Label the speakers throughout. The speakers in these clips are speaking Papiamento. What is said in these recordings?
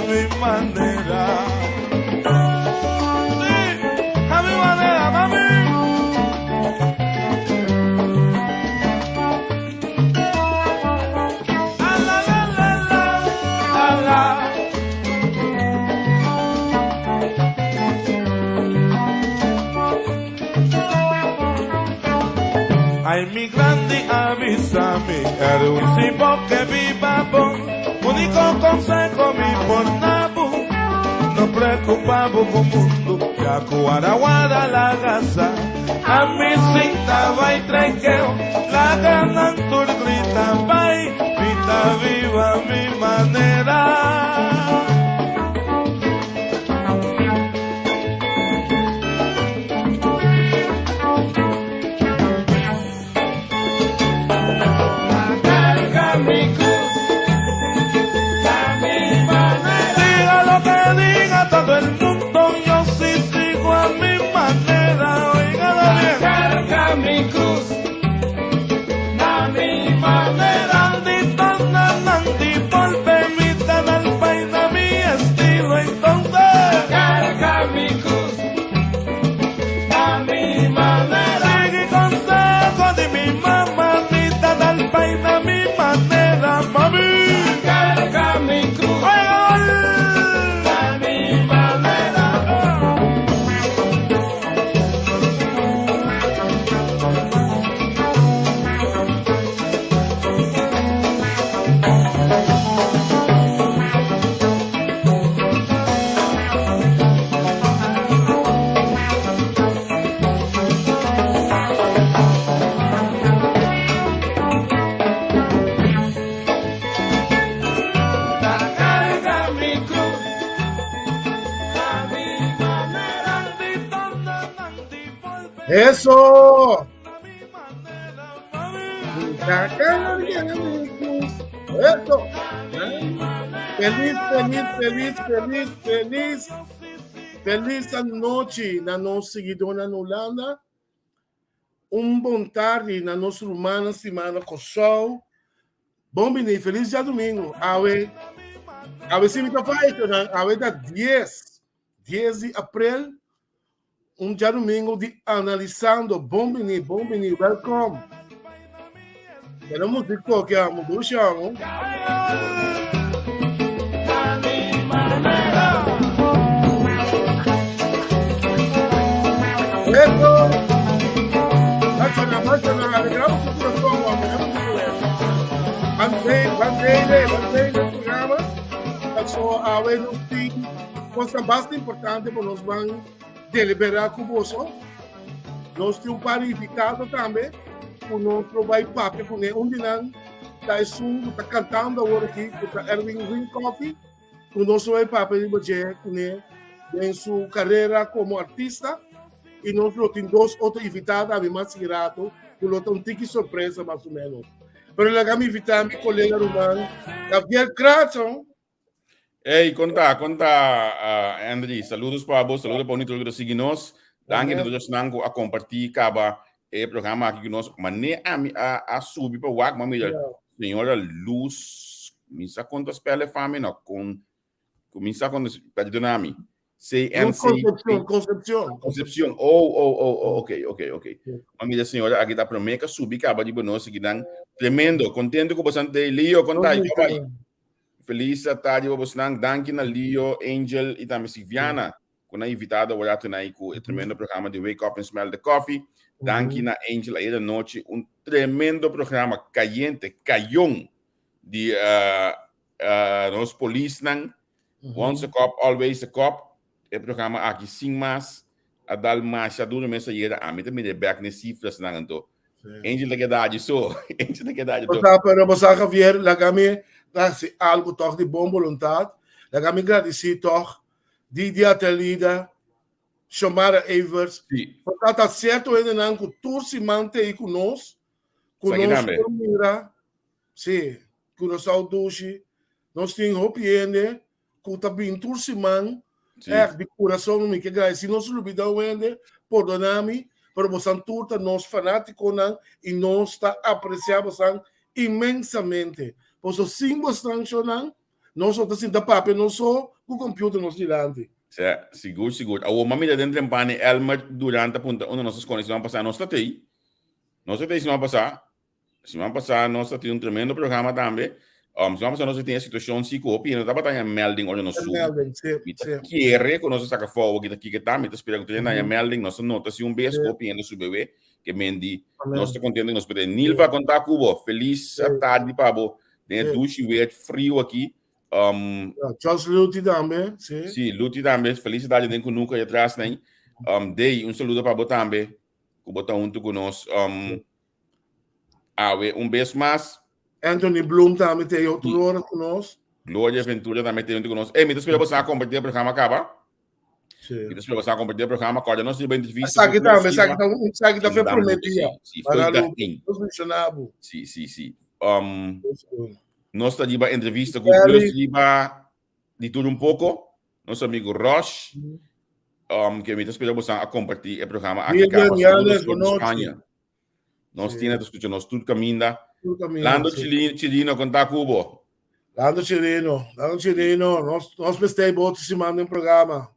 Speaker 1: mi manera. Sí, a mi manera, mami. A la la la la, a la. Ay mi grandi a bisa mi Erwin si bo ke biba bon Uniko konseho mi por na bo No preokupa bo ku mundu Ya ku wara wara laga sa Ami sinta bai trankeo Laga nan tur grita bai Mi ta biba mi manera. Diga lo que diga todo el mundo, yo sí sigo a mi manera, oígalo bien. Carga mi cruz a mi manera. Mi estilo, entonces. Carga mi cruz a mi manera. Sigui consejo di mi mama, mi ta dal bai na mi manera, mami. Carga mi cruz a mi manera.
Speaker 2: Eso! Eso! Feliz, feliz, feliz, feliz, feliz, feliz anochi na nos seguidornan na Hulanda. Un bon tardi na nos rumannan stimá na Kòrsou. Bon bini, feliz djadumingu. Awe, awe si mi ta faya nan, awe ta 10, 10 di aprel. Un djadumingu di Analisando. Bon bini, bon bini, welcome. Pero músico que amo, dushi amo. Eso. Bachana, bachana, alegramos tu corazón, alegramos tu corazón. Bandei, bandei, bandei, programa. So, awe nos tin cosa bastante importante por nos van deliberá ku boso. Nos tin un par di invitado tambe ku nos lo bai papia kuné. Un di nan ta esun ku ta kantando awor aki, ku ta Erwin Green Coffee, ku nos lo bai papia riba dje kuné den su karera komo artista. I nos lo tin dos otro invitado tambe mas sigui rato, ku lo ta un tiki sorpresa mas o menos. Pero laga mi invitá mi kolega ruman Gabriel Cratson.
Speaker 3: Hey, konta, konta, uh, Andy. Saludos pa bo, saludos pa unito que sigui nos. Danki de todos nan ku a compartir kaba e programa aki ku nos. Mane a mi a, a subi pa wak, ma mira, señora Luz, mi sa konta spelle fami no, kon, mi sa konta, perdona mi.
Speaker 2: CNC. Concepción, Concepción.
Speaker 3: Concepción. Oh, oh, oh, oh, ok, ok, ok. Ma mira, señora, aquí ta promé que subi kaba di bonos, gidan tremendo, contento ku bosante Leo, konta, bye. Feliz tardi pa bosnan. Danki na Leo, Angel y tambe Silviana ku nan invitado awor tonight ku e tremendo programa di Wake Up and Smell the Coffee. Danki na Angel ayer anochi un tremendo programa cayente, cayon di uh, uh, nos polisnan. Once a cop, always a cop. E programa aki sin mas a dal masha duro mes ayera. Ami ta mira bek ne cifras nan anto. Angel ta keda allí so. Angel ta keda allí
Speaker 2: so. Pero bo sa Javier, laga mi hasi algo toch di bon boluntad. Laga mi gradisi toch Didia Atelida, Xiomara Evers.
Speaker 3: Sí.
Speaker 2: Porque ta cierto hendenan ku tur siman ta ei ku nos, ku nos por mira, sí, Curaçao dushi. Nos tin hopi hende ku ta bin tur siman ègt di kurason mi ke gradisí. Si nos lubidá un hende, pordoná mi, pero bosan tur ta nos fanátikonan i nos ta apresiá bosan inmensamente. Pasobra sin bosnan shownan. Nos no ta sinta papia nos so ku computer nos dilanti.
Speaker 3: Sè, sigur, sigur. Awor m'a mira den trempani Elmer Durant a punta unda nos a skonde siman pasá. Nos ta tei. Nos ta tei siman pasá. Siman pasá nos ta tin un tremendo programa tambe. Siman pasá nos a tin e situashon si ku hopi hende no tabata haña melding ora nos subi.
Speaker 2: Melding, si,
Speaker 3: Mi ta
Speaker 2: si.
Speaker 3: kere ku nos a saka fout aki ta kiko ta. Mi ta spera ku tur hende haña melding. Nos a nota si un bes ku hopi hende subi awe. Ke men di nos ta kontento ku nos por tei. Nilva, konta ku bo. Felis tardi pa bo den e dushi weer friu aki.
Speaker 2: Charles Luti tambe, si.
Speaker 3: Si, Luti tambe. Felis tardi den kunuku ahi atras nei. Dey, un saludo pa bo tambe ku bo ta huntu ku nos. Awe un bes mas.
Speaker 2: Anthony Bloom tambe te otro hora ku nos.
Speaker 3: Gloria Ventura tambe te huntu ku nos. Ey, mi ta spera bo sa kompartí e programa kaba.
Speaker 2: Sí.
Speaker 3: Mi ta spera bo sa kompartí e programa. Kòrda nos riba entrevista.
Speaker 2: Esaki tambe, esaki ta, esaki ta fe promé dia.
Speaker 3: Sí, foi dat ding.
Speaker 2: Nos mencioná bo.
Speaker 3: Sí, sí, sí. Nos ta riba entrevista ku Plus riba di tur un poko. Nos amigo Rosh. Ke mi ta spera bo sa a kompartí e programa aki kaba.
Speaker 2: Saludos for
Speaker 3: España. Nos tiene ta escucha nos tur caminda. Lando Chilino, Chilino, conta cubo.
Speaker 2: Lando Chilino, Lando Chilino, nos nos bestei boto si manda un programa.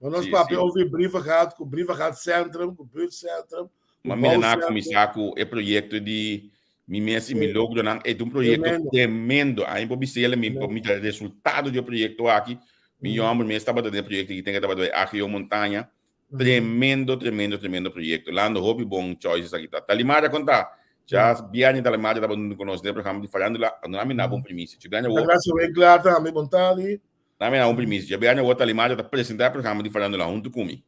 Speaker 2: No nos papia over Brievengat, ku Brievengat Centrum, ku Buurtcentrum.
Speaker 3: Ma mira na kuminsá ku e proyekto di mi mes i mi logronan. E ta un proyekto tremendo. Ai por bisele mi por mira resultado di e proyekto aki. Mi yòmber mes tabata den e proyekto aki, ten ke tabata bai AGO Montaña. Tremendo, tremendo, tremendo proyecto. Lando, hopi bon choices aki ta. Talimara kon ta? Ja biaña Talimara tabata hunto ku nos den e programa di farándula. Anto nan mi na bon primisia. Dje biaña awor.
Speaker 2: Gracias Winkler tambe, bon tardi.
Speaker 3: Nan mi na bon primisia. Dje biaña awor Talimara ta presenta e programa di farándula hunto ku mi.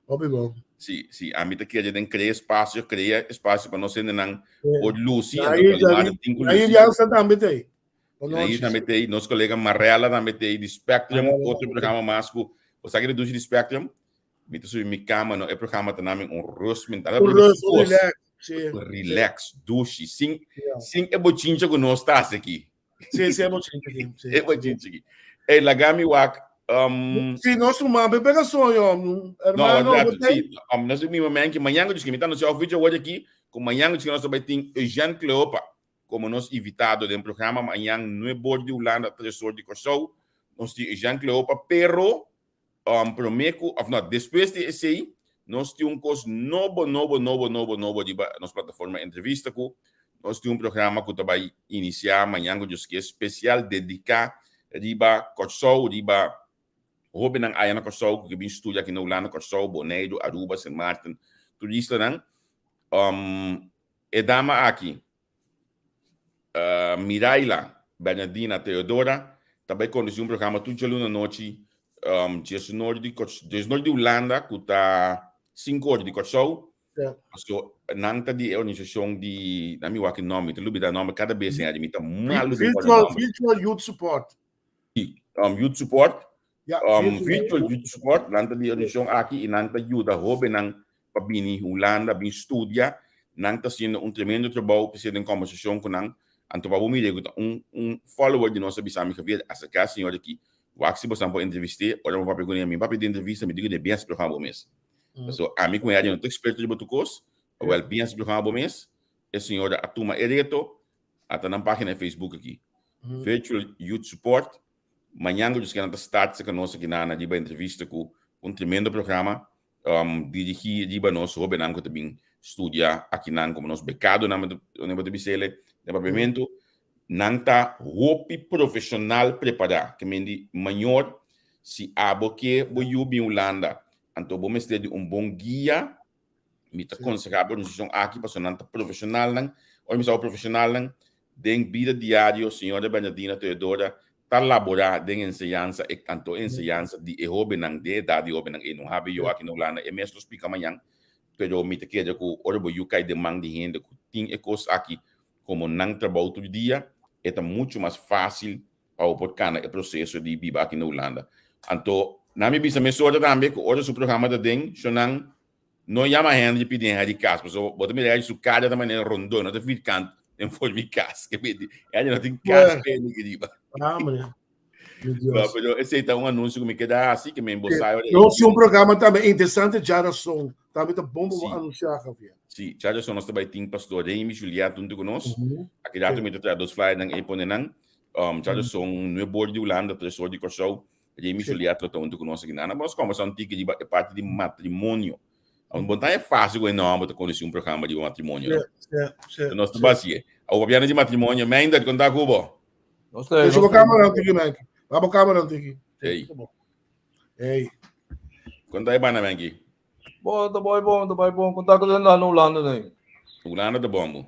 Speaker 2: Hopi bon.
Speaker 3: Si, si. Ami ta kere den krea espacio, krea espacio pa nos hendenan por luci. Anto Talimara tin ku luci.
Speaker 2: Nair Jansen tambe ta ei.
Speaker 3: Nair tambe ta ei. Nos kolega Marella tambe ta ei di Spectrum, otro programa mas ku bo sa ke dushi di Spectrum? Mi ta subi mi kama no, e programa ta nami un rust mental.
Speaker 2: Un rust, un relax.
Speaker 3: Si. Relax, dushi, sin sin e bochincha ku nos ta hasi aki.
Speaker 2: Si, si e bochincha aki.
Speaker 3: Si. E bochincha aki. Ey, laga mi wak
Speaker 2: Si, nos ruman pe pega soño,
Speaker 3: hermano. No, si, nos mi mamen ki mañan ku mi ta anuncia oficio awor aki, ku mañan ku nos ta bai tin Eugène Cleopa komo nos invitado den programa mañan nuebe or di Hulanda, tres or di Kòrsou. Nos tin Eugène Cleopa, pero um, promé ku, òf no, despues di esei, nos tin un kos nobo, nobo, nobo, nobo, nobo riba nos plataforma Entrevista ku nos tin un programa ku ta bai inisiá mañan ku Dios ke, spesial dediká riba Kòrsou, riba hóbennan aya na Kòrsou ku ke bin studia aki na Hulanda, Kòrsou, Boneiru, Aruba, Sint Maarten, tur islanan. Um, E dama aki, Miraila Bernardina Theodora, ta bai kondusí un programa tur djaluna anochi, diesunor di diesunor di Hulanda ku ta sinku ora di Kòrsou. Paso nan ta di e organisashon di, nan mi wak e nòmber, mi ta lubidá e nòmber kada bes, señor, mi ta malu den kòrda nòmber.
Speaker 2: Virtual Youth Support.
Speaker 3: Youth Support. Virtual Youth Support, nan ta di e organisashon aki i nan ta yuda hóbennan pa bini Hulanda bin studia, nan ta haciendo un tremendo trabou, p'esei den conversacion cu nan, anto pa bo mira cu ta un un follower di nos a bisa mi, Javier, acerca e señor aki, wak si bosan por entrevist'e, ora bo papia cun'e, mi papia di entrevista, mi di cu bin haci programa bo mes, pasobra ami cu Eddie no ta experto riba tur cos, awel bin haci programa bo mes, e señora a tuma e reto, a ta nan pagina di Facebook aki, Virtual Youth Support, mañan cu djis nan ta start cerca nos aki na riba entrevista cu un tremendo programa, dirigí riba nos hóbennan ku ta bin studia akinan komo nos bekadonan, nan bo ta bisa el den papiamentu, nan ta hopi profeshonal prepará. Ke men di mayor, si abo ke bo yu bin Hulanda, anto bo mester di un bon guia, mi ta konsehá bo organisashon aki pasobra nan ta profeshonalnan. Ora mi sa bo profeshonalnan, den bida diario señora Bernardina Teodora ta laborá den enseñansa e anto enseñansa di e hóbennan den edat di hóbennan ei no habi yo aki na Hulanda e mes lo splika mañan pero mi ta kere ku ora bo yu kai den man di hende ku tin e kos aki komo nan trabou tur dia e ta muchu mas fásil pa bo por kana e proseso di biba aki na Hulanda anto nan mi bisa mesora tambe ku ora su programa ta den shonnan No yama Henry pidi Henry kas, pasobra bo ta mira Henry su kara ta manera rondó, no ta vierkant den forma di kas. Ke medi, Henry no tin kas pe ni riba.
Speaker 2: Ah, hombre. Mi
Speaker 3: No,
Speaker 2: Dios.
Speaker 3: pero esei ta un anunsio ku mi keda hasi, ke men bo sa ora
Speaker 2: Nos tin un programa tambe interesante, Djarason. Tambe ta bon pa bo
Speaker 3: Sí.
Speaker 2: anunsiá, Javier.
Speaker 3: Sí, djarason nos ta bai tin Pastor Remy Juliet huntu ku nos.
Speaker 2: Mhm.
Speaker 3: Aki rato mi ta traha dos flyernan ei pone nan. Um, djaduson nuebe or di Hulanda, tres or di Kòrsou. Remy Juliet lo ta huntu ku nos aki. Nan a nos kòmbersá un tiki riba e parti di matrimonio. Un bon ta e fásil ku e nòmber ta kondusí un programa riba matrimonio, no? Nos ta basié. Awor papiando di matrimonio, Meindert, kon ta ku bo?
Speaker 2: Nos ta, nos ta. Kamera un tiki, Menki. Wak bo kamera un tiki.
Speaker 3: Ei.
Speaker 2: Ei.
Speaker 3: Kon ta e banda, Menki?
Speaker 4: Bon, ta bai bon, ta bai bon. Kon ta ku den na Hulanda nei?
Speaker 3: Hulanda ta bon, bo.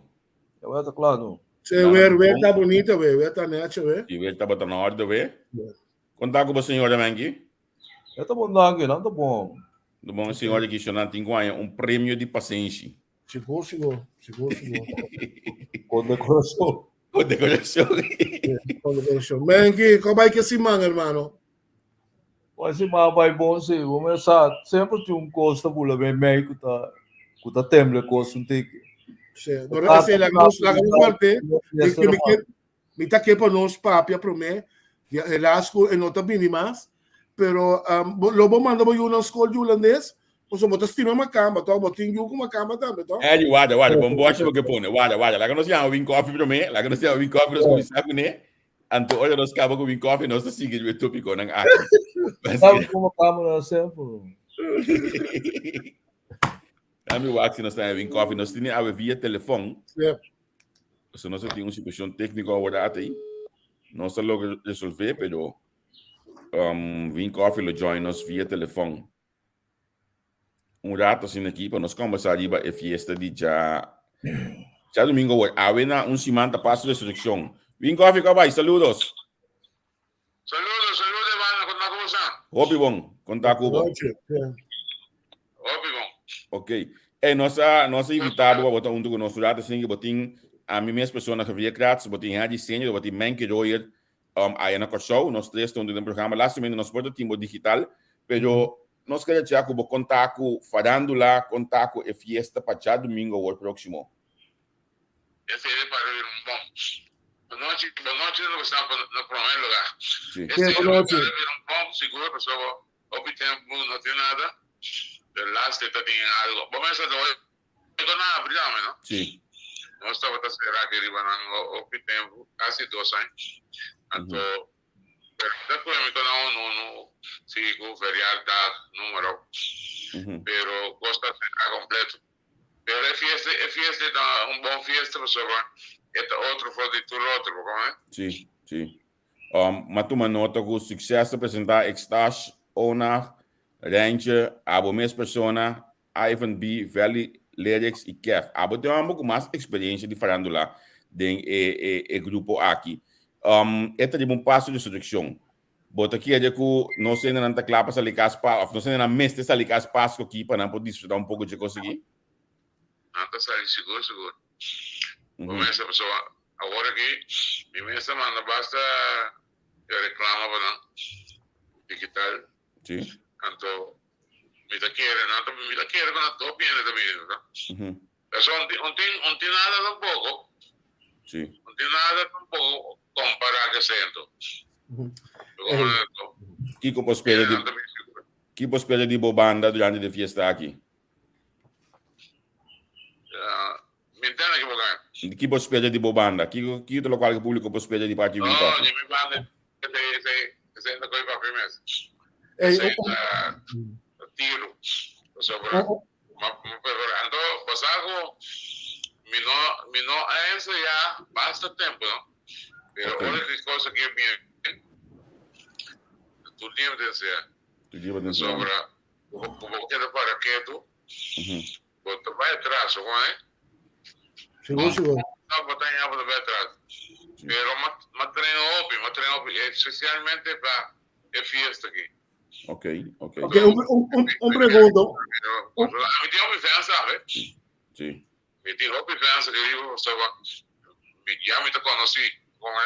Speaker 4: Ya weer ta kla no.
Speaker 2: Se weer, weer ta bonito weer, weer ta necho weer.
Speaker 3: Si weer tabata na orde weer. Kon ta ku bo señora Menki?
Speaker 4: E ta bon danki, nan ta bon.
Speaker 3: Ta bon señora ki shonan tin ku haña un premio di pasenshi.
Speaker 2: Sigur, sigur, sigur, sigur.
Speaker 4: Kon dekorashon.
Speaker 3: Kon dekorashon.
Speaker 2: Kon dekorashon. Menki, kon bai ke siman, hermano?
Speaker 4: Bai siman bai bon si. Bo mes sa, semper tin un kos ta bula meimei ku ta ku ta tembla e kos un tiki.
Speaker 2: Sí, pero esei laga nos laga nos walté. Mi mi ke mi ta ke pa nos papia promé. Ya helaas ku e no ta bini mas. Pero um, bo, lo bo manda bo yunan skol di hulandes? Pasobra bo ta stima makamba, toch? Bo tin yu ku makamba tambe, toch?
Speaker 3: Eddie, warda, warda, bon boshi bo ke pone. Warda, warda. Laga nos yama Win Coffee promé. Laga nos yama Win Coffee, nos kuminsá kuné. Anto ora nos kaba ku Win Coffee, nos ta sigui riba e tópikonan aki.
Speaker 4: Sabe ku makamba na semper.
Speaker 3: Dame wak si nos ta Win Coffee. Nos tene awe via telefon.
Speaker 2: Yeah.
Speaker 3: So nos tin un situashon tékniko awor ati. Nos ta logra resolvé, pero um, Win Coffee lo join nos via telefon. Un rato asina aki pa nos conversa riba e fiesta di dja dja domingo awor. Awe na un siman ta paso resurreccion. Win Coffee, ko bai? Saludos.
Speaker 5: Saludos, saludos hermano, con ta cosa?
Speaker 3: Hopi bon, con ta cubo.
Speaker 5: Hopi bon.
Speaker 3: Ok. Hey, nos a, nos a invitado pa bota hunto con nos un rato, sin que botin a mi mes persona Javier Kratz, botin Henry Senior, botin Menke Royer, um, aya na Kòrsou, nos tres ta hunto den programa. Lastimamente nos por ta timbo digital, pero nos kere cha ku bo konta ku farándula, konta ku e fiesta pa djadumingo awor próksimo.
Speaker 5: Esei ta para un bon. Bonochi, bonochi na bosan na promé lugá.
Speaker 3: Sí.
Speaker 5: Esei ta
Speaker 2: Bonochi.
Speaker 5: para un bon sigur pasobra hopi tempu no tin nada, pero laatste ta tin algo. Bo mester ta hoy Eto na abri tambe, no?
Speaker 3: Sí.
Speaker 5: Nos tabata sera aki riba nan hopi tempu, kasi dos aña. Anto, pero ta koe mi ta na un unu sigui ku verjaardag, numero. Pero kos ta sera kompleto. Pero e fiesta, e fiesta ta un bon fiesta pasobra e ta otro for di tur otro, bo kono?
Speaker 3: Sí, sí. Um, m'a tuma nota ku Succes ta presentá Extash, Onag, Rijntje, abo mes persona, Ivan B, Valley Lyrics i Kev. Abo ta e homber ku mas eksperiencia di farandula den e e e grupo aki. Um, e ta riba un paso di seduccion. Bo ta kere ku nos hendenan ta kla pa sali kas pa of nos hendenan mester sali kas Pasco aki pa nan por disfruta un poko dje kos aki?
Speaker 5: Nan ta sali sigur sigur. Bo mester pasobra awor aki mi mes ta manda basta reklama pa nan digital.
Speaker 3: Sí.
Speaker 5: Anto mi ta kere, nan ta, mi ta kere ku nan top hende ta bini, no? Pasobra un tin, un tin, un tin nada tampoco.
Speaker 3: Sí.
Speaker 5: Un tin nada tampoco compara ku esei anto.
Speaker 3: Kiko por spera di, kiko por spera di bo banda durante di fiesta aki?
Speaker 5: Mi ntende ki bo gana.
Speaker 3: Ki bo spera di bo banda? Kiko, kiko ta lokual ku publiko por spera di parti di Win
Speaker 5: No,
Speaker 3: Coffee?
Speaker 5: di mi banda esei, esei, esei no ta koe papia mes.
Speaker 2: Ey,
Speaker 5: Esei
Speaker 2: un,
Speaker 5: ta tiru. Pasobra,
Speaker 2: un, un,
Speaker 5: ma, ma prefera, anto bo sa ku mi no, mi no a ensayá basta tempu, no? Pero
Speaker 3: Ok.
Speaker 5: ora ki kos aki a bini, tur dia mi ta ensayá.
Speaker 3: Tur dia bo ta ensayá.
Speaker 5: Pasobra, ku bo keda para ketu, Bo ta bai atras, bo kono?
Speaker 2: Sigur, sigur.
Speaker 5: No, bo ta ña bo ta bai atras. Pero ma, ma train hopi, ma train hopi, especialmente pa e fiesta aki.
Speaker 3: Ok, ok.
Speaker 2: Ok, un, un, un, un pregunta.
Speaker 5: Pero, mi tin hopi fans tambe.
Speaker 3: Sí.
Speaker 5: Mi tin hopi fans aki riba, pasobra mi, ya mi ta conoci, kono?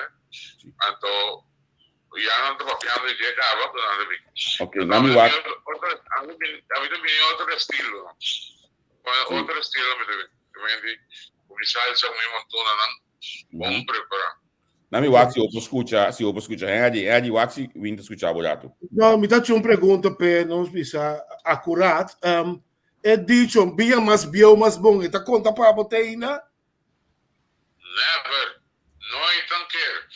Speaker 5: Anto, Ya nan ta papiando di dje caba, pero nan ta bin.
Speaker 3: Ok, nan mi wak.
Speaker 5: A mi ta bini otro estilo. Otro estilo mi ta bin. Mi di, cu mi salsa, cu mi montuna nan, bon prepara.
Speaker 3: Nan mi wak si bo por scucha, si bo por scucha. Henry, Henry, wak si Win ta scucha bo rato.
Speaker 2: No, mi ta haci un pregunta p'e nos bisa acurat. Um, e dicho, bia mas bieu mas bon, e ta conta pa bo te ainda?
Speaker 5: Never! Nooit een keer!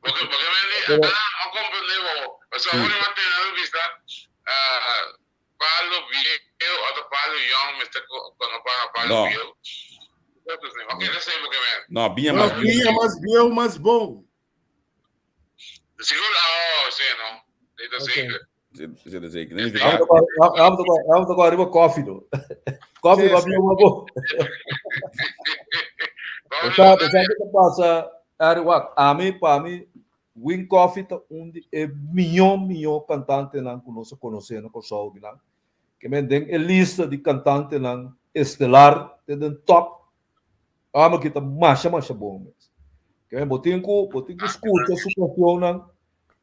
Speaker 5: Porque, porque me di,
Speaker 4: Pero-
Speaker 5: ah, no comprende bo. O sea,
Speaker 3: Sí.
Speaker 5: uno va a tener vista, ah, palo viejo, otro palo young, me está con no para palo
Speaker 3: No.
Speaker 5: viejo. Entonces, ok, no sé por qué me.
Speaker 3: No, biña
Speaker 2: Mas
Speaker 3: mas
Speaker 2: biña mas bieu, mas bon.
Speaker 5: Seguro, oh, sí, no. Dito
Speaker 2: Ok.
Speaker 5: zeker.
Speaker 3: Zeker, zeker.
Speaker 4: Vamos tocar, vamos tocar arriba koffie, do. Koffie
Speaker 2: Sí,
Speaker 4: va
Speaker 2: sí.
Speaker 4: bien bo. Sabe, sabe o que pasa? Ari, wak, ami, pa mi, Win Coffee ta un di e mihó, mihó kantantenan ku nos a konosé na Kòrsou akinan. Ke men den e lista di kantantenan estelar te den top. Amo ki ta masha, masha bon mes. Ke men bo tin ku, bo tin ku skucha su kansionnan,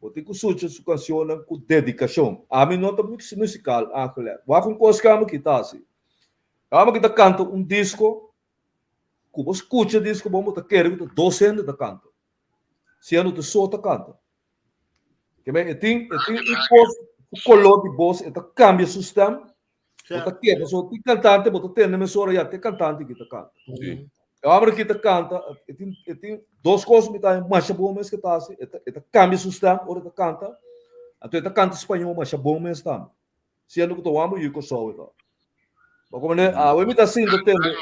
Speaker 4: bo tin ku sucha su kansionnan ku dedikashon. Ami no ta musikal aangelegd. Wak un kos ku amo ki ta hasi. Amo ki ta kanta un disko Ku bo skucha disko bon bo ta kere ku ta dos hende ta kanta. Siendo ta so ta kanta. Ke men e tin e tin un kos ku koló di bos e ta kambia su stèm. Bo ta kere so tin kantante bo ta tende mesora ya te kantante ki ta kanta.
Speaker 3: Sí.
Speaker 4: E hòmber ki ta kanta e tin e tin dos kos mi ta haña masha bon mes ke ta hasi e ta e ta kambia su stèm ora e ta kanta anto e ta kanta spañó masha bon mes tambe. Siendo ku ta wambo yu Kòrsou e ta. Bo komprende? Awe mi ta sinta tende.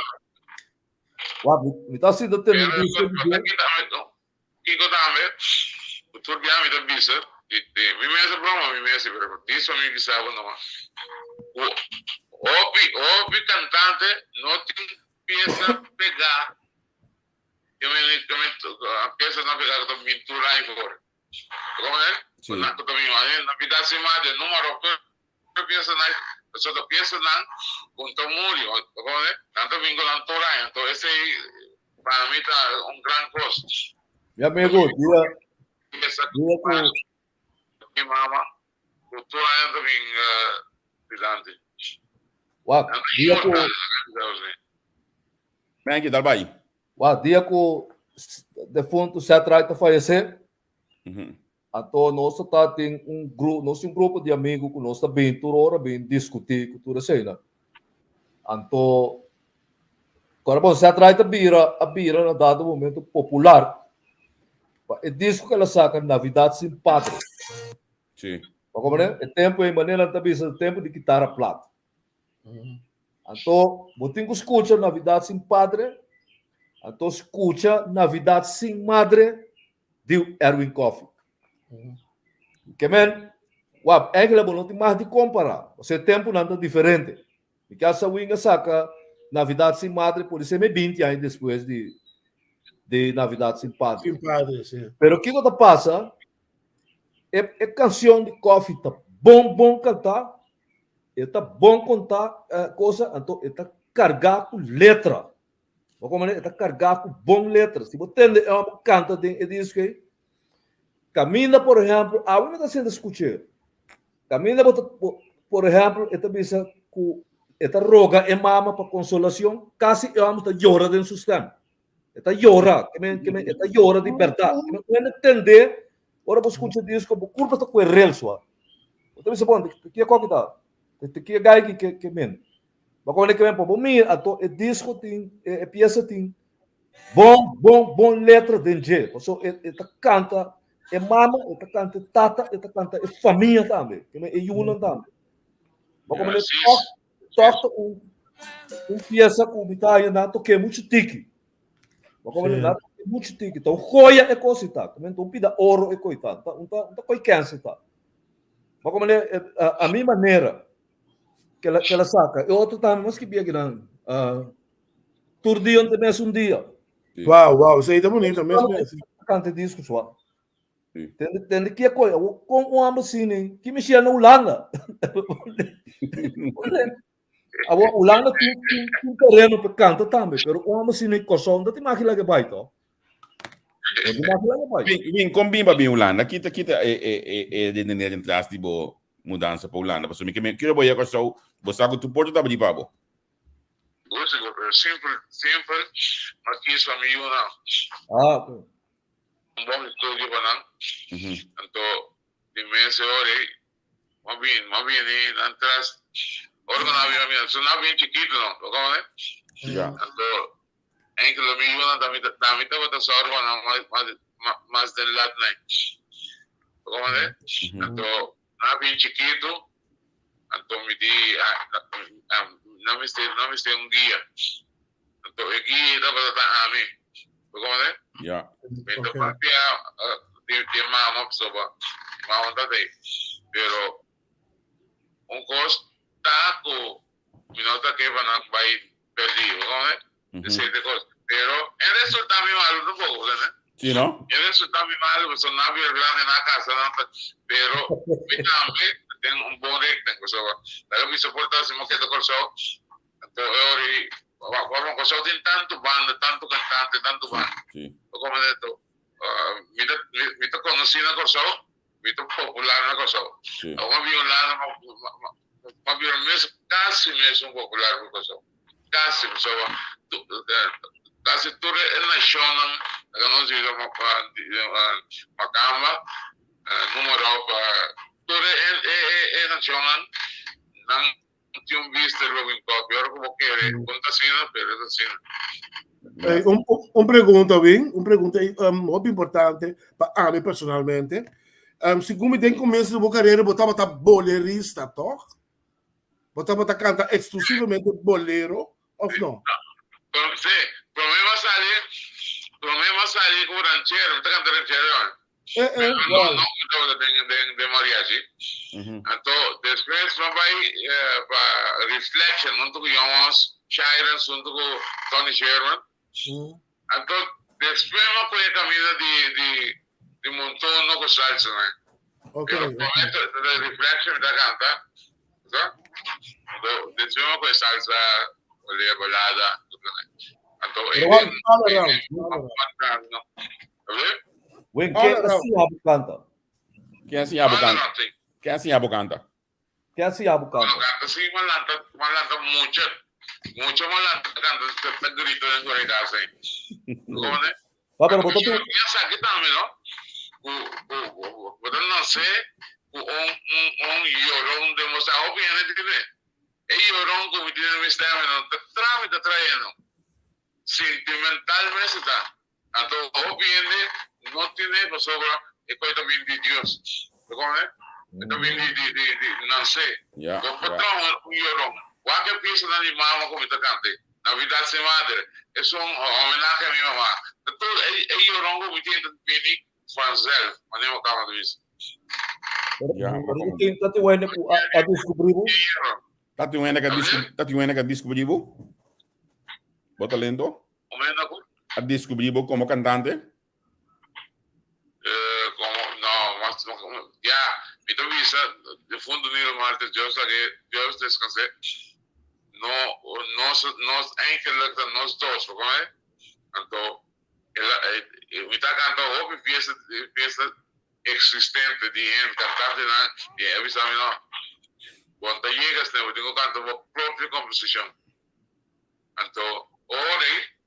Speaker 4: Wak, mi ta sinta tende un disko di dje.
Speaker 5: Kiko tambe, ku tur bia mi ta bisa, di, di, mi mes a broma mi mes, pero diso mi bisa bo no. Ku hopi, hopi kantante no tin piesa pegá. Yo me, yo me, piesa no pegá ku ta bin tur aña for. Como é?
Speaker 3: Sí.
Speaker 5: Na ku ta mi na vida si madre número ku piensa na so ta piensa nan kun ta muri como é? Nan ta bingo nan tur aña. Entonces ese para mí ta un gran kos.
Speaker 4: Mi amigo, dia
Speaker 5: Piensa
Speaker 4: dia ku
Speaker 5: mi mama ku tur aña ta bin dilanti.
Speaker 4: wak, dia ku
Speaker 3: Thank you, dal bai.
Speaker 4: Wak, dia ku defuntu Seth Wright a fayesé, anto nos ta tin un grupo, nos tin un grupo di amigu ku nos ta bin tur ora bin diskutí ku tur eseinan. Anto, kòrda bon, Seth Wright a bira, a bira na dado momento popular pa e disko ku el a saka Navidad sin Padre.
Speaker 3: Sí.
Speaker 4: Bo komprendé? E tempu ei manera nan ta bisa tempu di kitara plat. Anto, bo tin ku skucha Navidad sin Padre, anto skucha Navidad sin Madre di Erwin Koffie. Ke men, wap, eigenlijk bo no tin mas di kompará. Pasobra e tempunan ta diferente. Mi ke hasta winga saka Navidad sin Madre por esei me binti aña despues di di Navidad sin Padre.
Speaker 2: Sin Padre, sí.
Speaker 4: Pero kiko ta pasa? E, e kanshon di Koffie ta bon bon kantá, E ta bon kontá cosa, anto e ta kargá ku letra. Bo komprende? E ta kargá ku bon letra. Si bo tende e hòmber kanta den e disko ei, kaminda por ehèmpel, awe mi ta sinta skuch'é, kaminda bo ta, por ehèmpel, e ta bisa ku e ta roga e mama pa konsolashon, kasi e hòmber ta yora den su stèm. E ta yora, ke men, ke men, e ta yora di bèrdat. Ke men, un hende tend'é, ora bo skucha disko, bo kurpa ta kue rel sua. Bo ta bisa, bon, te kia koki ta? Te kia gai ki ke, ke men? Bo kòne ke men pa bo mira, anto e disko tin, e, e piesa tin bon, bon, bon letra den dje. Paso e, e ta kanta e mama, e ta kanta e tata, e ta kanta e famia tambe, ke men e yunan tambe. Bo kòne tòg, tòg ta un, un piesa ku mi ta haña nan tok'é muchu tiki. Bo kòne nan tok'é muchu tiki. Ta un joya e kos ei ta. Ke men ta un pida oro e kos ei ta. Ta un ta, un ta koi kèns e ta. Bo kòne a mi manera ke la, ke la saka. E otro tambe mas skibí akinan. Tur dia un ta mes un dia.
Speaker 2: Wow, wow, esei ta bonito mes mes.
Speaker 4: Kanta e disko sua. Tende, tende ki koi, kon un hòmber asina, ki mishia na Hulanda. Awor Hulanda tin, tin, tin tereno pa kanta tambe, pero un hòmber asina Kòrsou no ta tin laga bai to. No ta tin laga bai.
Speaker 3: Bin, bin, kon bin pa bin Hulanda? Kita, kita e, e, e, e redenering tras di bo mudansa pa Hulanda? Pasobra mi ke mi kere bo yega Kòrsou, bo sa ku tur porta ta abrí pa bo.
Speaker 5: Goed, pero simpel, simpel, ma kies pa mi yunan.
Speaker 4: Ah, ok.
Speaker 5: Un bon estudio pa nan. Anto di mes e ora ei, m'a bini, m'a bini nan tras. Ora ku nan a bini, m'a bini. So nan a bini chikitu no, bo kono?
Speaker 3: Ja.
Speaker 5: Anto enkele mi yunan ta mi ta mi tabata sòru pa nan mas mas. mas den lat nai. Comprende? Anto na bin chikitu, anto mi di nan mester nan mester un guia. Anto e guia tabata ta ami. Comprende?
Speaker 3: Ja.
Speaker 5: Mi ta papia di di mama pasobra mama ta dei. Pero un kos ta ku mi no ta ke pa nan bai perdí. Comprende? Esei ta e kos. Pero e resulta mi malu tampoko, comprende?
Speaker 3: Sí, no?
Speaker 5: E resulta mi malu pasobra nan a bira grandi, nan a kasa, nan ta. Pero mi tambe tin un bon richting pasobra laga bisa por ta si mi a keda Kòrsou, anto e ora ei wak Kòrsou tin tantu banda, tantu kantante, tantu banda. Bo comprende? Anto mi ta mi ta konosí na Kòrsou, mi ta popular na Kòrsou. Awor mi a bira un lado mi a bira mes kasi mesun popular ku Kòrsou. Kasi pasobra kasi tur e nashonnan laga nos bisa makamba numero pa tur e nashonnan nan tin un bista riba Wim Coffie. Ora ku bo kere bo no ta asina pero e ta asina.
Speaker 2: Un pregunta Wim, un pregunta hopi importante pa ami personalmente. Segun mi den komienso di bo karera bo tabata bolerista tòg? Bo tabata kanta eksklusivamente bolero òf no?
Speaker 5: Sí, promé mi a sali, promé mi a sali ku ranchero, mi ta kanta ranchero awe.
Speaker 2: Eh, eh,
Speaker 5: No,
Speaker 2: wow.
Speaker 5: no, mi tabata den, den, den mariachi. Anto despues mi a bai pa Reflection huntu ku Young Ones, Shirens huntu ku Tony Sherman. Anto despues mi a kohe kaminda di, di, di montono ku salsa nan.
Speaker 2: Ok.
Speaker 5: Pero promé ta ta Reflection mi ta kanta, sa? Anto despues mi a kohe salsa, olé, balada, anto
Speaker 4: Pero
Speaker 2: All all around, all around.
Speaker 5: no. Oké?
Speaker 4: Wen,
Speaker 2: All
Speaker 4: ken a
Speaker 2: around.
Speaker 4: siña bo kanta?
Speaker 3: Ken a siña bo
Speaker 5: All
Speaker 3: kanta?
Speaker 5: around, sí.
Speaker 3: Ken a siña bo kanta?
Speaker 4: Ke a siña bo
Speaker 5: Bueno,
Speaker 4: kanta?
Speaker 5: kanta sí, m'a lanta, m'a lanta mucha, mucha m'a lanta kanta, ta, ta grita den su casa ahí. Comprende?
Speaker 4: Pa, pero bo ta tin.
Speaker 5: Mi a sa ki tambe, no? Ku, ku, ku, bo ta nase ku un, un, un yoron den bo sa. Hopi hende tin e. E yoron ku mi tin den mi stem, no ta tra mi ta trayendo. Sentimentalmente ta. Anto hopi hende no tene pasobra e koe ta bin di Dios. Bo komprende? E ta bin di di di di nanse.
Speaker 3: Ya,
Speaker 5: Bo por
Speaker 3: ya.
Speaker 5: traha un yoron. Wak e piesanan di mama ku mi ta kante. Navidad sin madre. Es un homenahe a mi mama. Ta tur e e yoron ku mi tin ta bini vanzelf, manera bo kaba di bisa.
Speaker 4: Pero,
Speaker 3: Ya, bo
Speaker 4: pero
Speaker 3: komprende.
Speaker 4: tin, ta tin wende ku a, a descubrí bo?
Speaker 5: E yoron.
Speaker 3: Ta tin wende ka discu, ta tin wende ka descubrí bo? Bo talento?
Speaker 5: Momento ku.
Speaker 3: A descubrí bo como cantante?
Speaker 5: Eh, como, no, mas, ya, mi ta bisa, difunto Nilo Martes, Dios lag'é, Dios descans'é, no, nos, nos eigenlijk ta nos dos, bo kono? Anto, el a, mi ta canta hopi fiesta, fiesta existente di hende, cantantenan, y a bisa mi no, bo no ta yega asina, bo tin cu canta bo propio composicion. Anto ora ei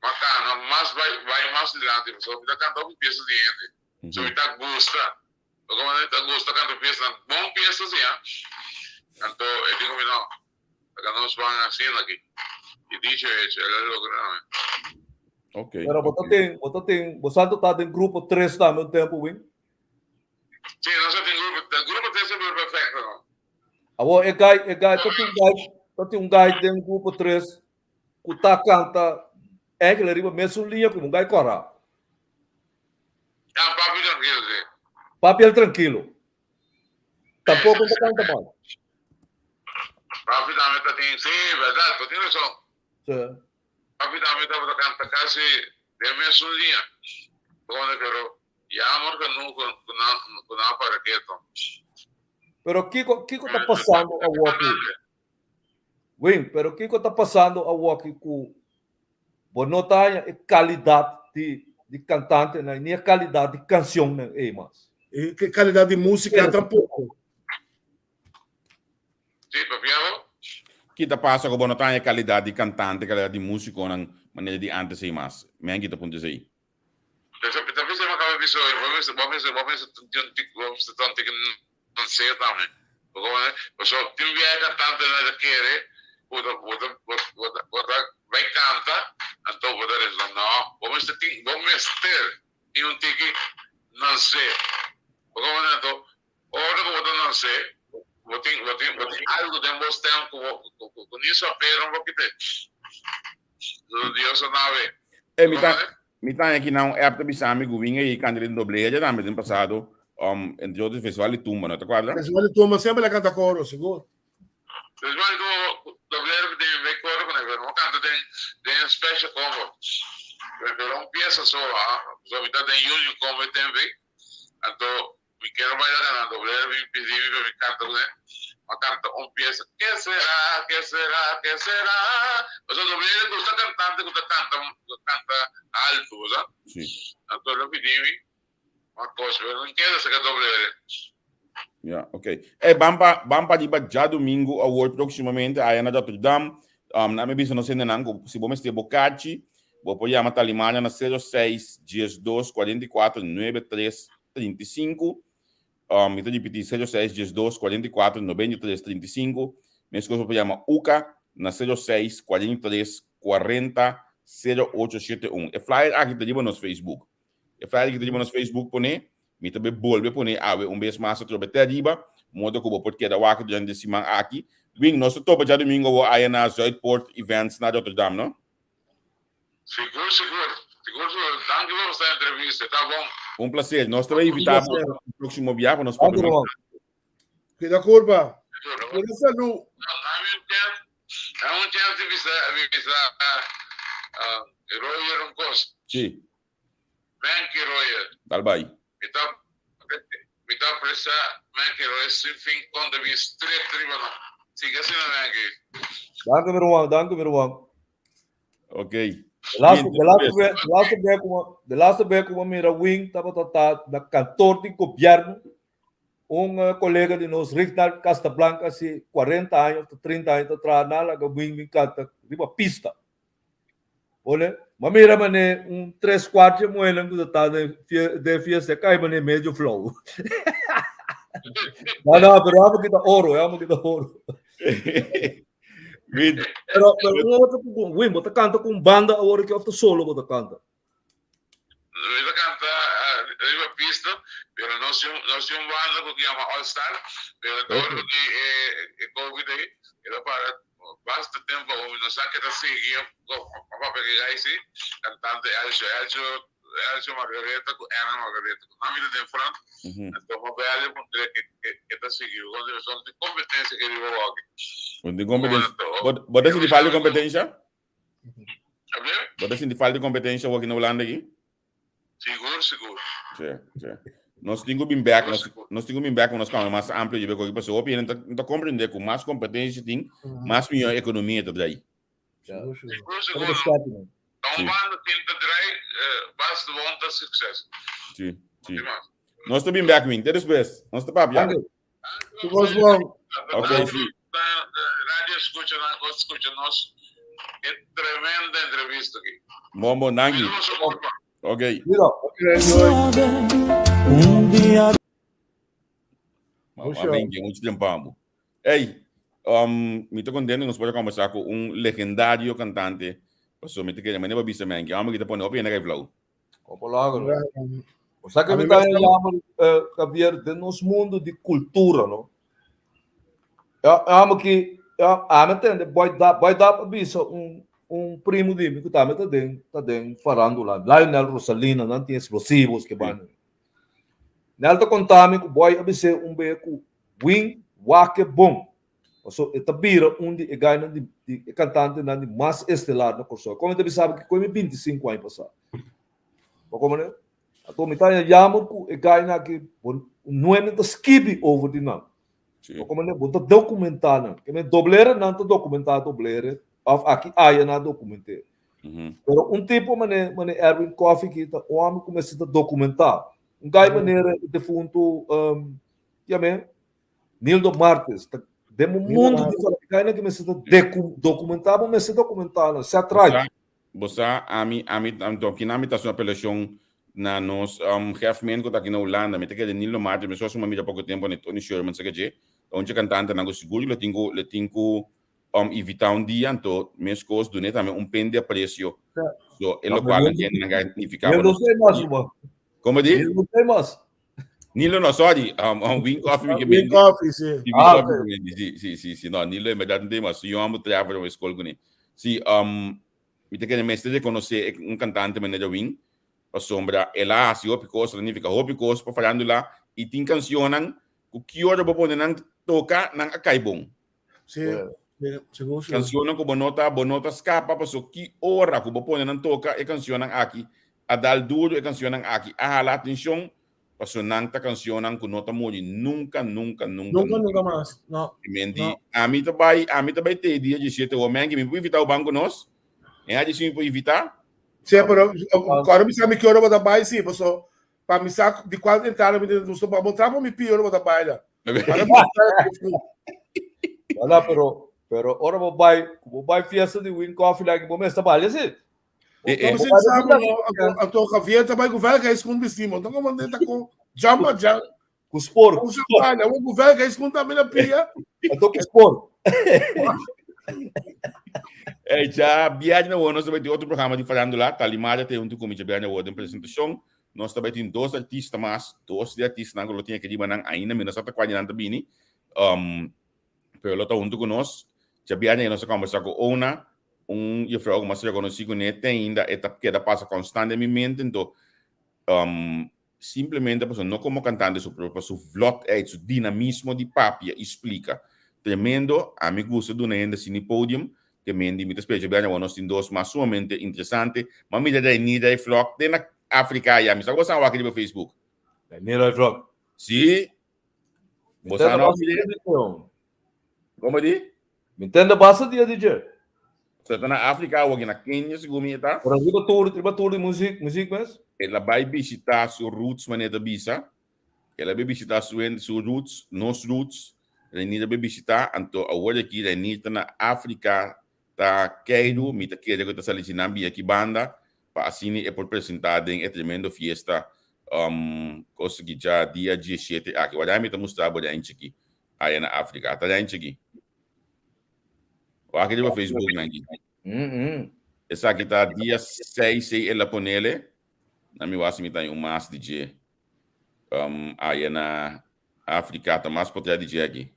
Speaker 5: m'a cana mas bai bai mas dilanti pasobra mi ta canta hopi pieza di hende. So mi ta gusta. Loke mi ta gusta canta pieza, bon pieza si ha. Anto e di cu mi no, laga nos ban asina aki. Y dicho y hecho, el a logra tambe.
Speaker 3: Ok.
Speaker 4: Pero bo ta tin, bo ta tin, bo sa ta den grupo tres tambe un tempo, Win?
Speaker 5: Sí, nos ta den grupo, grupo tres ta perfecto, no?
Speaker 4: Awor e guy, e guy, ta tin un guy, ta tin un guy den grupo 3 ku ta kanta eigenlijk riba mesun liña ku un guy kòrá.
Speaker 5: Ja, papi trankilo, sí.
Speaker 4: Papi el trankilo. Tampoko ta kanta mal.
Speaker 5: Papi tambe ta tin, sí, bèrdat, bo tin rason.
Speaker 4: Sí.
Speaker 5: Papi tambe tabata kanta kasi den mesun liña. Pero Jammer genoeg ku nan ku nan a para keto.
Speaker 4: Pero kiko kiko ta pasando awoki? Win, pero kiko ta pasando awoki ku bo no ta haña e kalidat di di kantantenan ni e kalidat di kansionnan ei mas?
Speaker 2: E kalidat di músika tampoko.
Speaker 5: Sí, papia bo.
Speaker 3: Ki ta pasa ku bo no ta haña kalidat di kantante, kalidat di músikonan manera di antes ei mas? Menki ta puntra esei.
Speaker 5: Ta bisa mi acaba bisa hoy, bo mester, bo mester, bo mester tin un tik, bo mester ta un tik nansé tambe. Bo comprende? Pasobra tin biaha cantante nan ta kere bo ta, bo ta, bo ta, bo ta bay canta, anto bo ta reza. No, bo mester tin, bo mester. tin un tiki nansé. Bo komo anto ora ku bo ta nansé bo tin bo tin bo tin algu den bo stem ku bo ku ni swapeer no por kit'é. Dios a nawe.
Speaker 3: E mi ta mi ta aki na un app ta bisa mi ku win ei kanta den dobleje tambe den pasado um, entre otros festival di tumba, no te acuerdas?
Speaker 2: Festival di tumba semper la kanta koro, sigur.
Speaker 5: Festival di tumba doblero den ve koro ku pero no kanta den den special combo. Pero un pieza so, ah, so mi ta den union combo ten ve. Anto Mi quiero bai laga nan doblero bin pidi mi pa mi canta cu nan. Ma canta un pieza, Que será, que será, que será. Pasobra doblero gusta cantante cu ta canta, canta alto, bo sa.
Speaker 3: Sí.
Speaker 5: Anto lo pidi mi, ma cos, pero no keda saca doblero.
Speaker 3: Ja, ok. Hey, ban pa, ban pa riba djadumingu awor próximamente aya na Rotterdam. Um, na mi bisa nos hendenan ku si bo mester bo kachi, bo por yama Talimania na 06 12 44 93 35. Um, mi ta ripití 06 12 44 93 35. Meskos bo por yama Uka na 06 43 40 0871. E flyer aki ta riba nos Facebook. E flyer aki ta riba nos Facebook pone. Mi ta be bolbe pone awe un bes mas atrobe te ariba, modo ku bo por keda wak durante e siman aki. Wing, nos ta topa djadumingu awor aya na Zuidpoort Events na Rotterdam, no?
Speaker 5: Sigur, sigur. Sigur, sigur. Danki pa boso entrevista. Ta bon.
Speaker 3: Un placer. Nos ta bay invita bo e proximo biaha pa nos papia mas tantu.
Speaker 2: Cuida curpa. Cuida salud.
Speaker 5: Dame un chance di bisa, bisa Roger un cos.
Speaker 3: Si.
Speaker 5: Menki Royer.
Speaker 3: Dal bai.
Speaker 5: Mi ta mi ta apreciá Menki Royer sin fin kon ta bin stret riba nan. Sigui asina Menki.
Speaker 4: Danki mi ruman, danki mi ruman.
Speaker 3: Ok.
Speaker 4: De laatste, de laatste, be, de laatste be ku de laatste be ku mira Wing tabata ta na kantoor di gobierno. Un uh, colega di nos, Rignald Castablanca, si 40 aña of 30 aña ta traha na laga Wing bin kanta riba pista. Ole, ma mira mane un tres kwart dje muhénan ku ta ta den den fiesta e kai mane medio flou. No, no, pero amo kita oro, amo kita oro.
Speaker 3: Win.
Speaker 4: Pero, pero un otro ku Win, bo ta kanta ku un banda awor ki of ta solo bo ta kanta?
Speaker 5: Mi ta kanta riba pista, pero no si no si un banda ku yama All Star, pero dor di e covid ei, e ta para basta tempo awo mi no sa ke ta sigui pa papia ku e gai si, kantante Elcio, Elcio, Elcio Margareta ku Erna Margareta ku nan mi ta den front, anto mi a bel e puntr'é ke ke ta sigui, pasobra no tin kompetensia ke riba wòki.
Speaker 3: No tin kompetensia. Bo ta sinti falta di kompetensia? Bo ta sinti falta di kompetensia awor aki na Hulanda aki?
Speaker 5: Sigur, sigur.
Speaker 3: Sí, sí. Nos tin ku bin bek, nos, nos tin ku bin bek ku nos kama mas amplio jibe koki pasobra hopi hende ta komprende ku mas kompetensia tin, mas mihó ekonomia ta drai.
Speaker 5: Sigur, sigur. Ta un banda tin ta drai, basta bon ta sukses.
Speaker 3: Sí, sí. Nos ta bin bek, Win. Te despues. Nos ta papia.
Speaker 2: Tur cos bon.
Speaker 3: Ok, sí.
Speaker 5: Radio escucha nos, escucha nos. E tremenda entrevista aquí.
Speaker 3: Bon, bon, danki. Ok.
Speaker 4: Mira.
Speaker 1: Un dia.
Speaker 3: Vamos a mucho tiempo, amo. Hey, um, mi ta contento nos por conversar con un legendario cantante. Paso mi te quería, me bisa man, que amo que te pone opi en el flow.
Speaker 4: Como lago. O sea que mi ta llama, eh, Javier, de nos mundo di cultura, no? Ja, amo que, ja, amo entende, boy da, boy da bisa un, un primo di mi que tambe ta den, ta den farándula, Lionel Rosalina, nan tin explosivos que van. Nel ta contami ku boy a bisé un be ku win wake bon. Paso e ta bira un di e gainan di, di e kantantenan di mas estelar na Kòrsou. Kon mi ta bisa bo ki koe mi 25 aña pasá. Bo komprende? Anto mi ta haña jammer ku e gainan aki bo nuende ta skibi over di nan. Bo komprende? Bo ta dokumentá nan. Ke men doblere nan ta dokumentá doblere òf aki aya nan a dokument'é. Pero un tipo mane mane Erwin Koffie ki ta un hòmber ku mester ta dokumentá. Un gai manera e defuntu yam'é Nildo Martes, ta den un mundo di Valentina que mester ta documentá, bo mester documentá nan, set right.
Speaker 3: Bo sa, ami, ami, anto kina mi ta haci un apelacion na nos um, hefmen cu ta aki na Hulanda, mi ta kere Nildo Martes, mi so suma mira poco tempo na Tony Sherman, sa ke dje, ta un dje cantantenan cu sigur lo tin cu, lo tin cu um, invita un dia, anto mescos dune tambe un pen di aprecio, so e locual nan kende nan ka nifica pa
Speaker 4: Nildo
Speaker 3: nos.
Speaker 4: sa e mas, ruman.
Speaker 3: Como di?
Speaker 4: Nilo no tem mas.
Speaker 3: Nilo no, sorry. Win Coffee mi ke
Speaker 2: Win Coffee, si.
Speaker 3: Si,
Speaker 4: Ah,
Speaker 3: Win Coffee, si, si, si, si. No, Nilo en verdad no tem mas. Yo amo Trevor op school kuné. Si, mi ta kere mester rekonosé un kantante manera Win, pasobra el a hasi hopi kos, el a nifiká hopi kos pa farándula i tin kansionnan ku ki ora bo pone nan toka, nan a kai bon.
Speaker 2: Si, si, sigur, sigur.
Speaker 3: Kansionnan ku bo no ta, bo no ta skapa, paso ki ora ku bo pone nan toka e kansionnan aki a dal duru, e kansionnan aki a hala atenshon, paso nan ta kansionnan ku no ta muri nunka, nunka, nunka,
Speaker 2: Nunka, nunka mas. No.
Speaker 3: Men di,
Speaker 2: No.
Speaker 3: ami ta bai, ami ta bai te dia 17 o men ki mi por invita bo ban ku nos. En a di si mi por invita.
Speaker 2: Sí, pero kòrda bisa mi ki ora bo ta bai, sí, paso pa mi sa di kual entrada mi tin gusto pa bo tra pa mi pio ora bo ta baila.
Speaker 4: Wala, pero pero ora bo bai, bo bai fiesta di Win Coffee like bo mester balia si.
Speaker 3: Eh, eh.
Speaker 2: No, si sabe no, anto Javier ta bai ku velga is kun bisimo. Anto como ta ko jump a jump.
Speaker 4: Ku sport.
Speaker 2: Ku baila, ku velga is kun tambe na pia.
Speaker 4: Anto ku sport.
Speaker 3: Hey, ja, biaje na nos bai otro programa di farándula. Talimara te junto ku mi biaje na den presentación. Nos tambe tin dos artista mas, dos di artistanan ku lo tin aki riba nan ainda, mi no sa ta kua di nan ta bini. Pero lo ta huntu ku nos. Djabièrnè nos a kombersá ku Ona, un jufrou ku mas rekonosí kuné te ainda, e ta keda pasa konstant den mi mente, anto simplemente pasobra no komo kantante so, pero pa su vlotheid, su dinamismo di papia i splika. Tremendo, ami gusta duna hende asina e podium, Te mendi mi ta spera djabièrnè awor nos tin dos mas sumamente interesante. M'a mira Reinira e vlog te na Afrika aya. Mi sa ku bo sa wak riba Facebook.
Speaker 4: Reinira e vlog.
Speaker 3: Si. Bo sa no mira? Komo di?
Speaker 4: Mi tende basta dia di dje.
Speaker 3: So ta na Afrika awor na Kenya segun mi e ta.
Speaker 4: Pero riba tur, riba tur di muzik, muzik mes?
Speaker 3: El a bai bishita su roots manera ta bisa. El a bai bishita su hende, su roots, nos roots. Renier a bai bishita, anto awor aki Renier ta na Afrika, ta keiru, mi ta kere ku e ta sali djinan bia aki banda, pa asina e por presenta den e tremendo fiesta kos ki dja dia diesshete aki. Wak mi ta mustra bo Renchi aki, aya na Afrika. Ta Renchi aki. Wak riba Facebook nan aki. Esaki ta dia seis ei el a ponele. Na mi wak si mi ta un mas di dje. Aya na Afrika ta mas potret di dje aki.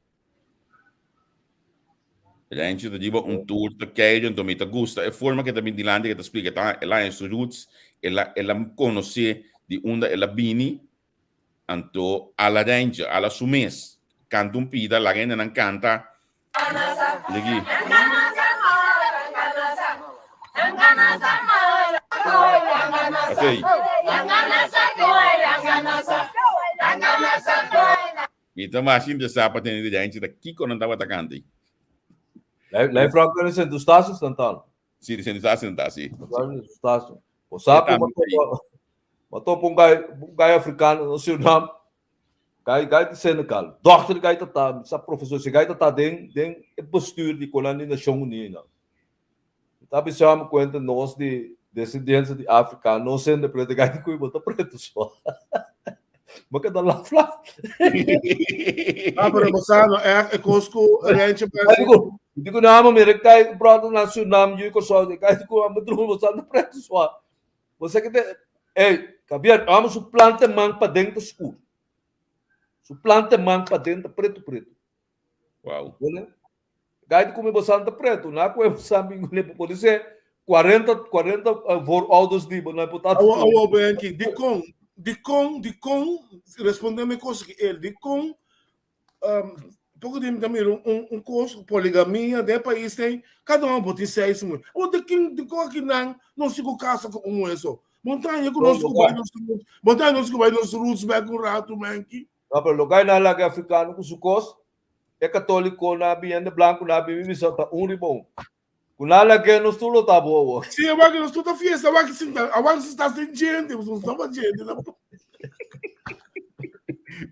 Speaker 3: Renchi ta riba un tour ta keiru, enton mi ta gusta e forma ke ta bin dilanti ke ta splika ta el a haña su roots, el a el a konosé di unda el a bini, anto ala Renchi, ala su mes, kanta un pida laga hendenan kanta. Ligi. Ok. Mi ta mas interesá pa tende di Renchi ta kiko nan tabata kanta ei.
Speaker 4: Lei Frank de Sint Eustatius dan tal.
Speaker 3: Sí, di Sint Eustatius dan ta, sí.
Speaker 4: Sint Eustatius. O sa ku ma topa un gai, un gai afrikano na Surinam. Gai gai di Senegal. Dochter gai ta ta, sa profesor, si gai ta ta den den e bestuur di konan di Nashon Uní nan. Mi ta bisa mi kuenta nos di descendencia di Afrika, nos hende preto gai di kui bo ta preto so. Bo keda laf laf.
Speaker 2: Ah, pero bo sa no echt e kos ku Rentje
Speaker 4: Gai di ku, di ku nama mira kai brother na Surinam yu Kòrsou, gai di ku amo drumi bo sa ta preto so. Bo sa ke te, ey, Javier, amo su planta man paden ta skur. Su planta man paden ta preto preto.
Speaker 3: Wow.
Speaker 4: Bone? Gai di kume bo san ta preto, na ku e san bin kume, pode ser 40, 40 uh, voorouders di bo, na por tanto.
Speaker 2: Awo, awo, Benki, di kon, di kon, di kon, responde mi kos ki el, di kon, um, poko di mi ta mira un, un kos, poligamia den pais ten, kada un por tin seis muher. Awo, di kin, di kon aki nan, nos tin ku kasa ku un muher so? Montaña ku nos ku bai nos roots, montaña nos ku bai nos roots bek un ratu, Benki.
Speaker 4: No, pero lo gai na laga africano ku su kos, E católico na bin hende blanco na bin mi bisa ta un riba un. Ku nan lag'é nos tur lo ta bobo.
Speaker 2: Sí, awor nos tur ta fiesta, awor ki sinta, awor ki sta sin gente, nos ta pa gente.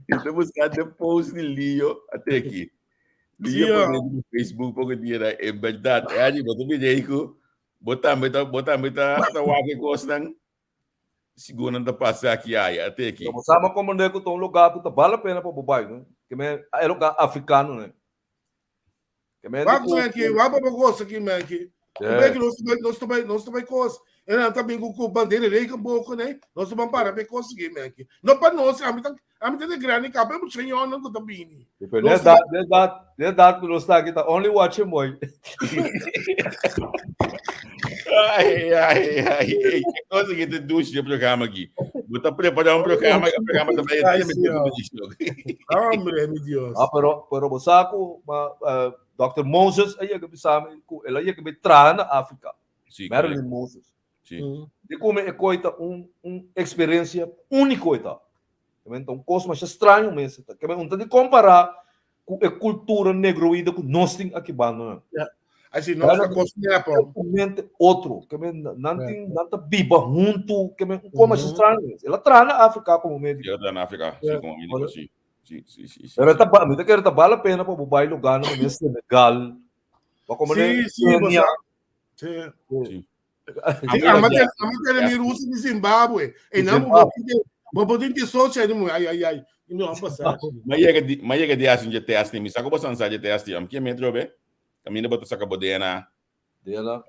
Speaker 3: Mi ta busca de post di Leo ate aki. Leo
Speaker 2: Sí,
Speaker 3: pone di Facebook poco dia na, en verdad, e aña bo ta mira ahí ku bo tambe ta, bo tambe ta, ta wak e kosnan. Sigur nan ta pasa aki aya, ate aki.
Speaker 4: Bo sa comprende ku ta un lugar ku ta bal la pena pa bo bai, no? Ke men e lugar africano, ne? Ke men
Speaker 2: Wak, Menki, wak pa bo gosa aki, Menki.
Speaker 4: Yeah.
Speaker 2: Menki, nos ta bai, nos ta bai, nos ta bai kos. E nan ta bin ku ku bandera regenboog nee. Nos ta ban para pe kos aki menki. No pa nos, ami ta ami ta de grandi kaba e mucha yònnan ku ta bini.
Speaker 4: Pero net dat, net dat, net dat ku nos ta aki ta only watch him boy.
Speaker 3: Ai, ai, ai, ai. Que cosa que te douche de programa aqui. Vou tá preparar um programa, o programa também é
Speaker 2: Ai, senhor. Hombre, mi Dios.
Speaker 4: Ah, pero, pero bo sa ku ma, eh, Dr. Moses a yega bisa mi ku el a yega mi traha na Afrika.
Speaker 3: Sí,
Speaker 4: Marilyn
Speaker 3: correcto.
Speaker 4: Moses.
Speaker 3: Sí.
Speaker 4: Di come e coi ta un, un experiencia único e ta. Ta un cos masha straño mes e ta. Ke men un ta di compara cu e cultura negroide cu nos tin aki banda nan.
Speaker 2: Ja. Así nos ta cosmea po.
Speaker 4: Totalmente otro. Ke men nan tin, nan ta biba huntu. Ke men un cos masha straño mes. El a traha na Africa como médico.
Speaker 3: El a traha na Africa, sí, como médico, sí. Sí, sí, sí, sí.
Speaker 4: Pero ta ba, mi ta kere ta bal la pena pa bo bai lugarnan manera Senegal, pa como
Speaker 2: Sí, sí, bo
Speaker 4: Kenia.
Speaker 2: sa. Sí.
Speaker 3: Sí.
Speaker 2: Sí, ama te, ama te mi ruso di Zimbabwe. E nan bo bo bo tin 18 aña mu ai ai ai. No a pasa.
Speaker 3: Ma yega di ma yega di hasi un test ni mi sa ko bosan sa je test am ke metro be. Kaminda bo ta saka bo DNA.
Speaker 4: DNA.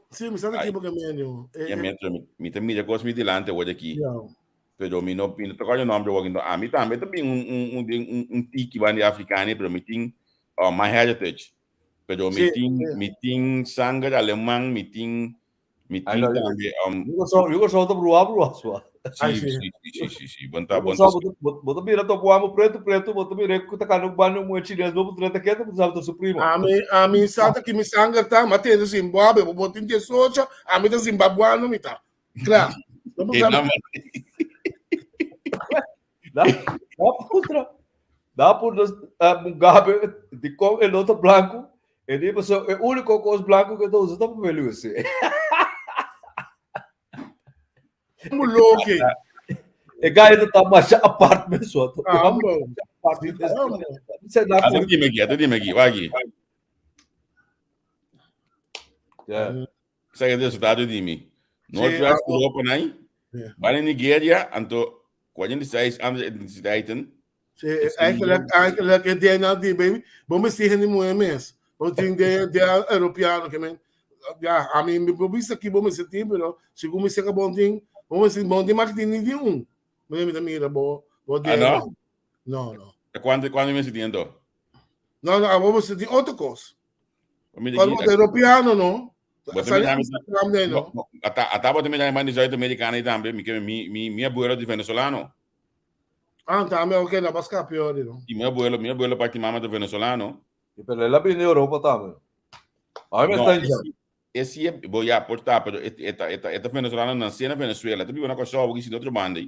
Speaker 2: Sí, mi sa ki bo ke menio.
Speaker 3: Ya metro mi mi ta mira kos mi dilante awor aki. Pero mi no mi no ta kòrda nomber awor aki. Ami tambe ta bin un un un un un tiki ban di afrikani pero mi tin my heritage. Pero mi
Speaker 2: Sí,
Speaker 3: tin,
Speaker 2: sí.
Speaker 3: mi tin sanger aleman, mi tin, mi
Speaker 4: Ay,
Speaker 3: tin
Speaker 4: no,
Speaker 3: tambe,
Speaker 4: Yo so, yo so ta brua brua sua.
Speaker 2: Ay,
Speaker 3: sí,
Speaker 2: sí.
Speaker 3: sí, sí, sí, sí, sí, bon ta,
Speaker 4: Yo
Speaker 3: bon
Speaker 4: so
Speaker 3: ta.
Speaker 4: bo bo ta mira to guamo preto preto, bo ta mira ku ta kanu bano mu chinês, bo bo ta keta, bo sabe ta su primo.
Speaker 2: Ami, ami sa ta ki mi sanger ta, ma tende Zimbabwe, bo bo tin 18, ami ta Zimbabweano mi ta. Kla. No bo
Speaker 3: Eh,
Speaker 2: sabe.
Speaker 3: no,
Speaker 4: Da, da putra. Da putra Mugabe di kon e no ta blanco. E di paso e único kos blanco que ta usa ta papel use.
Speaker 2: Como loke.
Speaker 4: E gai ta masha apart mesmo.
Speaker 2: Ah, bom.
Speaker 4: Apart mesmo. Você dá
Speaker 3: Ata dime aqui, ata dime aqui, vai aqui.
Speaker 4: Yeah.
Speaker 3: Sa e resultado di mi. Noordwest
Speaker 2: Sí, ah,
Speaker 3: Europa nai.
Speaker 2: Ja.
Speaker 3: Bij in Nigeria, anto 46 andere etniciteiten.
Speaker 2: Sí, eigenlijk, eigenlijk, het DNA die baby, bom me ni moe mes. Bo tin de de europeano que men. Ja, a mim bo bisa ki bo me sentir, pero segundo me seka bom tin, bom me sentir bom tin maar tin ni di un. Me me mira bo bo
Speaker 3: Ah,
Speaker 2: DNA.
Speaker 3: no?
Speaker 2: No, no.
Speaker 3: Quando quando me sintiendo?
Speaker 2: No, no, bo me sentir outra coisa.
Speaker 3: Mi
Speaker 2: Quando bo europeano no.
Speaker 3: Bo
Speaker 2: Sali
Speaker 3: mira mi
Speaker 2: Amsterdam nee, no.
Speaker 3: Ata ata bo mira man di Zuid-Americano e tambe, mi mi mi mi abuelo di venezolano.
Speaker 2: Ah, tambe ok, na basca pior, no.
Speaker 3: E mi abuelo parte mama de venezolano.
Speaker 4: E pero el a bini Europa tambe. A mi
Speaker 3: No,
Speaker 4: está diciendo.
Speaker 3: esse é, bo ja, porta, pero eta eta eta venezolano nasce na Venezuela, ta biba na Kòrsou, aki si otro banda.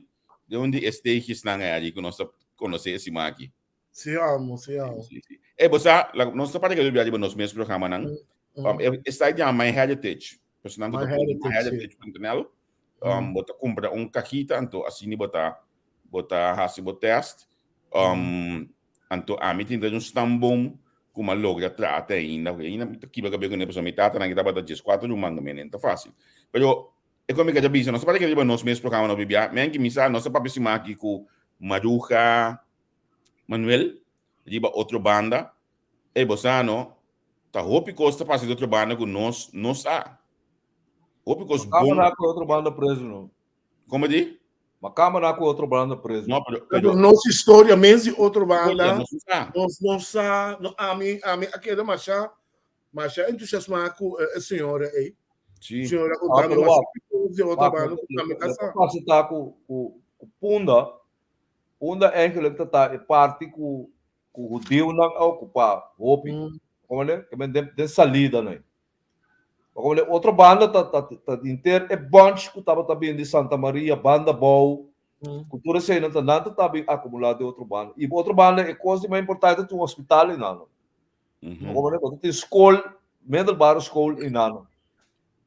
Speaker 3: De un di esteegjes nan aí que nós conhece esse maki.
Speaker 2: Sí, amo, sí, amo.
Speaker 3: Sí, sí. Eh, bo sa, la, nos ta para que viaje nos mes programa nan. E site llama My Heritage. Pues nan
Speaker 2: My
Speaker 3: ta
Speaker 2: Heritage,
Speaker 3: myheritage.nl. Bo ta compra un cajita, anto asina bo ta bo ta hasi bo test. Anto ami tin un stamboom ku m'a logra trata ainda, porque ainda mi ta kiba kabia kuné, pasobra mi tatanan ki tabata 14 ruman ku mi, no ta fácil. Pero e kon mi ka bisa, nos ta para ke riba nos mes programa no bibia, men ki mi sa, nos ta papia sima aki ku Maruja Manuel riba otro banda. Ey, bo sa no, ta hopi kos ta pasa di otro banda ku nos no sa. Hopi kos bon.
Speaker 4: Makamba na ku otro banda preso no.
Speaker 3: Como di?
Speaker 4: Makamba na ku otro banda preso.
Speaker 3: No, pero,
Speaker 2: Pero
Speaker 3: pero
Speaker 2: nos historia mes di otro banda,
Speaker 3: nos no sa.
Speaker 2: nos no sa, no, ami, ami a keda masha, masha entusiasmá ku e señora ei.
Speaker 3: Sí.
Speaker 2: Señora ku
Speaker 4: Ah,
Speaker 2: tami
Speaker 4: pero
Speaker 2: masha
Speaker 4: wak.
Speaker 2: di otro
Speaker 4: Wak,
Speaker 2: banda ku tami ta sa.
Speaker 4: Pasa ta ku ku ku Punda. Punda eigenlijk ta ta e parti ku ku hudiunan a okupá hopi. Como ne? Ke men den den salida nei. Como ne otro banda ta ta ta inter e bunch ku tabata bin di Santa Maria, Banda Bou, ku tur eseinan ta nan ta ta bin akumulá den otro banda. I otro banda e kos di mas importante ta un hospital einan. Como ne? Bo ta tin skol, middelbare school einan.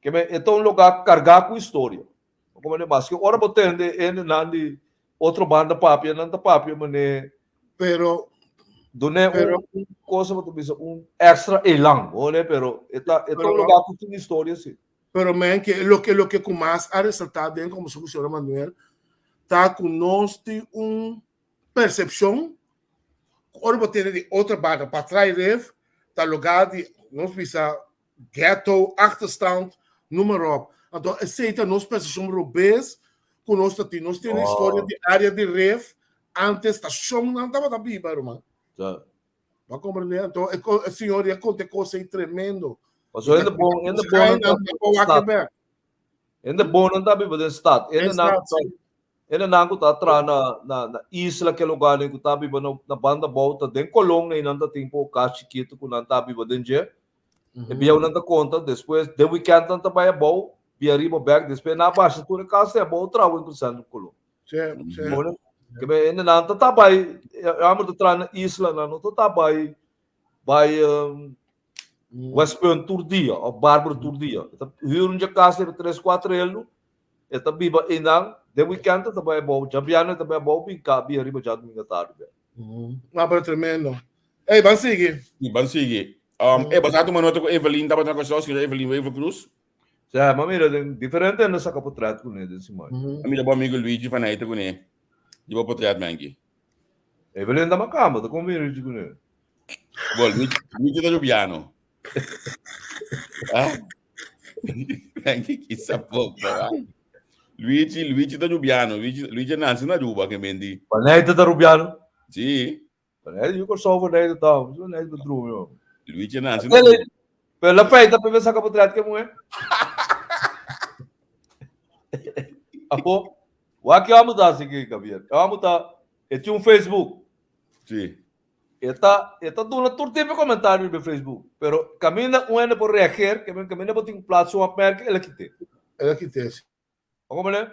Speaker 4: Ke men e ta un lugá kargá ku historia. Como ne? Maske ora bo tende hendenan di otro banda papia, nan ta papia mane
Speaker 2: Pero
Speaker 4: Dune
Speaker 2: Pero
Speaker 4: un cosa bo ta bisa un extra elan, bo ne, pero e ta e ta un
Speaker 2: Pero
Speaker 4: lugar ku tin historia si.
Speaker 2: Pero men ke loke loke ku mas a resaltá den kombersashon ku señora Manuel ta ku nos tin un persepshon ku ora bo tende di otro banda pa trai ref ta lugar di nos bisa ghetto, achterstand, noem maar op. Anto esei ta nos persepshon robes ku nos ta tin. Nos tin historia di área di ref antes ta shonnan tabata biba, ruman. Bo a komprendé? Anto e señor ya konta e kos ei tremendo.
Speaker 4: Pasobra hende bon, hende bon nan ta biba den stat. Hende bon nan ta biba den stat. Hende nan hende nan ku ta traha na na na isla ke lugarnan ku ta biba na na banda abou ta den Colón einan ta tin por kas chikitu ku nan ta biba den dje. E bieunan ta konta despues den weekend nan ta bai abou bia riba bek despues nan a basha tur e kas ei abou traha winkel centro Colón.
Speaker 2: Sí, sí.
Speaker 4: Ke men hende nan ta ta bai amo ta traha na isla nan no ta ta bai bai Westpunt tur dia of Barbara tur dia. E ta huur un dje kas riba tres kuater eldo e ta biba einan den weekend e ta bai abou djabièrnè e ta bai abou bin ka bin ariba djadumingu atardi bek.
Speaker 2: No, pero tremendo. Ey, ban sigui.
Speaker 3: Ban sigui. Ey, bo sa tuma nota ku Evelyn tabata na Kòrsou, señora Evelyn Wever Croes?
Speaker 4: Sí, ma mira den diferente hende saka potret kuné den siman.
Speaker 3: A mira bo amigo Luigi van Heijten kuné di bo potret menki.
Speaker 4: Evelyn ta makamba, ta kon bini Luigi kuné?
Speaker 3: Bo, Luigi, Luigi ta Rubiano. Ah? Menki kisa poko. Ah? Luigi, Luigi ta Rubiano. Luigi, Luigi a nansi na Aruba ke mendi.
Speaker 4: Van Heijten ta Rubiano?
Speaker 3: Sí.
Speaker 4: Van yu Kòrsou van Heijten ta. Van Heijten ta drumi, man.
Speaker 3: Luigi a nansi na Aruba.
Speaker 4: Pero la feita pe saka potret ke muhé. Apo, wak ke amo ta hasi aki, Javier? E amo ta, e tin un Facebook.
Speaker 3: Sí.
Speaker 4: E ta, e ta duna tur tipo di komentario riba e Facebook. Pero kaminda un hende por reageer, kaminda bo tin ku plaats un opmerking, el a kit'é.
Speaker 2: El a kit'é, sí.
Speaker 4: Bo komprende?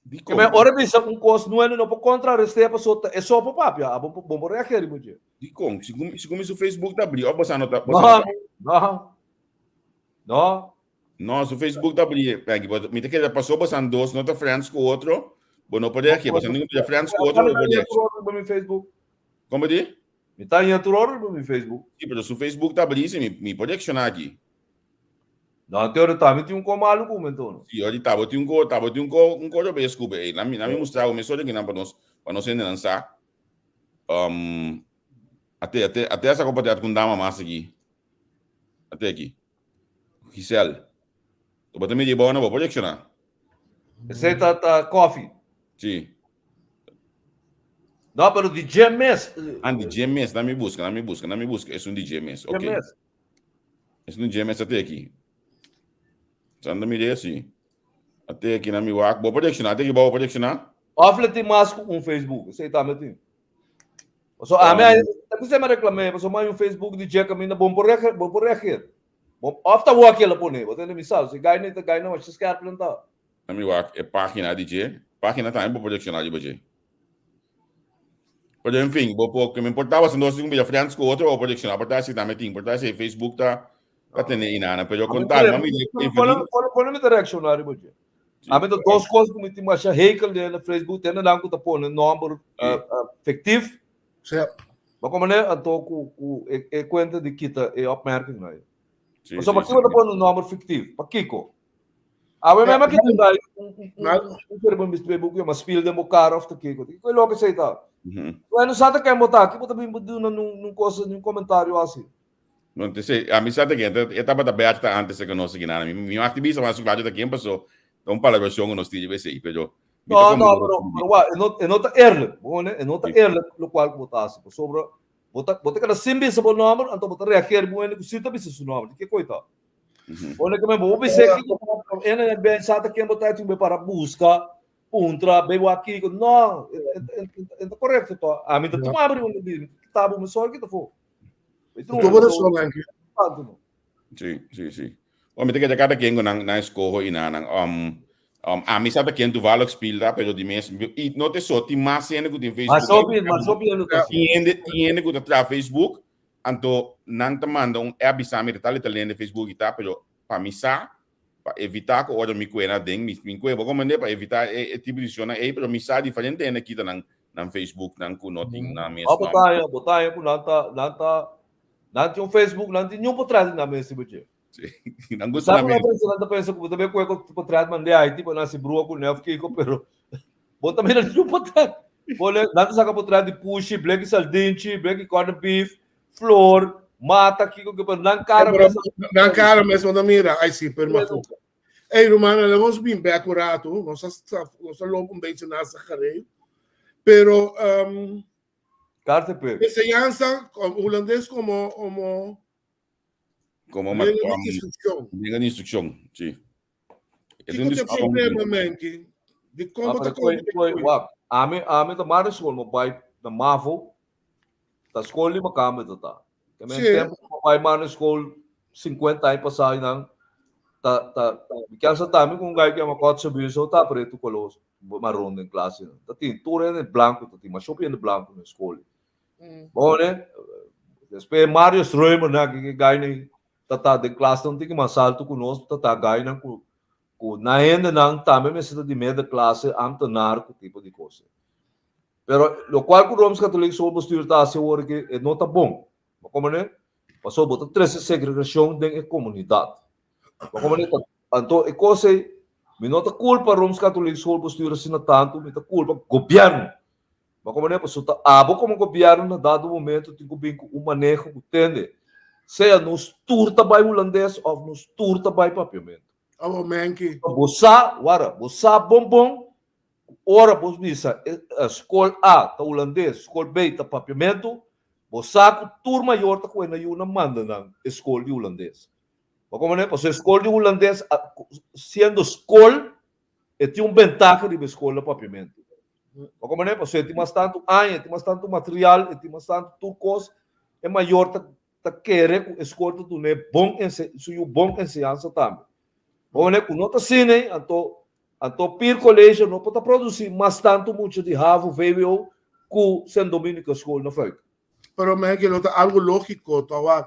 Speaker 3: Dikon?
Speaker 4: Ke men ora bisa un kos nu hende no por kontrarest'é pasobra ta e so por papia, abo bo por reageer riba dje.
Speaker 3: Dikon? Segun segun mi su Facebook ta abrí òf boso no ta boso no ta?
Speaker 4: No, no. No.
Speaker 3: No, su Facebook ta abrí. Peggy, bo mi ta kere pasobra boso dos no ta friends ku otro, bo no por reageer. Boso no ta friends ku otro, bo por reageer.
Speaker 4: Riba mi Facebook.
Speaker 3: Kon bo di?
Speaker 4: Mi ta haña tur ora riba mi Facebook.
Speaker 3: Sí, pero su Facebook ta abrí, sí, mi mi por reakshoná aki.
Speaker 4: No, anto ora tambe tin un ko malu ku mi anto.
Speaker 3: Sí, ora tabo tin un ko, tabo tin un ko, un ko robes ku be. Nan mi, nan mi mustra bo mesora kinan pa nos, pa nos hendenan sa. Um, ate, ate, ate a saka potret ku un dama mas aki. Ate aki. Giselle. Bo ta mira bo, no bo por reakshoná.
Speaker 4: Esei ta ta koffie.
Speaker 3: Sí.
Speaker 4: No, pero di dje mes.
Speaker 3: Ah, di dje mes. Nan mi buska, nan mi buska, nan mi buska. Esun di dje mes.
Speaker 4: Dje
Speaker 3: Ok.
Speaker 4: mes.
Speaker 3: Esun di dje mes ate aki. Sanda mira asi. Ate aki nan mi wak. Bo por reacciona? Ate aki bo por reacciona?
Speaker 4: Of le tin mas ku un Facebook. Esei tambe tin. Paso ami
Speaker 3: Um,
Speaker 4: ta bisa mi reclamé, paso mai un Facebook di dje kaminda bon por reageer, bon por reageer. Bon, of ta wak el a pone, bo tende mi sa. Si gai ne ta gai no, masha skerp nan ta.
Speaker 3: Nan mi wak e pagina di dje. Pagina tambe bo por reacciona riba dje. Pero en fin, bo por, ke me importaba si nos tin un bida friends ku otro, bo por reacciona. Por ta si tambe tin, por ta si Facebook ta ta tene inana. Pero
Speaker 4: Ami
Speaker 3: con tal, mami,
Speaker 4: Kono, kono, kono mi ta reacciona riba dje? Ami ta dos kos ku mi tin masha hekel den na Facebook, tende nan ku ta pone nomber fictief.
Speaker 2: Sí.
Speaker 4: Bo komprende? Anto ku ku e e kuenta di kita e opmerking nan.
Speaker 3: Sí,
Speaker 4: Pasobra
Speaker 3: sí,
Speaker 4: pakiko
Speaker 3: sí.
Speaker 4: ta pone un nomber fictief? Pakiko? Awe mema ki tin dai un un un un kere bo bisti bo ku yama spiel den bo kara of ta kiko. Kiko e loke esei ta? Bueno, sa ta ken bo ta? Ki bo ta bin bo duna nun nun kosa, nun komentario asi?
Speaker 3: No, te sei, a mi sa ta ken, e tabata Berta antes ku nos gina. Mi mi aktivista mas claro ta ken paso, ta un palabracion ku nos tin riba esei, pero mi ta
Speaker 4: No, no,
Speaker 3: komprende
Speaker 4: pero pero wa, e no e no ta eerlijk, bo hoor, e no ta eerlijk lokual ku bo ta hasi, pasobra bo ta bo ta keda sin bisa bo nòmber, anto bo ta reageer bo hende ku si ta bisa su nòmber, di ke koi ta? Ora ke men bo bisa kiko ene na ben sa ta ken bo ta tin be para buska puntra be wak kiko no e ta korekto to ami ta tuma abri un di kita bo mi sor kita fo.
Speaker 2: Tu bo razon anke.
Speaker 3: Sí, sí, sí. Bo mi ta keda kada ken ku nan nan eskoho i nan nan um um ami sa ta ken toevallig speel ta pero di mes i no te so tin mas hende ku tin Facebook.
Speaker 4: Mas hopi mas hopi hende ta.
Speaker 3: Tin hende tin hende ku ta traha Facebook Anto nan ta manda un app bisa mi ta tal y tal den Facebook y ta, pero pa mi sa, pa evita cu ora mi cuena den, mi mi cue, bo comprende, pa evita e, e tipo di situacionnan ey, pero mi sa diferente hende kita nan nan Facebook nan cu no tin nan mes
Speaker 4: Oh, bo
Speaker 3: nomber.
Speaker 4: ta haña, bo ta haña cu nan ta, nan ta, nan tin un Facebook, nan tin niun potret di nan mes riba dje.
Speaker 3: Sí, nan gusta
Speaker 4: Sa
Speaker 3: nan
Speaker 4: ku nan
Speaker 3: mes.
Speaker 4: pensa, nan ta pensa cu bo ta bay cue cu potret mande Haiti pa nan hasi brua cu ne of kico, pero bo ta mira niun potret. Bo le, nan ta saka potret di pushi, bleki saldinchi, bleki corned beef, flor, mata, kiko, kiko, pero nan kara
Speaker 2: Pero
Speaker 4: mes.
Speaker 2: nan kara mes no ta mira. Ai sí, pero mafuka. Ey, rumannan, laga nos bin bek un ratu. Nos a nos a loop un beetje naast de gerei. Pero um,
Speaker 4: Kaartenpuk.
Speaker 2: enseñanza hulandes como como
Speaker 3: Como
Speaker 2: lenga de instrucción.
Speaker 3: Lenga de instrucción, sí. Es
Speaker 2: Kiko
Speaker 3: un
Speaker 2: te
Speaker 3: discusión.
Speaker 2: problema, Menki? Di
Speaker 4: Ah,
Speaker 2: kon bo ta
Speaker 4: pero koi, koi, wak. Ami, ami ta mari school, mo bai na MAVO. Ta school di makame ta ta. Ke men tempo mo bai mari school 50 aña pasá nan. Ta, ta, mi kier sa tambe ku un gai ku yama Kotse Buso ta pretu koló maron den klase nan. Ta tin tur hende blanku ta tin, masha hopi hende blanku na skol. Bon, ne? Despues Mario Strömer nan ki gai nan ta ta den klas nan tin ki mas alto ku nos ta ta gai nan ku ku nan hendenan tambe mester ta di middenklasse, ambtenaar ku tipo di kos. Pero lokual ku Rooms Katoliek Schoolbestuur ta hasi awor aki e no ta bon. Bo komprende? Pasobra bo ta trese segregashon den e komunidat. Bo komprende? Anto e kos ei mi no ta kulpa Rooms Katoliek Schoolbestuur asina tantu, mi ta kulpa gobièrnu. Bo komprende? Pasobra ta abo komo gobièrnu na dado momento tin ku bin ku un maneho ku tende sea nos tur ta bai hulandes òf nos tur ta bai papiamentu.
Speaker 2: Abo menki.
Speaker 4: Bo sa, wara, bo sa bon bon ku ora bo bisa e skol A ta hulandes, skol B ta papiamentu, bo sa ku tur mayor ta kohe nan yu nan manda nan e skol di hulandes. Bo komprende? Pasobra e skol di hulandes, siendo skol, e tin un bentaha riba e skol na papiamentu. Bo komprende? Pasobra e tin mas tantu aña, e tin mas tantu material, e tin mas tantu tur kos, e mayor ta ta kere ku e skol ta dun'é bon ense su yu bon enseñansa tambe. Bo manera ku no ta asina ei, anto anto Pier College no por ta produsí mas tantu mucha di havo, vwo ku Sint Dominicus School na Fuik.
Speaker 2: Pero mei lo ta algo lógiko tòg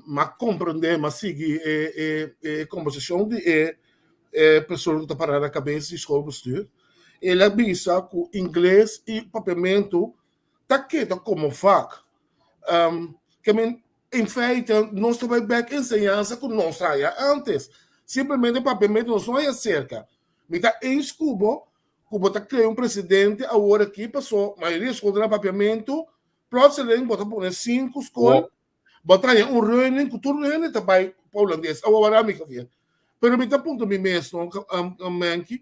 Speaker 2: m'a komprendé, m'a sigui e e e kombersashon di e e persona ku ta pará na kabes di schoolbestuur. El a bisa ku ingles i papiamentu ta keda komo vak. Ke men, in feite, nos ta bai bek enseñansa ku nos haya antes. Simplemente papiamentu nos no haya serka. Mi ta eens ku bo ku bo ta krea un presidente awor aki paso mayoria skol ta na papiamentu, plotseling bo ta pone sinku skol, bo ta haya un reunion ku tur hende ta bai pa hulandes. Awor wara mi Javier. Pero mi ta puntra mi mes no, Menki,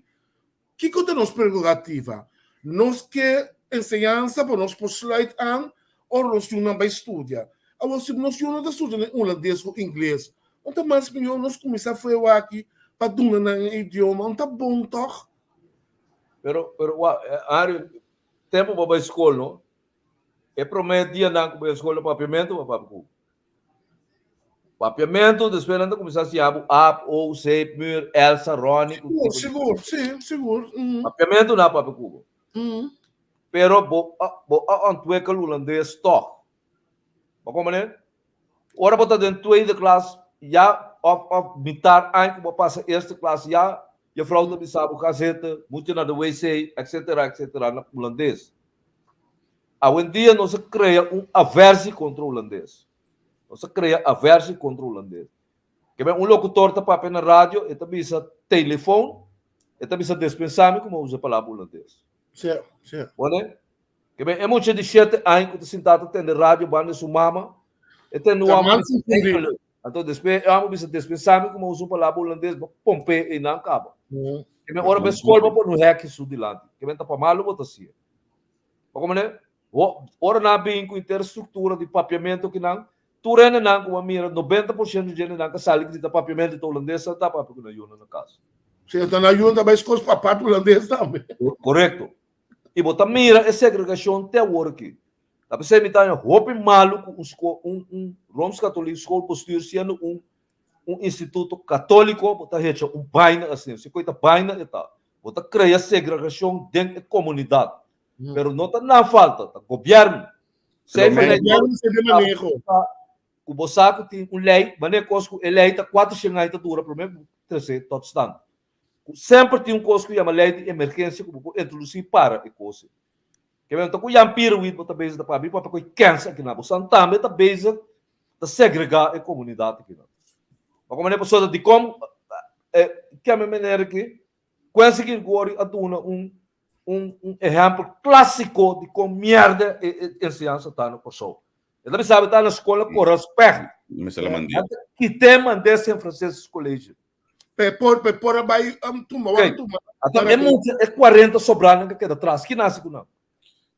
Speaker 2: Kiko ta nos prerogativa? Nos ke enseñansa pa nos por sluit aan ora nos yunan bai studia. Awor si nos yunan ta studia den hulandes ku ingles, un ta mas mihó nos kuminsá fueu aki pa duna nan e idioma. Un ta bon tòg?
Speaker 4: Pero, pero wak, Ario, tempu bo bai skol no, e promé dianan ku bo bai skol na papiamentu bo papia ku Papiamentu, despues nan ta kuminsá siña bo A, O, C, Muur, Elsa, Ronnie.
Speaker 2: Sigur, sigur, sí, sigur.
Speaker 4: Papiamentu nan a papia ku bo. Pero bo a, bo a ontwikkel hulandes tòg. Bo komprende? Ora bo ta den tweede klas ya òf òf mitar aña ku bo a pasa eerste klas ya juffrouw ta bisa bo ga zitten, moet je naar de wc, etcetera, etcetera na hulandes. Awendia nos a krea un aversie kontra hulandes. Nos a krea aversie kontra hulandes. Ke men un lokutor ta papia na radio, e ta bisa telefon, e ta bisa despensami ku mi a usa e palabra hulandes.
Speaker 2: Sí, sí.
Speaker 4: Bo ne? Ke men e mucha di shete aña ku ta sintá ta tende radio banda di su mama, e tende un
Speaker 2: Ta
Speaker 4: hòmber
Speaker 2: mal
Speaker 4: bisa
Speaker 2: konfundí.
Speaker 4: enkele. Anto despues e hòmber bisa despensami ku mi a usa un palabra hulandes, bo pomp'é einan kaba. Ke men ora bo e skol bo pone un hèki su dilanti. Ke men ta pa malu bo ta hasié. Bo komprende? Ho, ora nan a bin ku inter struktura di papiamentu kinan, tur hendenan ku a mira, 90% di hendenan ka sali grita papiamentu ta hulandes, nan ta papia ku nan yunan na kas.
Speaker 2: Si, anto nan yunan ta bai skos pa papia hulandes tambe.
Speaker 4: Korekto. I bo ta mira e segregashon te awor aki. Ta p'esei mi ta haña hopi malu ku un sko, un, un Rooms-Katholiek Schoolbestuur siendo un, un instituto katóliko, bo ta hecha un baina asina. Si koe ta baina e ta. Bo ta krea segregashon den e komunidat. Pero no ta nan falta, ta gobièrnu.
Speaker 2: Gobièrnu se den maneho.
Speaker 4: Ku bo sa ku tin un lei, manera kos ku e lei ta kuater shen aña ta dura promé ku trese tot stand. Ku semper tin un kos ku yama lei di emergensia ku bo por introdusí para e kos ei. Ke men ta ku Jan Pierewit bo ta bezig ta papia, mi papia ku e kèns akinan. Bo san tambe ta bezig ta segregá e komunidat akinan. Pa ku manera pasobra dikon e keme manera ki Quincy Gilgori a duna un un un ehèmpel klásiko di kon mièrda e e enseñansa ta na Kòrsou. E ta bisa bo ta na skol na Koraspègt.
Speaker 3: Mester la mand'é.
Speaker 4: Nan ta kit'é mand'é Sint Franciscus College.
Speaker 2: Pe por pe por a bai um, tumba,
Speaker 4: Ok.
Speaker 2: tumba.
Speaker 4: Anto e mucha e 40 sobranan ku keda tras, ki nasi ku nan?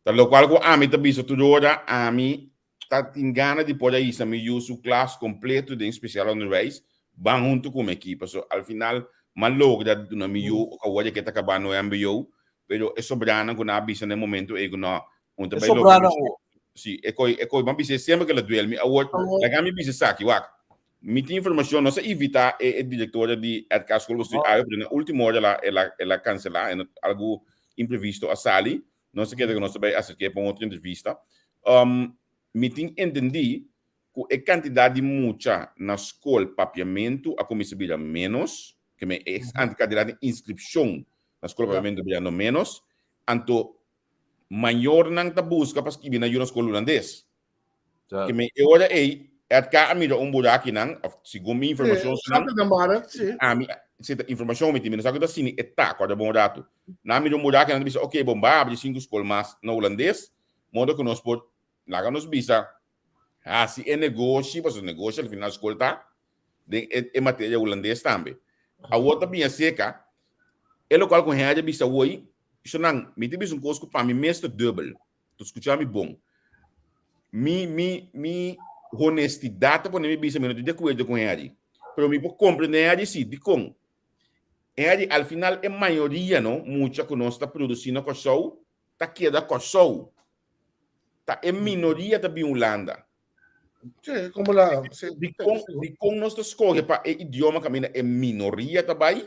Speaker 3: Ta lokual ku ami ta bisa tur ora, ami ta tin gana di por a hisa mi yu su klas kompleto den spesial onderwijs, ban huntu ku mi aki, paso al final m'a logra duna mi yu awor ke ta kaba no mbo, pero e sobranan ku nan a bisa na e momento ei ku no, un ta
Speaker 4: E
Speaker 3: bai logra
Speaker 4: sobranan
Speaker 3: mi
Speaker 4: awor.
Speaker 3: Si, e koi e koi m'a bisa semper ku el a duel mi awor, laga mi bisa esaki, wak, mi tin informashon, nos a invitá e e direktora di RK Schoolbestuur awe, pero na ultimo ora el a el a el a kanselá, e no algu imprevisto a sali, Nos a keda ku nos ta bai aserk'é pa un otro entrevista. Mi tin entendí ku e kantidat di mucha na skol papiamentu a kuminsá bira ménos, ke men e kantidat di inskripshon na skol papiamentu a birando ménos, anto mayornan ta buska pa skibi nan yu na skol hulandes. Ke men e ora ei, RK a mira un burakinan, of segun mi informashon, ami, si ta informashon mi tin, mi no sa ku ta sini e ta, kòrda bon ratu. Nan a mira un burakinan, nan ta bisa, oke, bon, bai abri sinku skol mas na hulandes, modo ku nos por, laga nos bisa, hasi e negoshi, pasobra negoshi al final skol ta, den e e materia hulandes tambe. Awor ta biña seka, e lokual ku Henry a bisa awor, nan, mi ta bisa un kos ku pa mi mes ta dùbel. Tu skucha mi bon. Mi, mi, mi honestidad ta pone mi bisa mi no ta di akuerdo ku Henry. Pero mi por komprende Henry si. Dikon? Henry, al final e mayoria no, mucha ku nos ta produsi na Kòrsou ta keda Kòrsou. Ta e minoria ta bin Hulanda.
Speaker 2: Sí, como la, sí.
Speaker 3: Dikon, dikon nos ta skohe pa e idioma kaminda e minoria ta bai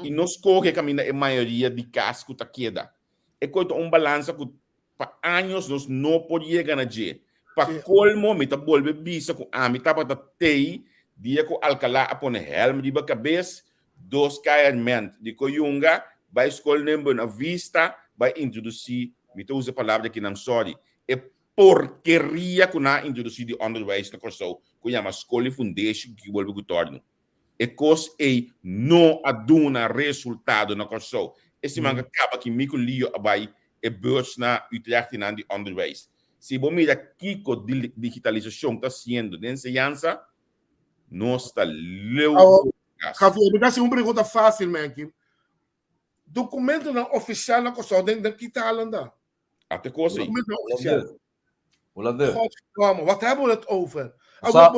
Speaker 3: i no skohe kaminda e mayoria di kas ku ta keda. E koi ta un balansa ku pa años nos no por yega na dje. Pa kolmo mi ta bolbe bisa ku ami tabata tei dia ku Alcalá a pone hèlm riba kabes, dos kaerment di Koyunga bai skol den Buena Vista bai introdusí, mi ta usa e palabra akinan sòri, e porkeria ku nan a introdusí di ònderwijs na Kòrsou ku yama skol di fundeshi ku ki bolbe ku tòrnu. E kos ei no a duna resultado na Kòrsou. E siman ka kaba ki mi ku Lio a bai e beurs na Utrecht i nan di onderwijs. Si bo mira kiko digitalisashon ta hasiendo den enseñansa, nos ta leu for di kas.
Speaker 2: Javier, mi ta hasi un pregunta fásil, Menki. Dokumentonan ofisial na Kòrsou den ki taal nan ta?
Speaker 3: Ate kos ei.
Speaker 2: Dokumentonan ofisial.
Speaker 4: Holandés.
Speaker 2: Godverdomme, wat hebben we het over?
Speaker 4: Sa-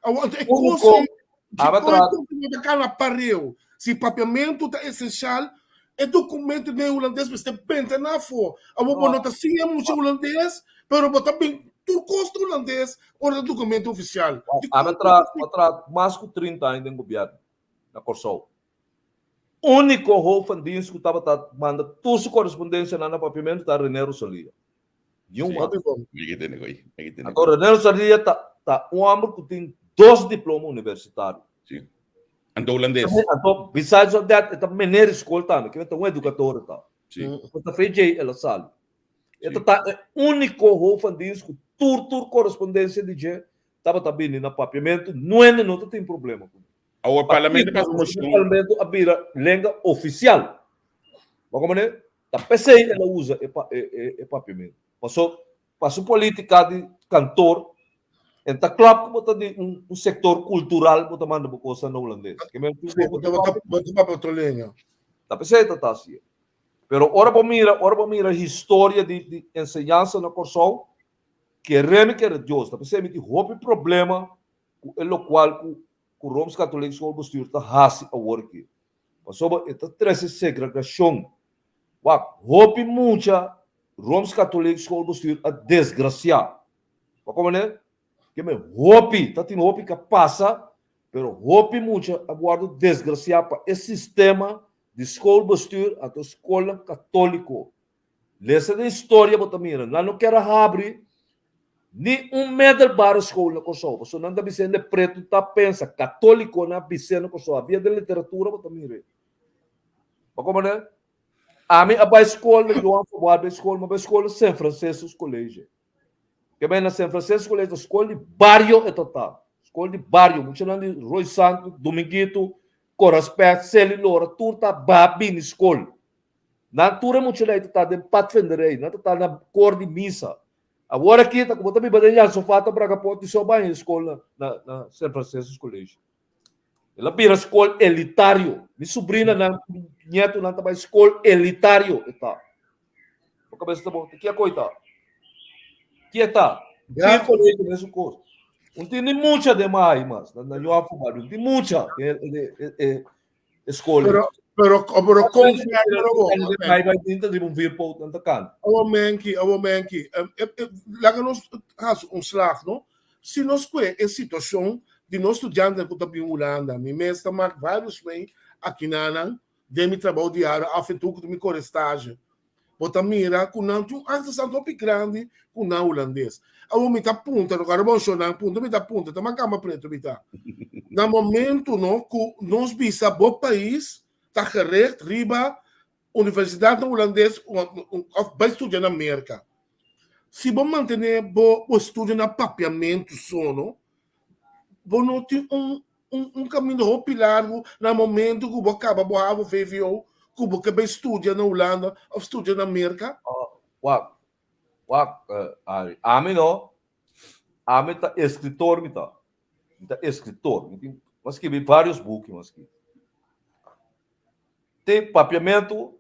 Speaker 2: Want e
Speaker 4: Como
Speaker 2: kos
Speaker 4: ko-
Speaker 2: ei,
Speaker 4: Aba tra-
Speaker 2: ta kana pareu. Si papiamento ta esencial, e documento den holandés mester benta na afó. Awor bo no ta siña mucho holandés, pero bo ta bin tur kos ta holandés ora ta documento oficial. Di
Speaker 4: Aba
Speaker 2: kon
Speaker 4: tra, a tra mas ku 30 aña den gobièrnu na Kòrsou. Úniko hoofd van dienst ku tabata manda tur su korespondensianan na papiamentu ta René Rosalia. Niun
Speaker 3: Sí.
Speaker 4: mas.
Speaker 3: Mi ke tene koi. Mi ke tene
Speaker 4: Anto René Rosalia ta ta un hòmber ku tin dos diploma universitario.
Speaker 3: Sí. Anto hulandes.
Speaker 4: Anto besides of that e ta meneer di skol tambe, ke ta un edukador e ta.
Speaker 3: Sí.
Speaker 4: Anto ta fe djei el a sali. E ta
Speaker 3: Sí.
Speaker 4: ta e úniko hoofd van dienst ku tur tur korespondensia di dje tabata bini na papiamentu, nuende no ta tin problema ku.
Speaker 3: Awor parlamento pasa un moshon.
Speaker 4: Parlamento a bira lenga ofisial. Bo komprende? Ta p'esei el a usa e e papiamentu. Paso pa su politica di kantor en ta klap ku bo ta di un un sektor kultural bo ta manda bo kosa na hulandes. Ke men
Speaker 2: Sí, bo ta bo ta papia otro lenga.
Speaker 4: Ta p'esei ta ta hasié. Pero ora bo mira ora bo mira historia di di enseñansa na Kòrsou, kere mi kere Dios, ta p'esei mi tin hopi problema ku e lokual ku ku Rooms Katholiek Schoolbestuur ta hasi awor aki. Pasobra e ta trese segregashon. Wak, hopi mucha Rooms Katholiek Schoolbestuur a desgrasiá. Bo komprende? Ke men hopi, ta tin hopi ka pasa, pero hopi mucha a wòrdu desgrasiá pa e sistema di schoolbestuur anto skolnan katóliko. Lesa den historia bo ta mira, nan no kier a habri ni un middelbare school na Kòrsou, pasobra nan ta bisa hende pretu ta pensa, katólikonan a bis'é na Kòrsou, a bia den literatura bo ta mira ei. Bo komprende? Ami a bai skol na Johan van Waal bai skol, mi a bai skol na Sint Franciscus College. Ke bai na Sint Franciscus College ta skol di bario e ta ta, skol di bario, muchanan di Rooi Santu, Dominguito, Koraspèt, Seli Lora, tur ta ba bini skol. Nan tur e muchanan ei ta ta den padvinderij, nan ta ta na kor di misa. Awor aki ta ku bo ta biba den Jan Sofá ta braga pòt di so baña e skol na na Sint Franciscus College. El a bira skol elitario. Mi subrinanan, mi ñetonan ta bai skol elitario e ta. Bo kabesa ta bon. Ki a koi ta? Ki e ta?
Speaker 2: Ja.
Speaker 4: Tin colegio mesun kos. Un tin ni mucha den Maai mas. Na, na Johan Fumado. Un tin mucha den e, e, e, e skol.
Speaker 2: Pero, pero, pero confia pero bo.
Speaker 4: Bai bai tin ta riba un vierpoot nan ta kanta.
Speaker 2: Awo menki, awo menki. Laga nos hasi un slag, no? Si nos kue e situashon di nos studiantenan ku ta bin Hulanda, mi mes ta mak vários mei akinanan den mi trabou diario af en toe ku mi kore stage. Bo ta mira ku nan tin un achterstand hopi grandi ku nan hulandes. Awor mi ta puntra, no kare bon shownan puntra mi ta puntra, ta makamba pretu mi ta. Na momento no ku nos bisa bo pais ta gericht riba universidatnan hulandes òf bai studia na Merka. Si bo mantené bo estudio na papiamentu so no, bo no tin un un kaminda hopi largu na momento ku bo kaba bo havo VVO ku bo ke bai studia na Hulanda òf studia na Merka.
Speaker 4: Wak, wak, Ari, ami no, ami ta eskritor mi ta, mi ta eskritor, mi tin, mi a skibi vários buki mi a skibi. Tin papiamentu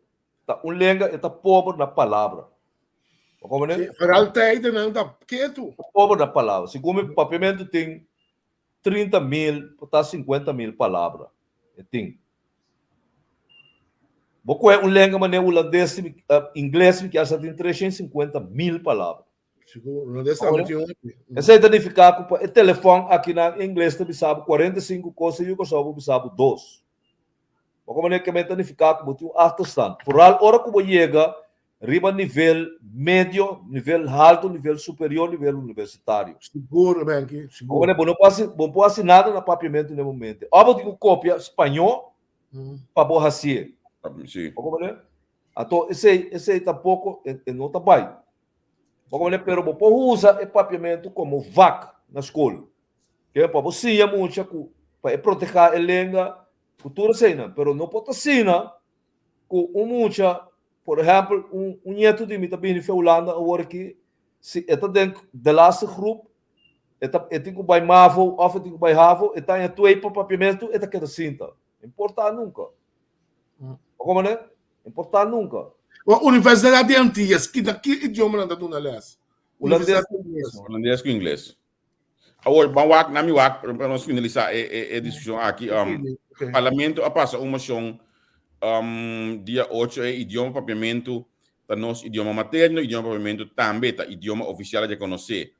Speaker 4: ta un lenga e ta pober na palabra. Bo komprende?
Speaker 2: Sí, vooral tijdennan ta ketu.
Speaker 4: Pober na palabra. Segun mi papiamentu tin 30 mil por ta 50 mil palabra e tin. Bo kohe un lenga manera hulandes, ingles mi kier sa tin 350 mil palabra.
Speaker 2: Sigur, hulandes tambe tin hopi.
Speaker 4: Esei ta nifiká ku pa e telefòn akinan ingles ta bisa bo 45 kos i yu Kòrsou bo bisa bo dos. Bo komo ke men ta nifiká ku bo tin un achterstand. Foral ora ku bo yega riba nivel medio, nivel haltu, nivel superior, nivel universitario.
Speaker 2: Sigur, Benki, sigur.
Speaker 4: Bo no por hasi, bo no por hasi nada na papiamentu na e momento. Òf bo tin ku kopia spañó pa bo hasié.
Speaker 3: Sí.
Speaker 4: Bo komprende? Anto esei, esei tampoko e, e no ta bai. Bo komprende? Pero bo por usa e papiamentu komo vak na skol. Ke pa bo siña mucha ku pa e protehá e lenga ku tur eseinan. Pero no por ta asina ku un mucha, por ehèmpel, un un ñetu di mi ta bini fe Hulanda awor aki, si e ta den de laatste groep, e ta e tin ku bai mavo òf e tin ku bai havo, e ta haña twee pa papiamentu, e ta keda sinta. No importá nunka. Bo komprende? No importá nunka.
Speaker 2: Bo Universidad di Antillas, ki na ki idioma nan ta duna lès?
Speaker 4: Hulandes.
Speaker 2: Universidad di Antillas.
Speaker 3: Hulandes ku ingles. Awor, ban wak, na mi wak, pa nos finalisá e, e, e diskushon aki. Um,
Speaker 2: Okay.
Speaker 3: Parlamento a pasa un moshon um, dia 8 e idioma papiamentu ta nos idioma materno, idioma papiamentu tambe ta idioma ofisial rekonosé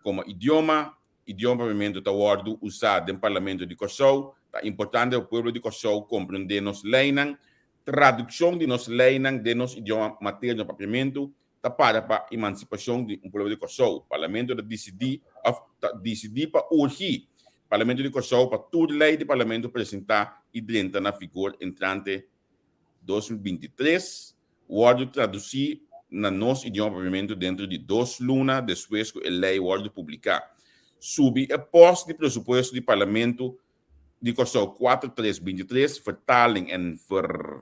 Speaker 3: komo idioma. Idioma papiamentu ta wòrdu usá den Parlamento di Kòrsou. Ta importante pa pueblo di Kòrsou komprendé nos leinan. Tradukshon di nos leinan den nos idioma materno papiamentu ta para pa emansipashon di un pueblo di Kòrsou. Parlamento ta disidí òf ta disidí pa urgí Parlamento di Kòrsou pa tur lei di Parlamento presentá i drenta na vigor entrante 2023 wòrdu tradusí na nos idioma Papiamentu dentro di dos luna despues ku e lei wòrdu publiká. Subi e pòst di presupuesto di Parlamento di Kòrsou kuater tres bintitres, vertaling en ver.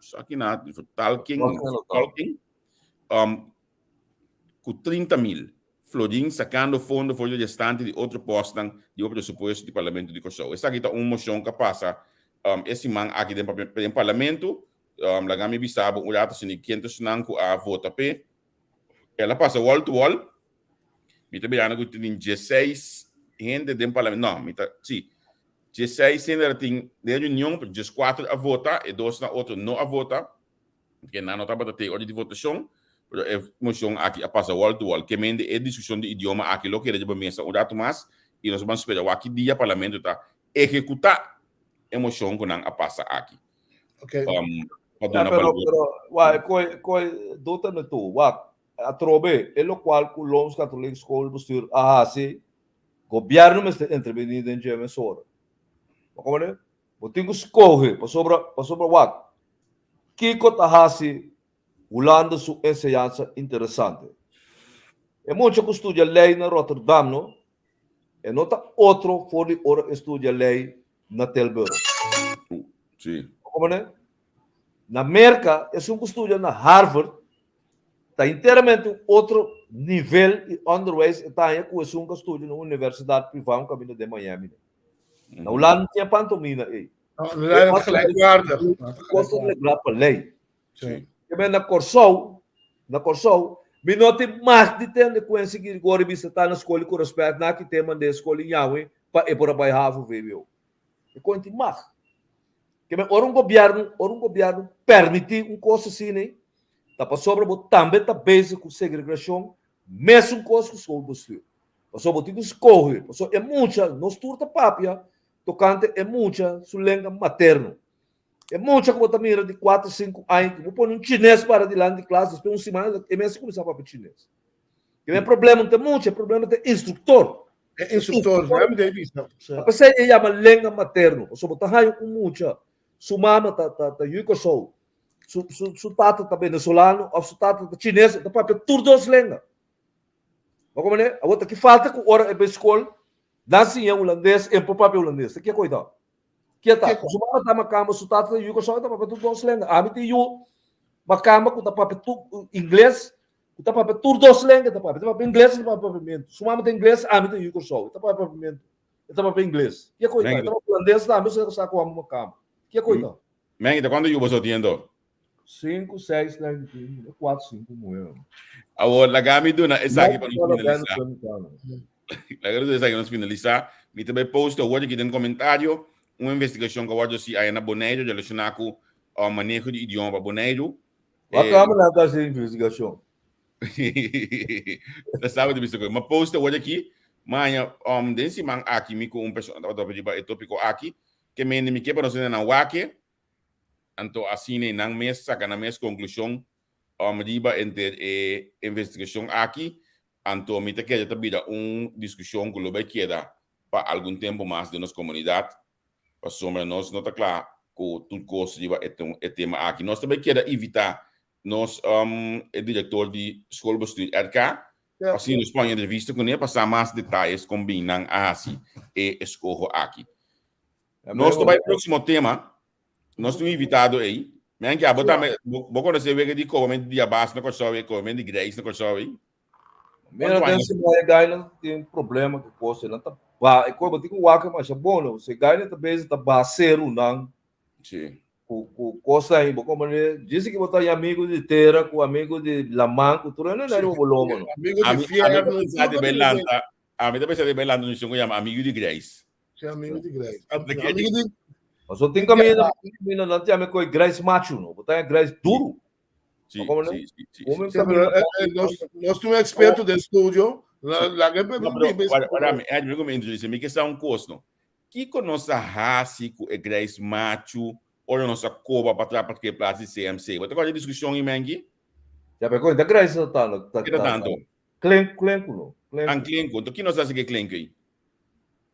Speaker 3: Esaki na vertalking, vertolking, um, ku 30 mil florin sakando fondo for di restante di otro postnan di e presupuesto di Parlamento di Kòrsou. Esaki ta un moshon ku a pasa um, e siman aki den, den Parlamento. Um, laga mi bisa bo un rato sini ken ta esnan ku a vota p'e. El a pasa wall to wall. Mi ta mirando ku tin 16 hende den Parlamento. No, mi ta, sí. 16 hende a tin den reunion, pero 14 a vota, e dos na otro no a vota. Porque nan no tabata te ora di votacion, pero e mocion aki a pasa wall to wall. Ke mende e discusion di idioma aki lo keda riba mesa un rato mas y nos ban spera wak ki dia Parlamento ta ehecuta e mocion cu nan a pasa aki.
Speaker 2: Okay.
Speaker 3: Pa
Speaker 4: Ja,
Speaker 3: duna
Speaker 4: pero,
Speaker 3: balor.
Speaker 4: pero, wa, koi, koi, dota me tu, wak, atrobe, e locual cu Looms Katholiek Schoolbestuur a haci, gobierno mester interveni den dje mesora. Bo comprende? Bo tin ku skohe pasobra pasobra wak kiko ta hasi Hulanda su enseñansa interesante. E mucha ku studia lei na Rotterdam no, e no ta otro for di ora e studia lei na Tilburg.
Speaker 3: Sí.
Speaker 4: Bo comprende? Na Merka esun ku studia na Harvard ta enteramente un otro nivel di onderwijs e ta haña ku esun ku a studia na un universidat privá un kaminda den Miami. Na Hulanda no tin e pantomina ei.
Speaker 2: No, na Hulanda ta gelijkwaardig.
Speaker 4: Kos ta reglá pa lei. Si. Ke men na Kòrsou, na Kòrsou, mi no tin mag di tende ku Ensi Girigori bisa ta na skol ku rèspèt na ki tema den skol i ñawe pa e por a bai havo vwo. E kon tin mag. Ke men ora un gobièrnu, ora un gobièrnu pèrmití un kos asina ei, ta pasobra bo tambe ta bezig ku segregashon, mesun kos ku schoolbestuur. Pasobra bo tin ku skohe, pasobra e mucha, nos tur ta papia tokante e mucha su lenga materno. E mucha ku bo ta mira di kuater, sinku aña ku bo pone un chines para dilanti di klas, despues un siman e mes a kuminsá papia chines. E problema no ta e mucha, e problema ta e instruktor.
Speaker 2: E instruktor, ya mi debe bisa.
Speaker 4: A pesar e yama lenga materno, pasobra bo ta haña un mucha, su mama ta ta ta yu Kòrsou, su su su tata ta venezolano òf su tata ta chines, e ta papia tur dos lenga. Bo komprende? Awor ta ki falta ku ora e bai skol, nan siña hulandes, e por papia hulandes. Ta ke koe ta? Ke ta? Su mama ta makamba, su tata ta yu Kòrsou, e ta papia tur dos lenga. Ami tin yu makamba ku ta papia tur ingles, ku ta papia tur dos lenga e ta papia. E ta papia ingles, e ta papia papiamentu. Su mama ta ingles, ami ta yu Kòrsou. E ta papia papiamentu, e ta papia ingles. Ke koe ta? E ta papia hulandes tambe, so e sa ku amo makamba. Ke koe ta?
Speaker 3: Mengi, ta kuantu yu boso tin anto?
Speaker 4: Sinku, seis, nèg di tin, kuater, sinku muhé.
Speaker 3: Awor, laga mi duna esaki pa nos finalisá. Laga mi duna esaki pa nos finalisá. Mi ta bai post awor aki den komentario un investigashon ku a wòrdu hasi aya na Boneiru relashoná ku maneho di idioma pa Boneiru.
Speaker 4: Wak kaba nan ta hasi investigashon?
Speaker 3: Ta sabi ta bisa ku. Mi a post awor aki, maña den siman aki mi ku un persona tabata papia riba e topiko aki, ke mende mi ke pa nos hende nan wak e. Anto asina e nan mes saka nan mes konklushon riba enter e investigashon aki. Anto mi ta kere ta bira un diskushon ku lo bai keda pa algun tempu mas den nos komunidat, pasobra nos no ta kla ku tur kos riba e tema aki. Nos ta bai keda invitá nos e direktor di Schoolbestuur RK pa asina nos pon entrevista kuné pa sa mas detayes kon bin nan a hasi e eskoho aki. Nos ta bai próximo tema. Nos tin un invitado ei. Men que abo tambe, bo conoce wega di kobamento di abas na Kòrsou ei, kobamento di grijs na Kòrsou ei?
Speaker 4: Mira, den si moe gaina tin problema ku kos, nan ta ba, e kos bo tin ku wak masha bon no. Se gaina ta bezig ta ba seru nan.
Speaker 3: Sí.
Speaker 4: Ku ku kosnan ei, bo komprende? Djis ki bo ta amigo di tera ku amigo di laman ku tur hende na riba bo lomba no.
Speaker 2: Amigo di
Speaker 3: Ami, ami
Speaker 2: fierno,
Speaker 3: ta pensa
Speaker 2: tur
Speaker 3: di bai
Speaker 2: amigo di
Speaker 3: lanta, ami ta pensa di bai lanta un shon ku yama amigo di grijs.
Speaker 2: Si amigo di Grace.
Speaker 3: De que
Speaker 2: Amigo di
Speaker 4: Paso tin caminda, tin caminda nan te ame koi Grace macho no, bo ta Grace duro.
Speaker 3: Sí,
Speaker 4: Como no?
Speaker 3: sí, sí, sí,
Speaker 4: Como
Speaker 3: sí.
Speaker 4: un
Speaker 2: Sí, pero,
Speaker 4: caminda
Speaker 2: eh, eh, nos, nos tin un experto den studio. La, la que
Speaker 3: No, pero, wara, wara, mi, eh, mi come introduce, mi ke sa un kos no. Kiko nos a hasi ku e Grace macho ora nos a koba pa tra parkeerplaats di CMC? Bo ta kòrda e diskushon ei, Mengi?
Speaker 4: Ya, pero koi, ta Grace ta ta ta
Speaker 3: Kita
Speaker 4: ta
Speaker 3: tanto?
Speaker 4: Klenku, klenku no, klenku.
Speaker 3: An klenku, anto ki nos a hasi ku e klenku ei?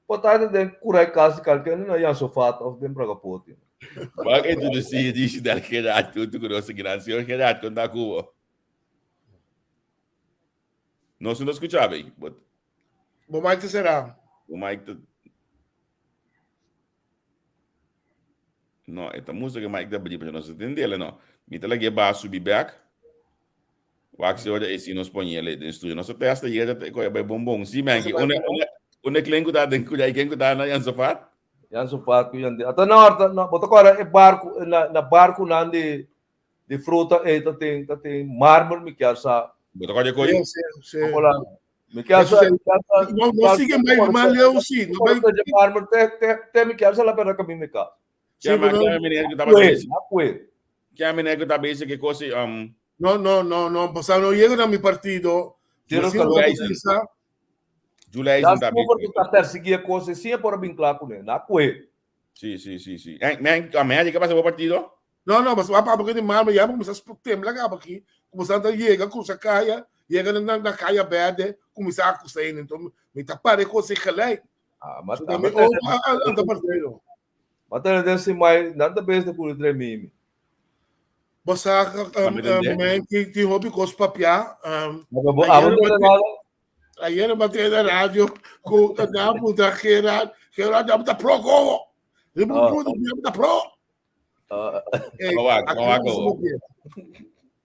Speaker 4: Por ta den kurai kas di kalke na Jan Sofat of den Bragapoti.
Speaker 3: Wak introdusí Richard Gerard huntu ku nos gran señor Gerard, kon ta ku bo? Nos no ta skucha bay. But
Speaker 2: Bo mic ta será.
Speaker 3: Bo mic ta No, e ta mustra ku e mic ta abrí, pero nos no ta tendele no. Mi ta lag'é ba subi bek. Wak si ora e si nos poñele den studio. Nos ta testa yera ta koe bai bon bon. Si menki, una una una klen ku ta den kuya ken ku ta na Jan Sofat?
Speaker 4: Jan Sofat ku Jan Ata na ora na bo ta kora e barku na na barkunan di di fruta ei ta tin ta tin marmer mi kier sa.
Speaker 3: Bo ta kora e koi?
Speaker 2: Si, si, si.
Speaker 4: Hola. Mi kier sa, mi kier sa.
Speaker 2: No, no sigue mai mas leu si. No bai.
Speaker 4: Marmer te te te mi kier sa la pera kaminda mi kas.
Speaker 2: Sí,
Speaker 3: Kya
Speaker 2: pero
Speaker 3: kya meneer ku tabata
Speaker 4: Akue,
Speaker 3: bezig?
Speaker 4: akue.
Speaker 3: Kya meneer ku ta bezig ke kos um
Speaker 2: No, no, no, no, pasá no llega na mi partido.
Speaker 4: Zero
Speaker 2: Si no
Speaker 3: July.
Speaker 2: bisa,
Speaker 3: July
Speaker 4: Ya
Speaker 3: ta
Speaker 4: super ku ta persiguí e kos ei, sin e por a bin kla kuné. Na akue.
Speaker 3: Sí, sí, sí, sí. Eh, men, a men, ke pasa bo partido?
Speaker 2: No, no, mas papá porque de marmer ya comienza a tembla acá aquí, comienza a llega, cruza calle, llega na na calle verde, comienza a cruzar, entonces me tapare cosa gelijk.
Speaker 4: Ah, maar
Speaker 2: So,
Speaker 4: maar
Speaker 2: mi opa a anda partido.
Speaker 4: Maar tene den si mai nan ta bes de kuri tre mimi.
Speaker 2: Bo sa men ki tin hopi kos papia.
Speaker 4: Maar bo abo tene nada.
Speaker 2: Ayer mi a na radio ku na punta Gerard, Gerard ya ta pro kobo. Riba un punto ya ta pro.
Speaker 3: Wak, wak, wak.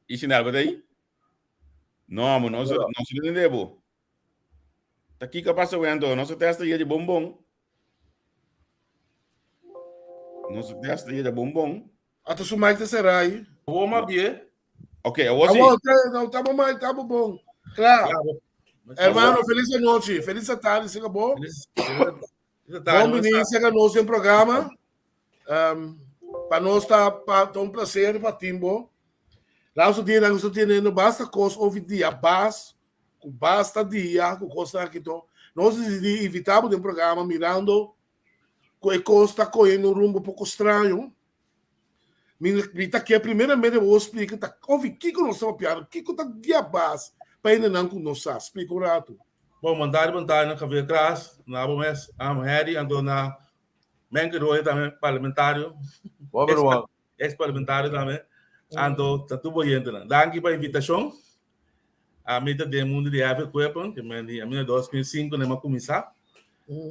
Speaker 3: I sinal bo ta ei? No, amo, no, no, no se entende bo. Ta kiko a pasa wento? Nos a testa yedi bon bon. Nos test ta bon bon.
Speaker 2: Ata su mic ta será aí.
Speaker 1: Awor m'a bie.
Speaker 3: Ok, awor sí.
Speaker 2: Awor, no, ta bo mic, ta bo bon. Kla. Hermano, feliz anochi. Feliz tarde, siga bo. Bon bini, siga nos den programa. Um, pa nos ta, pa, ta un placer pa timbo. Laatste dia nos ta teniendo basta kos over dia bas, ku basta dia, ku kos aki to. Nos decidí invitabo den programa mirando ku e kos ta koyendo un rumbo poko straño. Mi, mi ta ke primeramente bo splika ta ovi kiko nos ta papiando, kiko ta dia bas pa hendenan ku no sa. Splika un ratu.
Speaker 1: Bon, bon tardi, bon tardi na Javier Kras, na abo mes, am Harry, anto na Menke Roy tambe parlamentario.
Speaker 4: Bon, ruman.
Speaker 1: Ex parlamentario tambe. Anto ta tur bo yentenan. Danki pa invitashon. Ami ta den mundo di heavy equipment, ke men di ami na 2005 nem a kuminsá.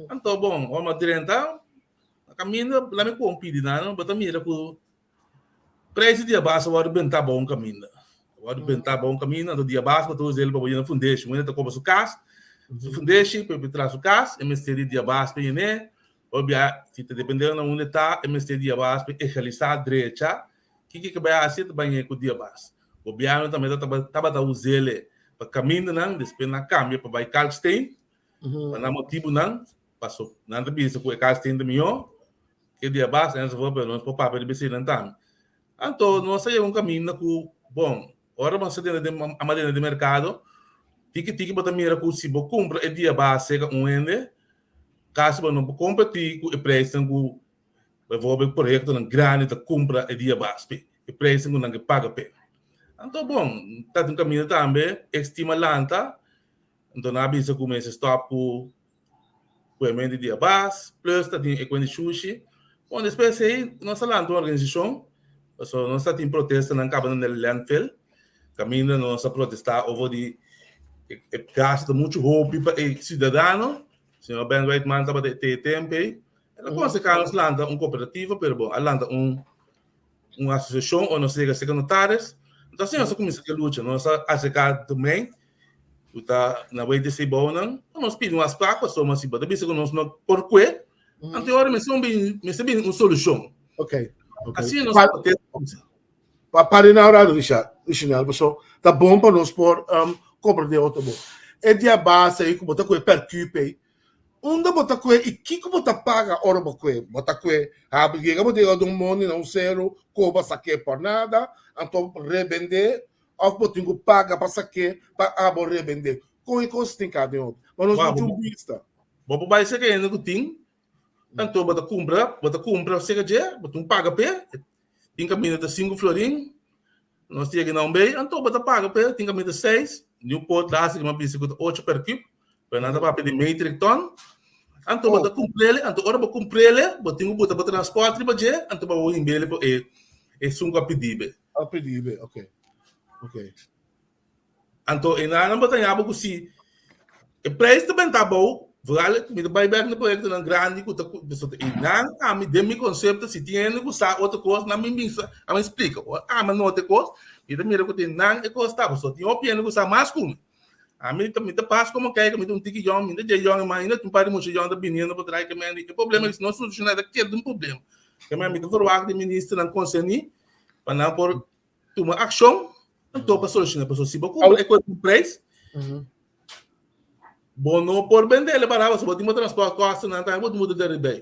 Speaker 1: Anto bon, ora mi a drenta na kaminda, la mi kon pidi nan, bo ta mira ku preis di diabas a wòrdu bentá bon kaminda. A wòrdu bentá bon kaminda, anto diabas bo ta usa el pa bo yena fundeshi. Un hende ta koba su kas, su fundeshi, pa e traha su kas, e mester di diabas pa yen'é. Obia, si ta depende na unda e ta, e mester di diabas pa egalisá drecha. Kiko ke bai hasi? Ta bañ'é ku diabas. Gobièrnu tambe ta tabata us'el pa kamindanan, despues nan a kambia pa bai kalksteen, pa nan motibunan, paso nan ta bisa ku e kalksteen ta mihó ke diabas enzovoort, pero nos por papia riba eseinan tambe. Anto nos a yega un kaminda ku, bon, ora bo a den a drenta den merkado, tiki tiki bo ta mira ku si bo kumpra e diabas serka un hende, kasi bo no por kompetí ku e preisnan ku Bijvoorbeeld proyectonan grandi ta cumpra e dia bas p'e, e prijsnan cu nan ke paga p'e. Anto bon, ta tin caminda tambe, estima lanta, anto nan a bisa cu mester stop cu cuemento di dia bas, plus ta tin e cuenta di shushi. Bon, despues esey nos a lanta un organisacion, pasobra nos ta tin protestanan caba na landfill, caminda nos a protesta over di e gasto ta mucho hopi pa e ciudadano, Señor Ben Whiteman tabata e tempo ey. El a konsehá nos lanta un kooperativa, pero bon, a lanta un un asosiashon o nos yega serka notaris. Entonces asina nos a kuminsá ku e lucha. Nos a aserká domein ku ta na WTC bounan, nos pidi un afspraak pasobra si bo ta bisa ku nos no por kue, anto e ora mester un bini mester bini un solushon.
Speaker 2: Ok, ok.
Speaker 1: Asina nos protesta kuminsá.
Speaker 2: Pa pari na orado Richard, Richinel, paso ta bon pa nos por um, komprendé otro bon. E dia base ei ku bo ta kue per kup ei, Unda bo ta kue i kiko bo ta paga ora bo kue? Bo ta kue habri yega bo ta yega den un mondi na un seru koba sak'é por nada, anto rebendé òf bo tin ku paga pa sak'é pa abo rebendé? Kon e kos tin ka den otro? Pa nos
Speaker 1: Wak,
Speaker 2: muchu
Speaker 1: bo
Speaker 2: un bista.
Speaker 1: bo por bai seka hende ku tin, anto bo ta kumpra, bo ta kumpra seka dje, bo tin paga p'e, tin kaminda ta sinku florin, Nos yega na un bay, anto bo ta paga p'e, tin kaminda seis, Newport laatste ku mi a bisa ku ta ocho per kub, pero nan ta papia di metric ton. Anto bo ta kumprele, anto ora bo kumprele, bo tin ku buta bo transport riba dje, anto bo bo himbele pa e esun ku a pidi be.
Speaker 2: A pidi be, ok. Ok.
Speaker 1: Anto e nan bo ta haña bo ku si e prijs ta benta abou, vooral mi ta bai bek na proyectonan grandi ku ta pasobra e nan ami den mi konsepto si tin hende ku sa otro kos nan mi bisa a mi splika ora ami a nota e kos mi ta mira ku tin nan e kos ta pasobra tin hopi hende ku sa mas ku mi ami ta mi ta pas komo kei ku mi ta un tiki yòn mi ta dje yòn mas ainda tin un par di mucha yòn ta biniendo pa trai ke men e problema si no solushoná ta keda un problema ke men mi ta verwagt di ministernan konserní pa nan por tuma akshon anto pa solushoná pasobra si bo kumpra e kos ku preis Bo no por bendele baraba so bo tin bo transport kostonan tambe bo tin bo ta deribei.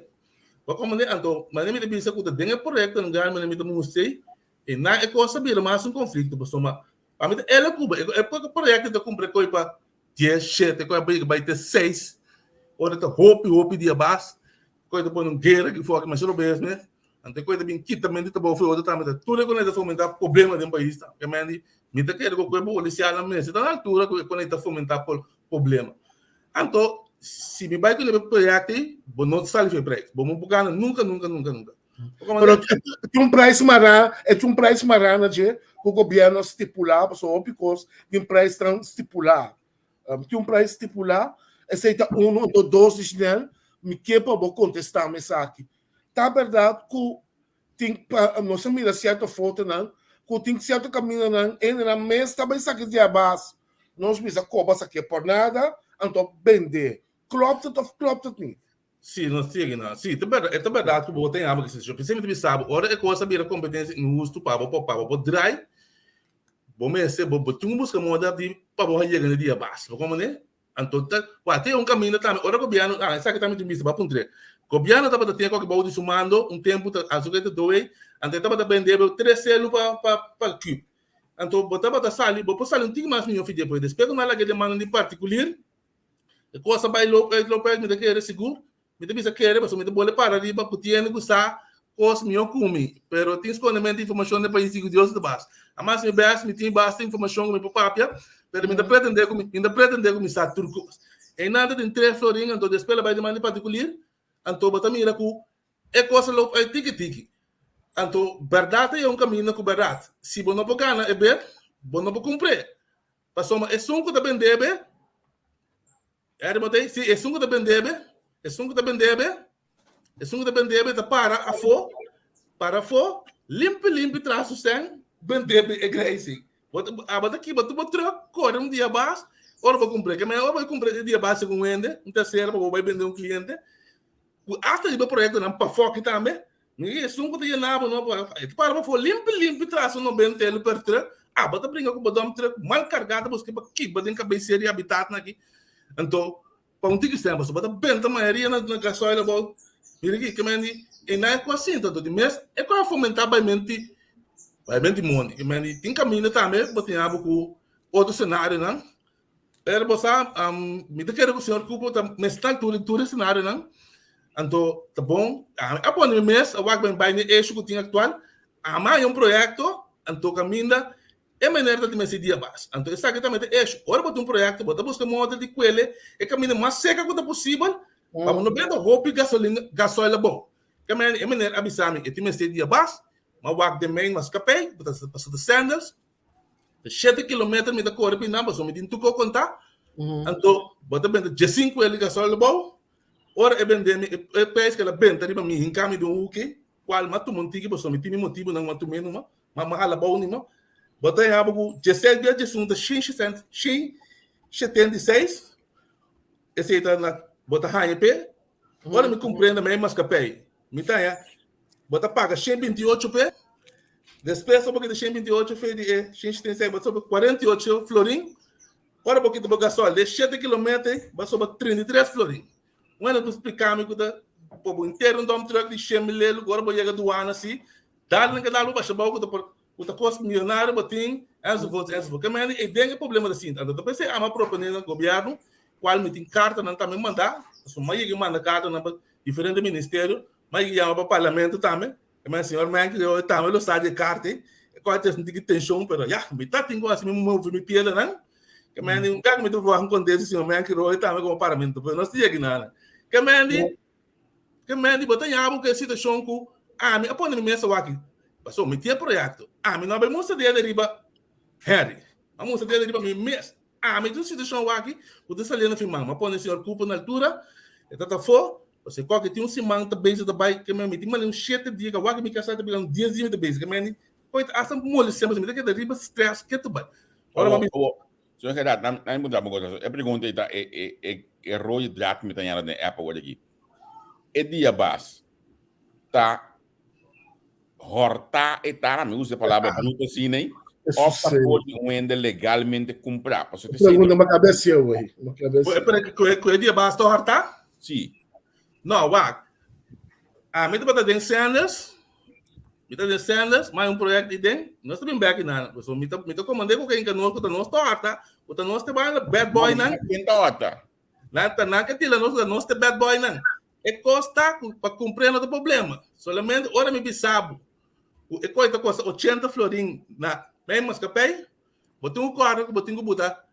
Speaker 1: Bo komprende? Anto manera mi ta bisa ku ta den e proyektonan grandi manera mi ta mustra ei, e nan e kos ta bira mas un konflikto pasobra pa mi ta ela ku bo e proyekto ta kumpra e koi pa dies, shete, koi a bai te seis ora ta hopi hopi dia bas koi ta pone un guera aki for aki masha robes mes anto e koi ta bin kita mente trabou for e otro tambe ta tur e koi ta fomenta problema den pais ta mi ta kere ku e kuerpo polisial nan mester ta na altura ku e koi ta fomenta problema. Anto, si mi bai ku e proyekto ei, bo no ta sali for e prijs. Bo no por gana nunka, nunka, nunka, nunka.
Speaker 2: Pero tin un prijs mará, e tin un prijs mará na dje ku gobièrnu a stipulá, pasobra hopi kos tin prijsnan stipulá. Tin un prijs stipulá, esei ta uno, anto dos di Chanel, mi ke pa bo kontestá mi esaki. Ta bèrdat ku tin pa nos a mira cierto fotonan cu tin cierto camindanan hendenan mes ta bay saca di abas nos bisa coba saque por nada anto bende klopt het of klopt het niet? Si, nos sigui na. Si, ta bèrdat, e ta bèrdat ku bo ta yama ki situashon. P'esei mi ta bisa bo, ora e kos a bira kompetensia inhustu pa bo pa bo por drai, bo mester, bo bo tin ku buska moda di pa bo yega na e dia bas. Bo komprende? Anto ta, wak, tin un kaminda tambe, ora gobièrnu, ah, esaki tambe tin bisa, bo a puntr'é. Gobièrnu tabata tin e koki bou di su mando un tempu, ta asu ke ta doei, anto e tabata bende bo tres selu pa pa pa kip. Anto bo tabata sali, bo por sali un tiki mas mihó fidje, pero despues ku nan a laga den mano di partikulir, E kos a bai loop uit, loop uit, mi ta kere sigur. Mi ta bisa kere pasobra mi ta bole para riba ku tiene ku sa kos mihó ku mi. Pero tin skondemento di informashon den pais di ku Dios ta bas. Amas mi bes, mi tin basta informashon ku mi por papia, pero mi ta pretende ku mi, mi ta pretende ku mi sa tur kos. Einan ta tin tres florin, anto despues el a bai den man di partikulir, anto bo ta mira ku e kos a loop uit tiki tiki. Anto bèrdat ta yega un kaminda ku bèrdat. Si bo no por gana e bet, bo no por kumpr'é. Pasobra esun ku ta bendebe, Eri bo ta ei? Si, esun ku ta bendebe, esun ku ta bendebe, esun ku ta bendebe ta para afó, para afó, limpi limpi tras su sèn, bendebe e greisi. Bo ta, abo ta kiba tur bo trùk, kore un dia bas, ora bo kumpr'é. Ke manera ora bo kumpr'é e dia bas segun hende, un tersero pa bo bai bende un kliente, ku asta riba proyektonan pafó aki tambe, Mi esun ku ta yena bo no por e ta para pafó limpi limpi tras un nobenta elu per truck abo ta bringa ku bo dump truck mal kargá ta buska pa kiba den kabesera di habitatnan aki anto pa un tiki sèn pasobra bo ta benta mayoria na gasoil abou mira aki ke men di e nan e ku a sinta anto di mes e ku a fomentá baimenti baimenti mondi ke men di tin kaminda tambe bo tin abo ku otro senarionan. Pero bo sa, mi ta kere ku señor Cooper ta mester tur tur e senarionan. Anto ta bon, ami a pone mi mes a wak ben bai n'e issue ku tin aktual. Ami a haña un proyekto, anto kaminda e meneer ta tin mester dia bas. Anto esaki ta mete issue. Ora bo tin un proyekto, bo ta buska moda di kuele e kaminda mas seka ku ta posibel pa bo no bebe hopi gasolin gasoil abou. Ke manera e meneer a bisa mi e tin mester dia bas, mi a wak den mijn maskapei, ku ta pasa ta Sanders. 7 kilometer mi ta kore pinan pasobra mi tin tuko kontá. Anto bo ta benta 15 el di gasol abou. Ora e bende mi e prijs ku el a benta riba mi hinka mi den un huki kual mi a tuma un tiki pasobra mi tin mi motibunan ku mi a tum'é numa ma mi a hala abou numa. Bo ta haña bo ku 16 bia 11 ta 176 esei ta na bo ta haña p'e. Ora mi kumprende mi a maskapei mi ta haña Bo ta paga 128 p'e. Despues bo kita 128 fe di e 176, bo ta soba 48 florin. Ora bo kita bo gasol de 7 kilometer, bo soba 33 florin. Bueno, tu explica mi ku ta po bo entero un dump truck di 100 mil lelu, ora bo yega duana si, dal nan ka dal bo basha bou ku ta por ku ta kos millonario bo tin, enzovoorts, enzovoorts. Ke mende e den e problema ta sinta. Anto ta p'esei ama propone na gobierno, kual mi tin kartanan tambe manda, pasobra mi a yega manda kartanan pa diferente ministerio, Ma e yama pa parlamento tambe. E ma señor Menke yo tambe lo sa di e karta ei. E kos ta sinti ki tenshon, pero ya, mi ta tin ku hasi mi move mi pielnan. Ke men di un kak mi ta wak un kontento señor Menke Roy tambe komo parlamento, pero nos ta yega nada. Ke men di, ke men di bo ta yama ku e situashon ku ami a pone mi mes awaki. Pasobra mi tin e proyekto. Ami no a bai mustra dede riba Henry. A mustra dede riba mi mes. Ami tin un situashon awaki ku ta saliendo fi man. Mi a pone señor Cooper na altura, e ta ta afó. Pasobra koke tin un siman ta bezig ta bai ke mi tin mane un shete dia ka wak mi kasa ta bira un dies dia mi ta bezig ke meni koe ta asta molestia pasobra mi ta keda riba stress ke ta bai. Ora
Speaker 3: mi Awo, señor Gerard, nan nan puntra bo cosa. E pregunta ei ta e e e e rode draad ku mi ta yara den app awor aki. E dia bas ta hortá e ta, mi usa e palabra bruto asina ei, of ta por di un hende legalmente kumprá.
Speaker 2: Pasobra te Pregunta ma cabeza wey. Ma cabeza. Pero ku e dia bas ta hortá?
Speaker 3: Sí.
Speaker 2: No, wak. Ami tabata den Sanders. Mi ta den Sanders, ma un project i den. Nos ta bin bek nan. So mi ta mi ta komandé ku ken ka nos ku ta nos ta horta, ku ta nos te bai bad boy nan.
Speaker 3: Ken ta horta?
Speaker 2: Nan ta nan ke tila nos ku ta nos te bad boy nan. E kos ta ku pa kumpr'é no ta problema. Solamente ora mi bisa bo ku e kos ta kosta ochenta florin na Mei Maskapei, bo tin ku kòrda ku bo tin ku buta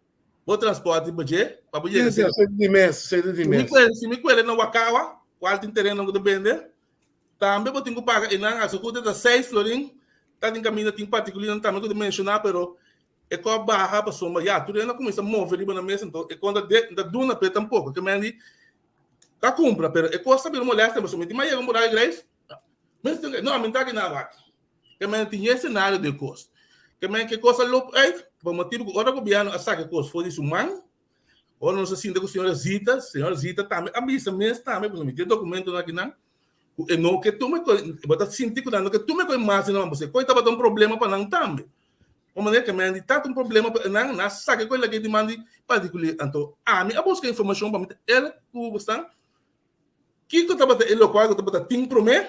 Speaker 2: bo transporte riba dje pa bo yega
Speaker 1: serka. Sete di mes, sete di mes.
Speaker 2: Si mi kuele na Wakawa, kual tin tereno ku ta bende, tambe bo tin ku paga einan, asokuta ta seis florin, ta tin kaminda tin partikulinan tambe ku ta menshoná, pero E kòp baha pasobra ya tur hende a kuminsá move riba nan mes anto e konta de ta duna p'e tampoko ke men di ta kumpra pero e kos ta bira molestia pasobra mi tin mas yega un buraku grijs mes tin no mi ta aki na wak ke men tin e senario di e kos ke men ke kos a lop uit pa motibu ku ora gobièrnu a saka e kos for di su man. Ora nos a sinta ku señora Zita, señora Zita tambe a bisa mes tambe, pasobra mi tin e dokumentonan akinan, ku e no ke tuma e bo ta sinti ku nan no ke tuma e kos mas di nan, pasobra e kos tabata un problema pa nan tambe. Un manera ke men di tata un problema pa nan, nan a saka e kos lag'é di man di partikulier. Anto ami a buska informashon pa mi ta el ku bo stan kiko tabata e lokual ku tabata tin promé,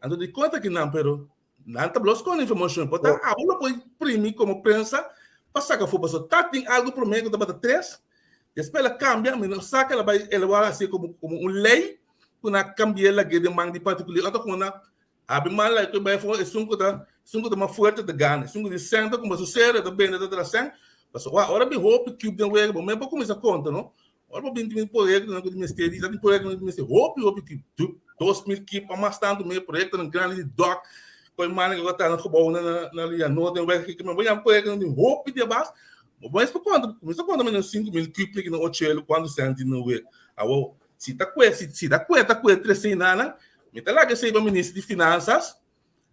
Speaker 2: anto di konta kinan, pero Nan ta blos con informacion. Por ta abo lo por primi como prensa pa saca afó. Pasobra ta tin algo promé cu tabata tres, despues el a cambia, mi no sa cu el a bay el a wak haci como como un ley cu nan a cambia lag'é den man di particulier. Otro cu nan abi man lay cu e bay afó, esun cu ta esun cu ta mas fuerte ta gana. Esun cu di cen ta cumpra su cero, e ta bende ta tra cen. Pasobra wak ora bin hopi cube den wega, bo mes por cuminsa conta no. Ora bo bin tin proyectonan ku mester di, tin proyectonan ku mester hopi hopi kip, 2000 kip o mas tantu mes, proyectonan grandi di dok, koe manan ku ta na gebouw na na Ria Noord en weg, bo yama proyectonan di hopi di abas, bo mes por konta, kuminsa konta menos 5000 kip ki na ochelu kuantu senti na wet. Awor, si ta kue, si ta kue ta kue trese nanan, mi ta laga esei pa minister di finansas,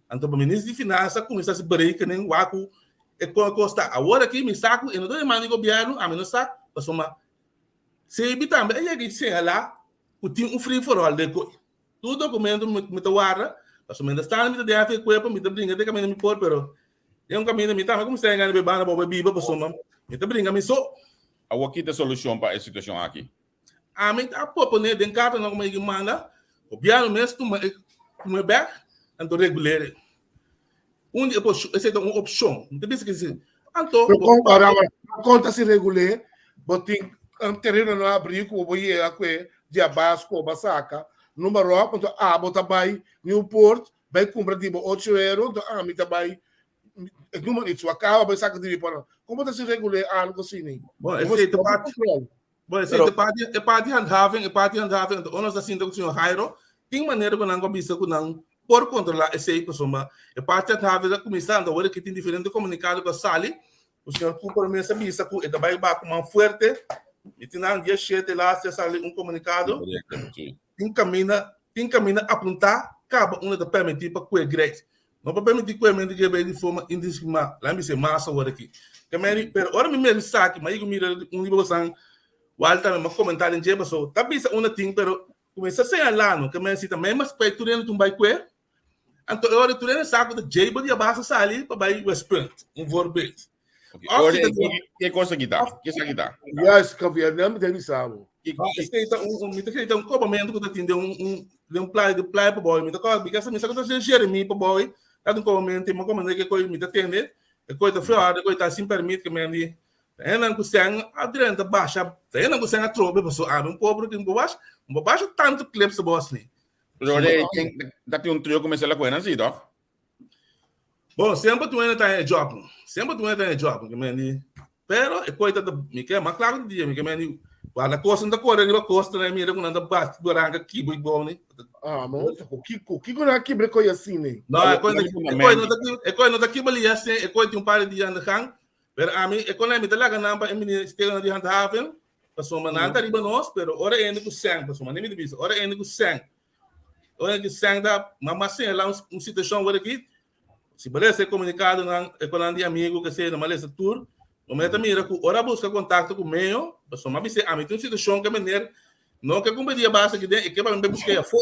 Speaker 2: Anto pa minister di finansa kuminsá hasi berekening wak ku e kos ta. Awor aki mi sa ku e no ta demanda di gobièrnu, ami no sa, pasobra Sebi tambe a yega i señalá ku tin un free for all den koe. Tur dokumento mi ta warda, pasobra mientras tanto mi ta den afe kuerpo, mi ta bringa den kaminda mi por, pero den un kaminda mi tambe kuminsá yega riba e banda pa bo biba, pasobra mi ta bringa mi so.
Speaker 3: Awor ki ta e solushon pa e situashon aki?
Speaker 2: Ami ta proponé den kartanan ku mi a manda, gobièrnu mes tuma e tuma e bèk anto regul'é. Un di e esei ta un opshon. Mi ta bisa ke si. Anto
Speaker 6: Pero kon ora ora kon ta si regul'é bo tin un tereno no abrí ku bo yega ku e diabas ku bo a saka number op anto abo ta bai Nieuwpoort bai kumpra di bo ocho euro anto ami ta bai e number iets wa kaba bai saka di mi por. Kon bo ta si regul'é algo asina?
Speaker 2: Bon esei ta parti. Bon, esei ta parti, e parti handhaving, e parti handhaving, anto ora nos ta sinta ku señor Jairo, tin manera ku nan ku a bisa ku nan por kontrolá esei pasobra e parti handhaving ta kuminsá, anto awor aki tin diferente komunikado ku a sali, ku señor Cooper mes a bisa ku e ta bai baku man fuerte, mi tin nan dia shete laatste a sali un komunikado, tin kaminda, tin kaminda apuntá kaba unda ta permití pa kue greis. No por permití ku e mente ke bay di forma indiscriminá. Laat mi bisa mas awor aki. Ke meri, pero ora mi mira esaki, mi a yega mira un di bosan wal tambe mi a komentá den dje paso ta bisa una tin pero kuminsá señalá no ke meri si ta mei mas pei tur hende tin bai kue. Anto e ora tur hende sa ku ta djei bo di abas a sali pa bai Westpunt, un voorbeeld.
Speaker 3: Oké, Of si ta ke kos aki ta? Ke esaki ta?
Speaker 6: Juist, Javier, mi ta bisa bo.
Speaker 2: Esei ta un, mi ta kere ta un kobamentu ku ta tin den un, un, den un playa, den playa pa bou. Mi ta kòrda, mi kasa mi sa ku ta den Jeremie pa bou, ta un kobamentu, mi komand'é ke koi mi ta tende, e koi ta fiòrda, e koi ta sin pèrmit, ke men di, ta hendenan ku sèn a drenta basha, ta hendenan ku sèn a trobe, pasobra ami un pobre ku un basha, un por basha tantu clips ta bos ni.
Speaker 3: Pero ora e ta tin un trio ku mester la kuena si, tòg?
Speaker 2: Bon, semper tu hende ta e job. Semper tu hende ta e job. Ke men di, pero e koi ta mi ke mas klaru di dia, mi ke men di, guarda kosta ta kore riba kosta na mira ku nan ta bati baranka kibra i bou ni.
Speaker 6: Ah, mo, ku kiko, kiko nan kibra koi asina?
Speaker 2: No, e koi e koi no ta e koi no ta kibra li asina, e koi tin un par di dia aan de gang. Pero ami, e koi mi ta laga nan pa e ministerio di handhaving, pasobra nan ta riba nos, pero ora hende ku sèn, pasobra mi ta bisa, ora hende ku sèn Ora ki sèn ta mama señalá un situashon wor aki, si bo lesa e komunikadonan, e konan di amigu ke sea, bo lesa tur, bo mester ta mira ku ora buska kontakto ku meyo, pasobra mi a bis'é, ami tin un situashon ku e meneer no ke kumpli dia basa aki den, e ke pa mi bai busk'é afó.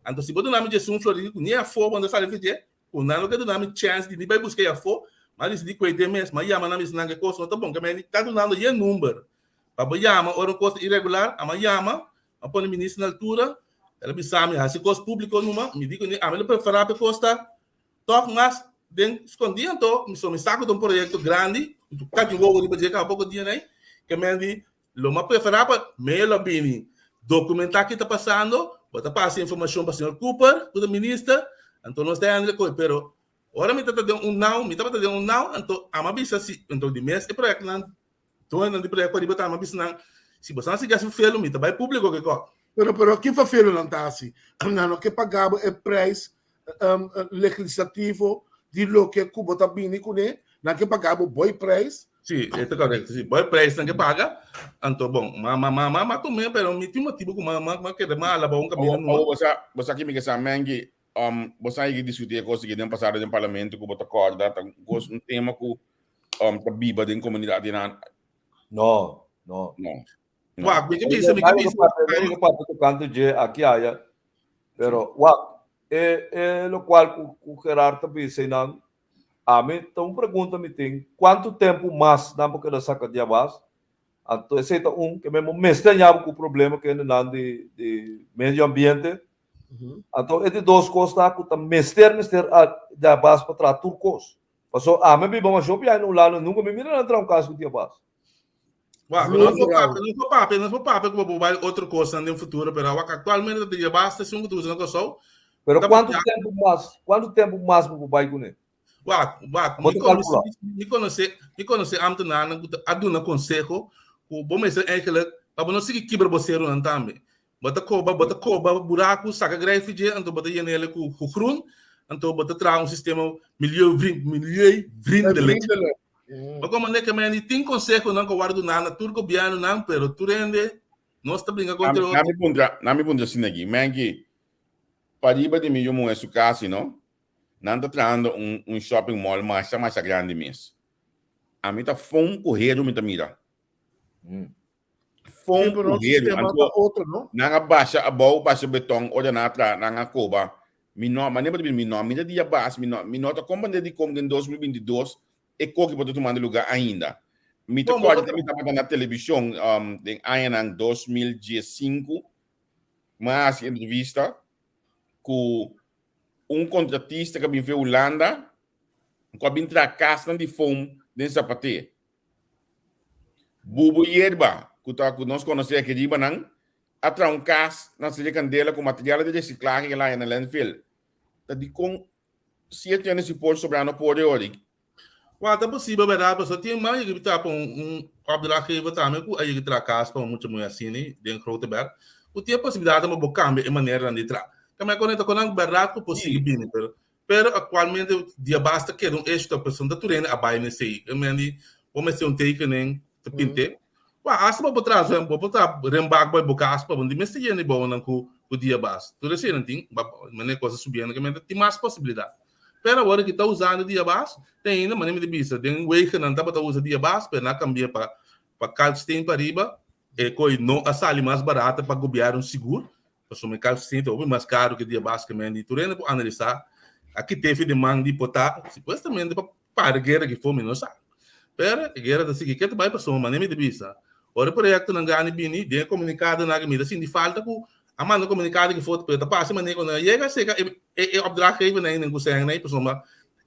Speaker 2: Anto si bo duna mi djesun florin ku ni afó bo no ta sali for dje, Ku nan lo ke duna mi chèns di mi bai buska e afó, m'a disidí ku e den mes. M'a yama nan bisa nan ku e kos no ta bon. Ke mei ta dunando ye number pa bo yama ora un kos ta iregular. A m'a yama, m'a pone minister na altura, el a bisa mi hasi kos públiko numa. Mi di ku ami lo preferá pa e kos ta tòg mas den skondí. Anto mi so mi sa ku ta un proyekto grandi, ku ta tin wowo riba dje kaba poko dia nei. Ke mei di Lo m'a preferá pa medio lo bini dokumentá ki ta pasando, bo ta pasa informashon pa señor Cooper, ku ta minister, anto nos ta handle koe. Pero ora mi ta den un nau, mi tabata den un nau, anto amo a bisa si, anto di mes e proyektonan, doñonan di proyekto pariba ta amo a bisa nan, si boso a sigui hasi felu, mi ta bai públiko ke kòk.
Speaker 6: Pero, pero ki fafelu nan ta hasi? Nan no ke paga bo e prijs legislativo di loke ku bo ta bini kuné, nan ke paga bo boy prijs.
Speaker 2: Sí, e ta korekto. Sí, boy prijs nan ke paga. Anto bon, ma ma ma ma ma tum'é, pero mi tin motibu ku ma ma ma keda ma alabá un kaminda
Speaker 3: numa. Awor bo sa, bo sa ki mi ke sa, Mengi, bo sa yegi diskutí e kos aki den pasado den parlamento ku bo ta kòrda, ta un kos, un tema ku ta biba den komunidat di nan.
Speaker 4: No, no.
Speaker 3: No.
Speaker 7: Wak, mi ke bisa, mi ke bisa.
Speaker 4: Mi ke papia tocante dje aki aya, pero wak, e e locual cu cu Gerard ta bisa einan, ami ta un pregunta mi tin, cuanto tempo mas nan por keda saca diabas? Anto esey ta un ke men bo mester haña cu problema cu hendenan di di medio ambiente. Anto e di dos cos ta cu ta mester mester diabas pa traha tur cos. Paso ami a biba masho biaha na Hulanda nunca mi mira nan traha un cas cu diabas.
Speaker 7: Wak, nos por papia, nos por papia, nos por papia ku bo bai otro kosnan den futuro, pero wak aktualmente ta basta esun ku ta usa na Kòrsou.
Speaker 4: Pero kuantu tempu mas, kuantu tempu mas bo por bai kuné?
Speaker 7: Wak, wak, mi konosé, mi konosé, mi konosé ámtenarnan ku ta a duna konseho ku bo mester eigenlijk pa bo no sigui kibra bo serunan tambe. Bo ta koba, bo ta koba buraku, saka grijfi dje, anto bo ta yena ele ku ku grun, anto bo ta traha un sistema milieu milieuvriendelijk. Bo komo neke men di tin konsehonan ku a wòrdu duná na tur gobièrnunan, pero tur hende nos ta bringa kontra otro.
Speaker 3: Na mi puntra, na mi puntra asina aki, Menki, pariba di mi yu muhé su kasi no, nan ta trahando un un shopping mall masha masha grandi mes. Ami ta fon ku heru mi ta mira. Fon
Speaker 2: Sí, pero
Speaker 3: ku
Speaker 2: nos
Speaker 3: heru.
Speaker 2: sistema
Speaker 3: Anto
Speaker 2: ta otro, no?
Speaker 3: nan a basha abou, basha beton, ora nan a traha, nan a koba. Mi no, manera bo ta bisa, mi no a mira dia bas, mi no, mi no ta komprende dikon den 2022 e koki por ta tumando lugar ainda. Mi ta
Speaker 7: Bon, bo
Speaker 3: kòrda
Speaker 7: ta
Speaker 3: mi tabata na televishon den añanan 2015, mi a hasi entrevista ku un kontratista ku a bin for Hulanda, ku a bin traha kasnan di foam den Zapaté. Bubu Yerba, ku ta ku nos konosé aki riba nan, a traha un kas na Sede Kandela ku material di resiklahe ku el a haña na landfill. Ta dikon si e tene si por sobrá no por e ori?
Speaker 7: Wak, ta posibel bèrdat, pasobra tin man yega ta pa un opdrachtgever tambe ku a yega traha kas pa un mucha muhé asina den Grote Berg, ku tin e posibilidat pa bo kambia e maneranan di traha. Kamba e konekta ku nan bèrdat ku por sigui bini, pero pero aktualmente dia bas ta keda un issue ta pasobra ta tur hende a bai na esei. E men di bo mester un tekening ta pint'é. Wak, asta bo por traha bo por traha renbak bai bo kas pa bo no mester yena e bounan ku ku dia bas. Tur eseinan tin, manera kos a subiendo ke men tin mas posibilidat. Pero awor ki ta usando dia bas, te ainda manera mi ta bisa den wegennan tabata usa dia bas pero nan a kambia pa pa kalksteen pariba, e koi no a sali mas barata pa gobièrnu sigur, pasobra e kalksteen ta hopi mas karu ke dia bas ke men di tur hende por analisá a kit'é fi den man di por ta supuestamente pa Para guera ki for mi no sa. Pero e guera ta sigui ketu bai pasobra manera mi ta bisa, ora e proyektonan grandi bini, den e komunikadonan aki mi ta sinti falta ku a manda komunikado ki for pero ta pasa manera ku nan a yega serka e e opdrachtgevernan ei ku sèn ei pasobra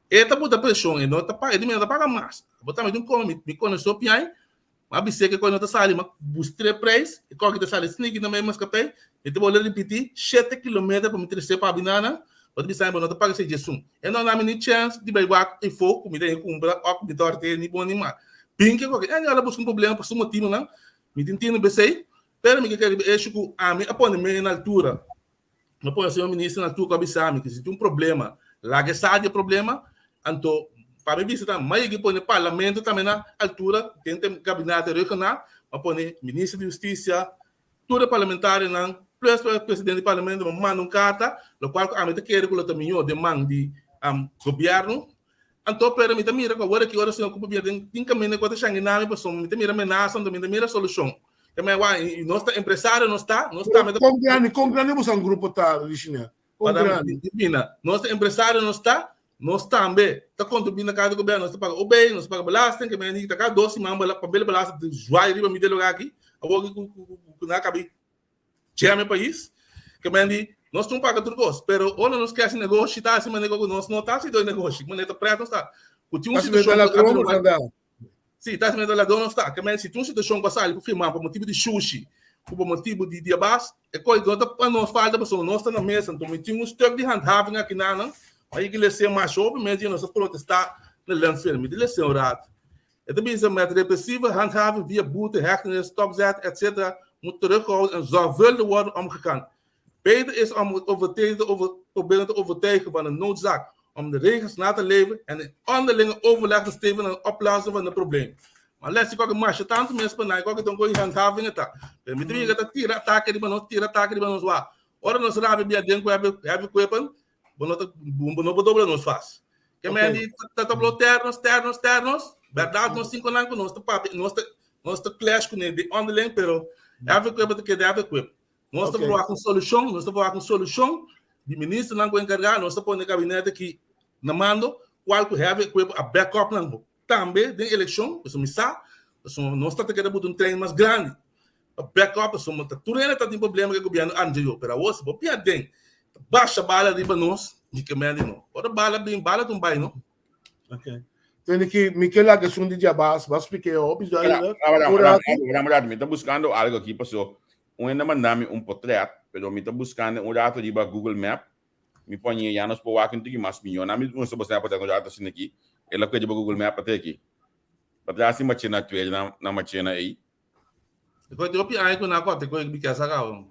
Speaker 7: e ta buta preshon e no ta paga e di mi no ta paga mas. Abo tambe tin komo mi konosé opiai Ma bis'é ke kos no ta sali, ma bustr'é preis, e kòki ta sali sniki na mei maskapei, mi ta bolbe ripití, shete kilometer pa mi tres'é pa Abinana, bo ta bisa mi bo no ta paga esei djesun. E no na mi ni chèns di bai wak efo ku mi ta yen kumpra òf ku mi ta òrt'é ni bon ni mal. Bin ke kòki, e no a buska un problema pa su motibunan, mi tin tinu b'esei, pero mi ke kere riba esho ku ami a pone mi na altura. Mi a pone señor minister na tur ku a bisa mi ku si tin un problema, laga e sa di e problema. Anto pa mi bisa ta mai yegi pone parlamento tambe na altura den e gabinete regional, mi a pone minister di hustisia, tur e parlamentarionan plus e presidente di parlamento, mi a manda un karta, lokual ku ami ta kere ku lo ta mihó den man di gobièrnu. Anto pero mi ta mira ku awor aki ora señor Cooper bira den tin kaminda ku a ta shanginami pasobra mi ta mira menasa anto mi ta mira solushon. Te mei wak i nos ta empresario nos ta, nos tambe ta.
Speaker 2: Kon grandi, kon grandi boso un grupo ta, Richina? Kon grandi?
Speaker 7: Divina, nos ta empresario nos ta, nos tambe ta kontribuí na kada gobièrnu, nos ta paga OB, nos ta paga belasting, ke mei ta kada dos siman papel di belasting ta zwaai riba mi den lugar aki, awor ku ku nan a kabi jam e pais, ke mei di nos tin paga tur kos, pero ora nos ke hasi negoshi ta hasi manera ku nos no ta hasi dor negoshi, manera ta prèt nos ta, ku tin un situashon ku a bira Sí, ta esei ladron nos ta. Ke men si tin un situashon ku a sali ku firma pa motibu di shushi ku pa motibu di diabas, e kos no ta pa nos falta pasobra nos ta na mesa. Anto mi tin un stuk di handhaving aki nanan, ma yigi lese masha hopi mes di nos a protestá na landfill. Mi ta lese un rato. E ta bisa, Met repressieve handhaving via boete, hechtenis, stopzet, etc. Moet teruggehouden en zorgvuldig worden omgegaan. Beter is om het overtreder te over, proberen te overtuigen van de noodzaak om de regels na te leven en in onderlinge overleg te streven naar een oplossing van het probleem. Maar les ik ook masha tanto mes pa na ik ook don koi handhaving ta. Pero mi tin ta tira ataque riba nos, tira ataque riba nos wa. Ora nos rabia bia den ku heavy heavy equipment, bo no ta bo no por dobla nos fas. Ke men di ta ta blo ternos, ternos, ternos. Berdad nos cinco nan ku nos ta papia, nos ta nos ta clash ku ne de onderling, pero. Heavy equipment ta keda heavy equipment. Nos ta proba ku solushon, nos ta proba ku solushon di ministernan ku enkargá, nos ta pone gabinete aki na mando, kual ku heavy equipment a back up nan tambe den elekshon, pasobra mi sa, pasobra nos ta ta keda buta un trein mas grandi pa back up, pasobra ta tur hende ta tin problema ku e gobièrnu anterior, pero awor si bo pia den ta basha bala riba nos, mi ke mende no. Ora bala bin, bala ta un bai no.
Speaker 6: Ok. Tende ki mi ke laga esun di djabas, bo a splik'é hopi duidelijk.
Speaker 3: Ora, ora, ora, ora, mi ta buskando algo aki paso un hende a manda mi un potret, pero mi ta buskando un rato riba Google Map, mi pone ya nos por wak un tiki mas mihó. Na mi muestra boso e potret un rato asina aki, el a kue riba Google Map ate aki. Patras di machena tweede na na machena ei.
Speaker 7: E koe tin hopi aña ku nan a kòrta e koe di kesa kaba.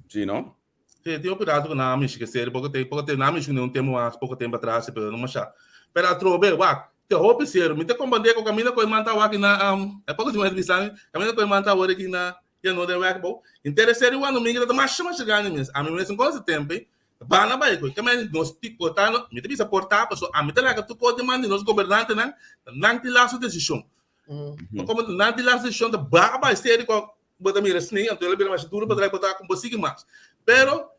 Speaker 3: Sí, no?
Speaker 7: Sí, tin hopi rato ku nan a mishi ke seri, poko tempu, poko tempu, nan a mishi kuné un tempu mas, poko tempu atras, pero no masha. Pero atrobe, wak, te hopi seru. Mi ta komprendé ku kaminda ku e man ta wak na, e poko di mi bisa mi, kaminda ku e man ta awor aki na ya no den wek bo. Interesé di wak domingo ta masha masha grandi mes. Ami mes no konoce tempu ei. Bana bai ku e kaminda nos ti por ta, mi ta bisa por ta pasobra ami ta laga tur kos den man di nos gobernantenan, nan tin lastu desishon. Komo nan tin lastu desishon ta ba bai seri ku bo ta mira sni, anto el a bira masha duru pa traha bo ta ku bo sigui mas. Pero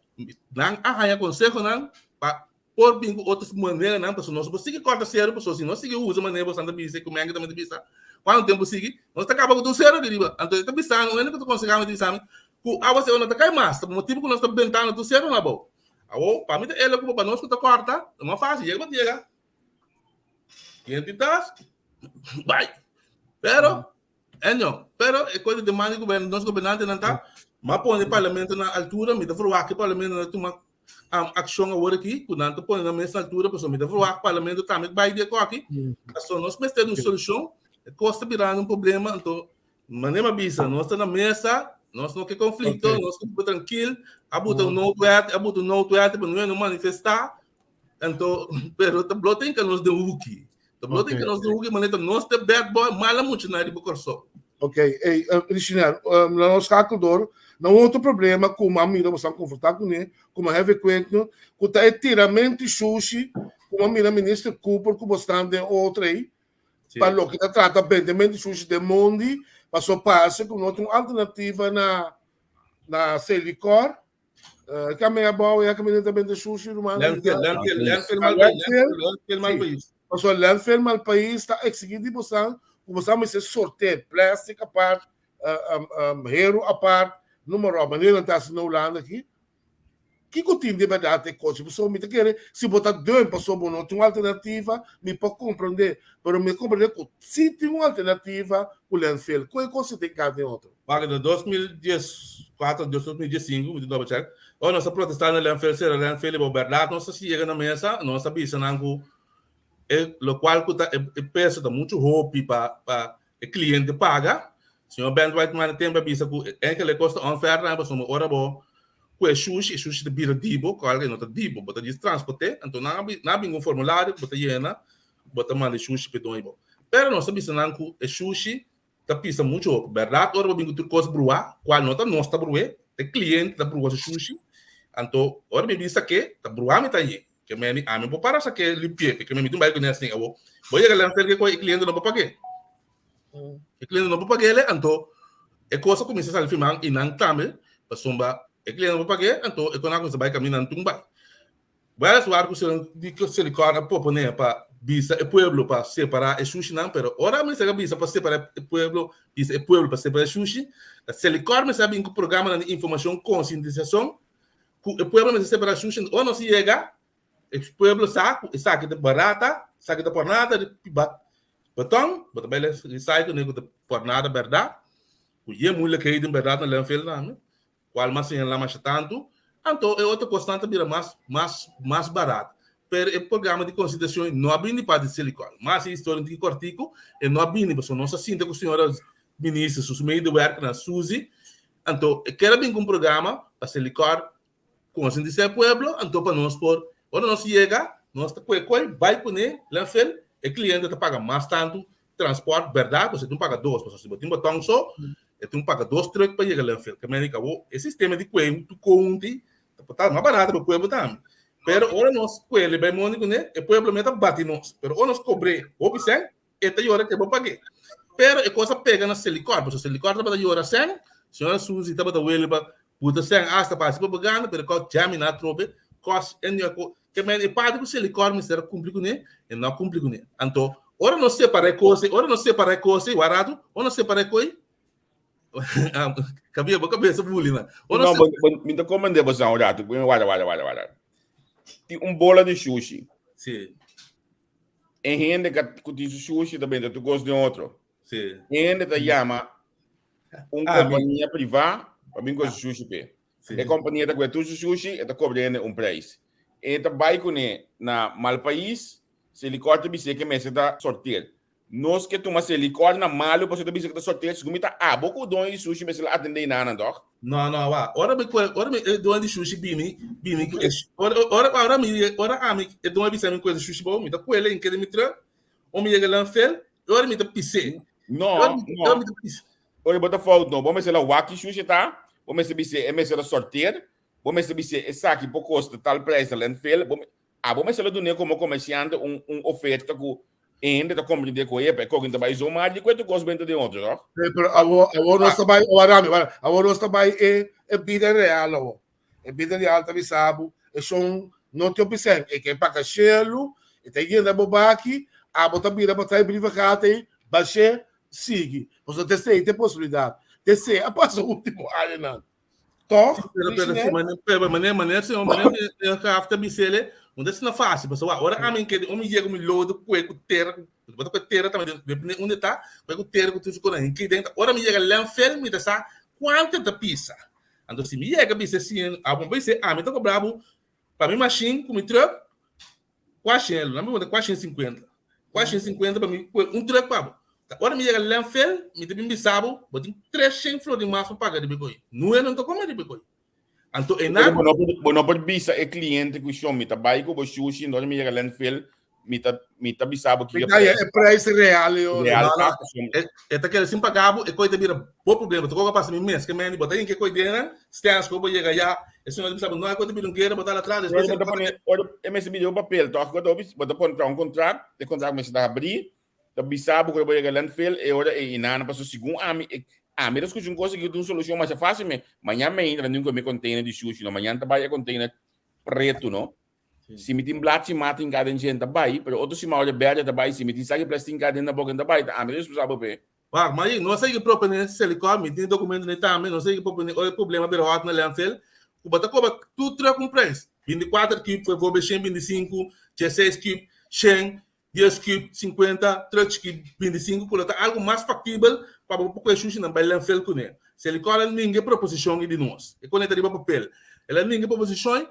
Speaker 7: nan a haña konsehonan pa por bin ku otro maneranan pasobra nos no por sigui kòrta seru pasobra si nos sigui usa manera bo esnan ta bisa i ku Menke tambe ta bisa kuantu tempu sigui nos ta kaba ku tur seru aki riba. Anto e ta bisa mi un hende ku ta konsehá mi ta bisa mi ku awaseru no ta kai mas ta pa motibu ku nos ta bentando tur seru na abou. Awor pa mi ta elo ku pa nos ku ta kòrta ta mas fásil yega bo ta yega yen tin tas bai pero Enyo, pero e kos di demanda di gobierno, nos gobernantenan ta, m'a pone parlamento na altura, mi ta verwagt ku e parlamento nan ta tuma akshon awor aki, ku nan ta pone nan mes na altura, pasobra mi ta verwagt parlamento tambe bai di e koki, pasobra nos mester di un solushon, e kos ta birando un problema, anto manera m'a bisa, nos ta na mesa, nos no ke konflikto, nos ke biba trankil, a buta un noodwet, a buta un noodwet pa no manifestá, anto, pero ta blo tin ka nos den huki. Ta blo tin ka nos den huki, manera nos ta bad boy, mala mucha na riba Kòrsou.
Speaker 6: Ok, ey, uh, Richner, um, na nos schakel door, na un otro problema ku m'a mira bo stan konfrontá kuné, ku m'a heavy kwentno, ku ta e tiramento di shushi, ku m'a mira minister Cooper ku bo stan den otro ey,
Speaker 7: Sí.
Speaker 6: pa loke ta trata bentemento di shushi den mondi, paso parse ku no tin un alternativa na na Selikor, Eh, kami abou ya kami ta bende sushi ruman.
Speaker 7: Landfill, landfill, landfill mal país, landfill mal país.
Speaker 6: Paso landfill mal país ta exigir di bosan, ku bosan mester sorteer plastic apart, uh, um, um, hero apart, noem maar op. Manera nan ta hasi na Hulanda aki. Kiko tin di berdad e kos? Paso mi ta kere, si bo ta dun paso bo no tin un alternativa, mi por comprende. Pero mi comprende ku si tin un alternativa ku landfill. Ku e kos si tin kas den otro?
Speaker 7: Wak na 2014, 2015, mi tin double check, ora nos a protestá na landfill, sera landfill, bo bèrdat nos a yega na mesa, nos a bisa nan ku e lokual ku ta e peso ta muchu hopi pa pa e kliente paga. Señor Ben Whiteman e tempu a bisa ku enkele kos ta unfair tambe pasobra ora bo ku e shushi, e shushi ta bira di bo, kual ke no ta di bo, bo ta djis transport'é, anto nan a nan a bin ku un formulario ku bo ta yena, bo ta manda e shushi pa e doño bo. Pero nos a bisa nan ku e shushi ta pisa mucho hopi. Berdad ora bo bin ku tur kos bruá, kual no ta nos ta bru'é, ta e kliente ta brua su shushi. Anto ora mi bin sak'é, ta bruá mi ta hañ'é. Ke meni ami por para sak'é limpi'é, ke mi tin bai kuné asin. Awor bo yega lèn serka ku e kliente no por pag'é. E kliente no por pag'é, anto e kos a kuminsá sali firman i nan tambe, pasobra e kliente no por pag'é, anto e kos a kuminsá bai kaminda nan tur bai. Weliswaar ku di Selikor a proponé pa bisa e pueblo pa separá e shushinan, pero ora mester a bisa pa separá e pueblo, bisa e pueblo pa separá e shushi, ta Selikor mester a bin ku programanan di informashon, konsientisashon, ku e pueblo mester separá shushi, ora nos yega, e pueblo sa ku esaki ta barata, esaki ta por nada, baton, bo ta bai recycle ku ta por nada bèrdat, ku ye moeilijkheden bèrdat na landfill tambe. Cual mas señala masha tantu, anto e otro cosnan ta bira mas, mas, mas barat. Pero e programa di consideracion no a bini pa di Silicon. Mas e historia un tiki cortico, e no a bini pasobra nos a sinta cu señora minister, su medewerkernan Suzy, anto e kier a bini cu un programa pa Silicon concientisa e pueblo, anto pa nos por, ora nos yega, nos ta coe coe, bay cune, landfill, e cliente ta paga mas tantu transport berdad bo tin paga dos pasobra si bo tin boton so e tin paga dos truck pa yega landfill ke meni kabo e sistema di kue tu konti ta por ta mas barato pa pueblo tambe pero ora nos kuele bai mondi kune e pueblo me ta bati nos pero ora nos kobre hopi sen e ta yora ke bo page pero e kos a pega na selikor pasobra selikor tabata yora sen. Señora Suzy tabata wele pa buta sèn asta pa hasi propaganda, pero kò djami na atrobe, kos en yo ko ke men e parti ku Selikor mester a kumpli kuné, e no a kumpli kuné. Anto, ora nos separá e kos ei, ora nos separá e kos ei, wak ratu, ora nos separá e kos ei, Kabia, bo kabesa buli man.
Speaker 3: Ora No, mi ta komprendé bo un ratu. Warda, warda, warda, warda. Tin un bola di sushi.
Speaker 7: Sí.
Speaker 3: E hende ku tin su sushi ta benta tur kos den otro.
Speaker 7: Sí.
Speaker 3: E hende ta yama un
Speaker 7: Ah,
Speaker 3: kompania privá pa bin ku su sushi p'e.
Speaker 7: Sí.
Speaker 3: E kompania ta kue tur su sushi, e ta kobra hende un prijs. E ta bai kuné na mal pais, Selikor ta bis'é ke mester ta sorteer. Nos ke tuma Selikor na malu pasobra ta bisa ku ta sorteer, segun mi ta abo ku doño di sushi mester la atendé i nanan tòg?
Speaker 7: No, no, wak. Ora mi kue, ora mi e doño di sushi bini, bini ku e, ora, ora, ora mi, ora ami e doño bisa mi kue sushi bou, mi ta kuele in kede mi truck, ora mi yega landfill, e ora mi ta pis'é.
Speaker 3: No,
Speaker 7: E ora mi, e ora
Speaker 3: no.
Speaker 7: mi ta pis'é.
Speaker 3: Ora bo ta fout no. Bo mester la wak ki sushi ta, bo mester bis'é e mester a sorteer, bo mester bis'é esaki por kosta tal prijs na landfill, bo Abo mester lo dun'é komo komersiante un un oferta ku e hende ta komprendé ku epa e kokin ta bai zomaar di kue tur kos benta den otro, tòg?
Speaker 6: Sí, pero awor, awor nos ta bai, awor Rami, awor, awor nos ta bai e, e bida real awor. E bida real ta bisa bo, e shon no te opisen, e ke paka shelu, e ta yena bo baki, abo ta bira pa trae brievengaat ei, bash'é, sigui. Pasobra t'esei ta e posibilidat. T'esei a pasa ultimo añanan. Toch?
Speaker 7: Pero, pero, si mane, pero, mane, mane, si mane, mane, gaf ta bisele, no ta asina fácil, pasobra wak, ora ami kere, ora mi yega mi lodo kue ku tera, bo ta kue tera tambe, depende unda ta, kue ku tera ku tur su kosnan, hinki den, ora mi yega landfill mi ta sa kuantu ta pisa. Anto si mi yega bisa si, abo bisa ami ta kobra bo pa mi mashin ku mi truck, Kua shen, lo mi pone kua shen sinkuenta. Kua shen sinkuenta pa mi kue un truk pa bo. Ta ora mi yega landfill, mi ta bin bisa bo, bo tin tres shen florin mas pa paga riba e koi. Nue no ta kome riba e koi. Anto e
Speaker 3: Pero
Speaker 7: nan
Speaker 3: bo no por, bo no por bisa e kliente ku shon, mi ta bai ku bo shushi, ora mi yega landfill, mi ta, mi ta bisa bo
Speaker 6: Mi
Speaker 3: kiko
Speaker 6: ta
Speaker 3: e
Speaker 6: e
Speaker 3: prijs
Speaker 6: prijs real yo.
Speaker 3: real
Speaker 7: No,
Speaker 3: ta.
Speaker 7: no. E, e ta keda sin paga bo, e koi ta bira bo problema. Ta koko a pasa mi mes, ke meni bo ta hinka e koi den nan, stens ku bo yega ya, e señor ta bisa bo, no, e koi ta bira un guera, bo ta ala atras,
Speaker 3: Ora
Speaker 7: despues
Speaker 3: bo ta pone, ora e mester bira un papel, tòg? Bo ta bo ta pone traha un kontrakt, e kontrakt mester ta habrí, ta bisa bo ku bo yega landfill, e ora e inana, pasobra segun ami, e, ami ta skucha un kos aki ku ta un solushon masha fásil me, mañan me entra den ku mi container di shushi no, mañan ta bai e container pretu no, si mi tin blachi mata hinká den dje ta bai, pero otro siman ora bèrdè ta bai, si mi tin saki plastik hinká den na boka ta bai, ta ami ta responsabel p'e.
Speaker 7: Wak, ma no a sigui proponé Selikor, mi tin documento ni tambe, no a sigui proponé ora e problema bira hòt na landfill, ku bo ta kobra tur truck un prijs, 24 kub, bijvoorbeeld 125, 16 kub, 100, 10 kub, 50, truck chikí, 25, ku lo ta algu mas faktibel pa bo por kue shushinan bai landfill kuné. Selikor a ninga e proposishon i di nos, e kone ta riba papel, el a ninga e proposishon,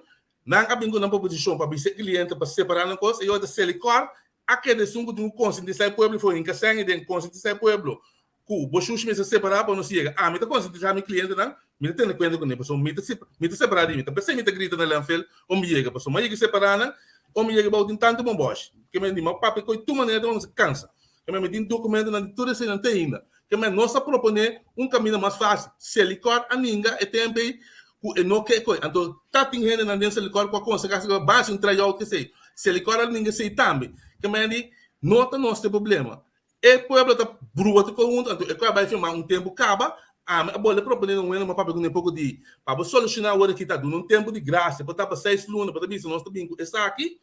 Speaker 7: nan a bin ku nan proposishon pa bisa e kliente pa separá nan kos, e yo ta Selikor A keda esun ku tin ku konsientisá e pueblo i for hinka sèn i den konsientisá e pueblo ku bo shushi mester separá pa no siega. Ami ta konsientisá mi klientenan, mi ta tene kuenta kuné pasobra mi ta mi ta separá di mi. Ta p'esei mi ta grita na landfill ora mi yega pasobra mi a yega separá nan ora mi yega bou tin tantu bombòshi ke mi di mi a papia ku tur manera te mi kansa. Ke mi tin dokumentonan di tur eseinan te ainda. Ke mi nos a proponé un kaminda mas fásil. Selikor a ninga e tempu ei ku e no ke koe. Anto ta tin hendenan den Selikor ku a konsehá si bai hasi un tryout esei. Selikor a ninga esei tambe. Ke men di no ta nos e problema. E pueblo ta brua tur koe huntu anto e koe a bai firma un tempu kaba. Ami a bolbe proponé na un hende ma papia kuné poko di pa bo solushoná awor aki ta duna un tempu di grasia por ta pa seis luna bo ta bisa nos ta bin ku esaki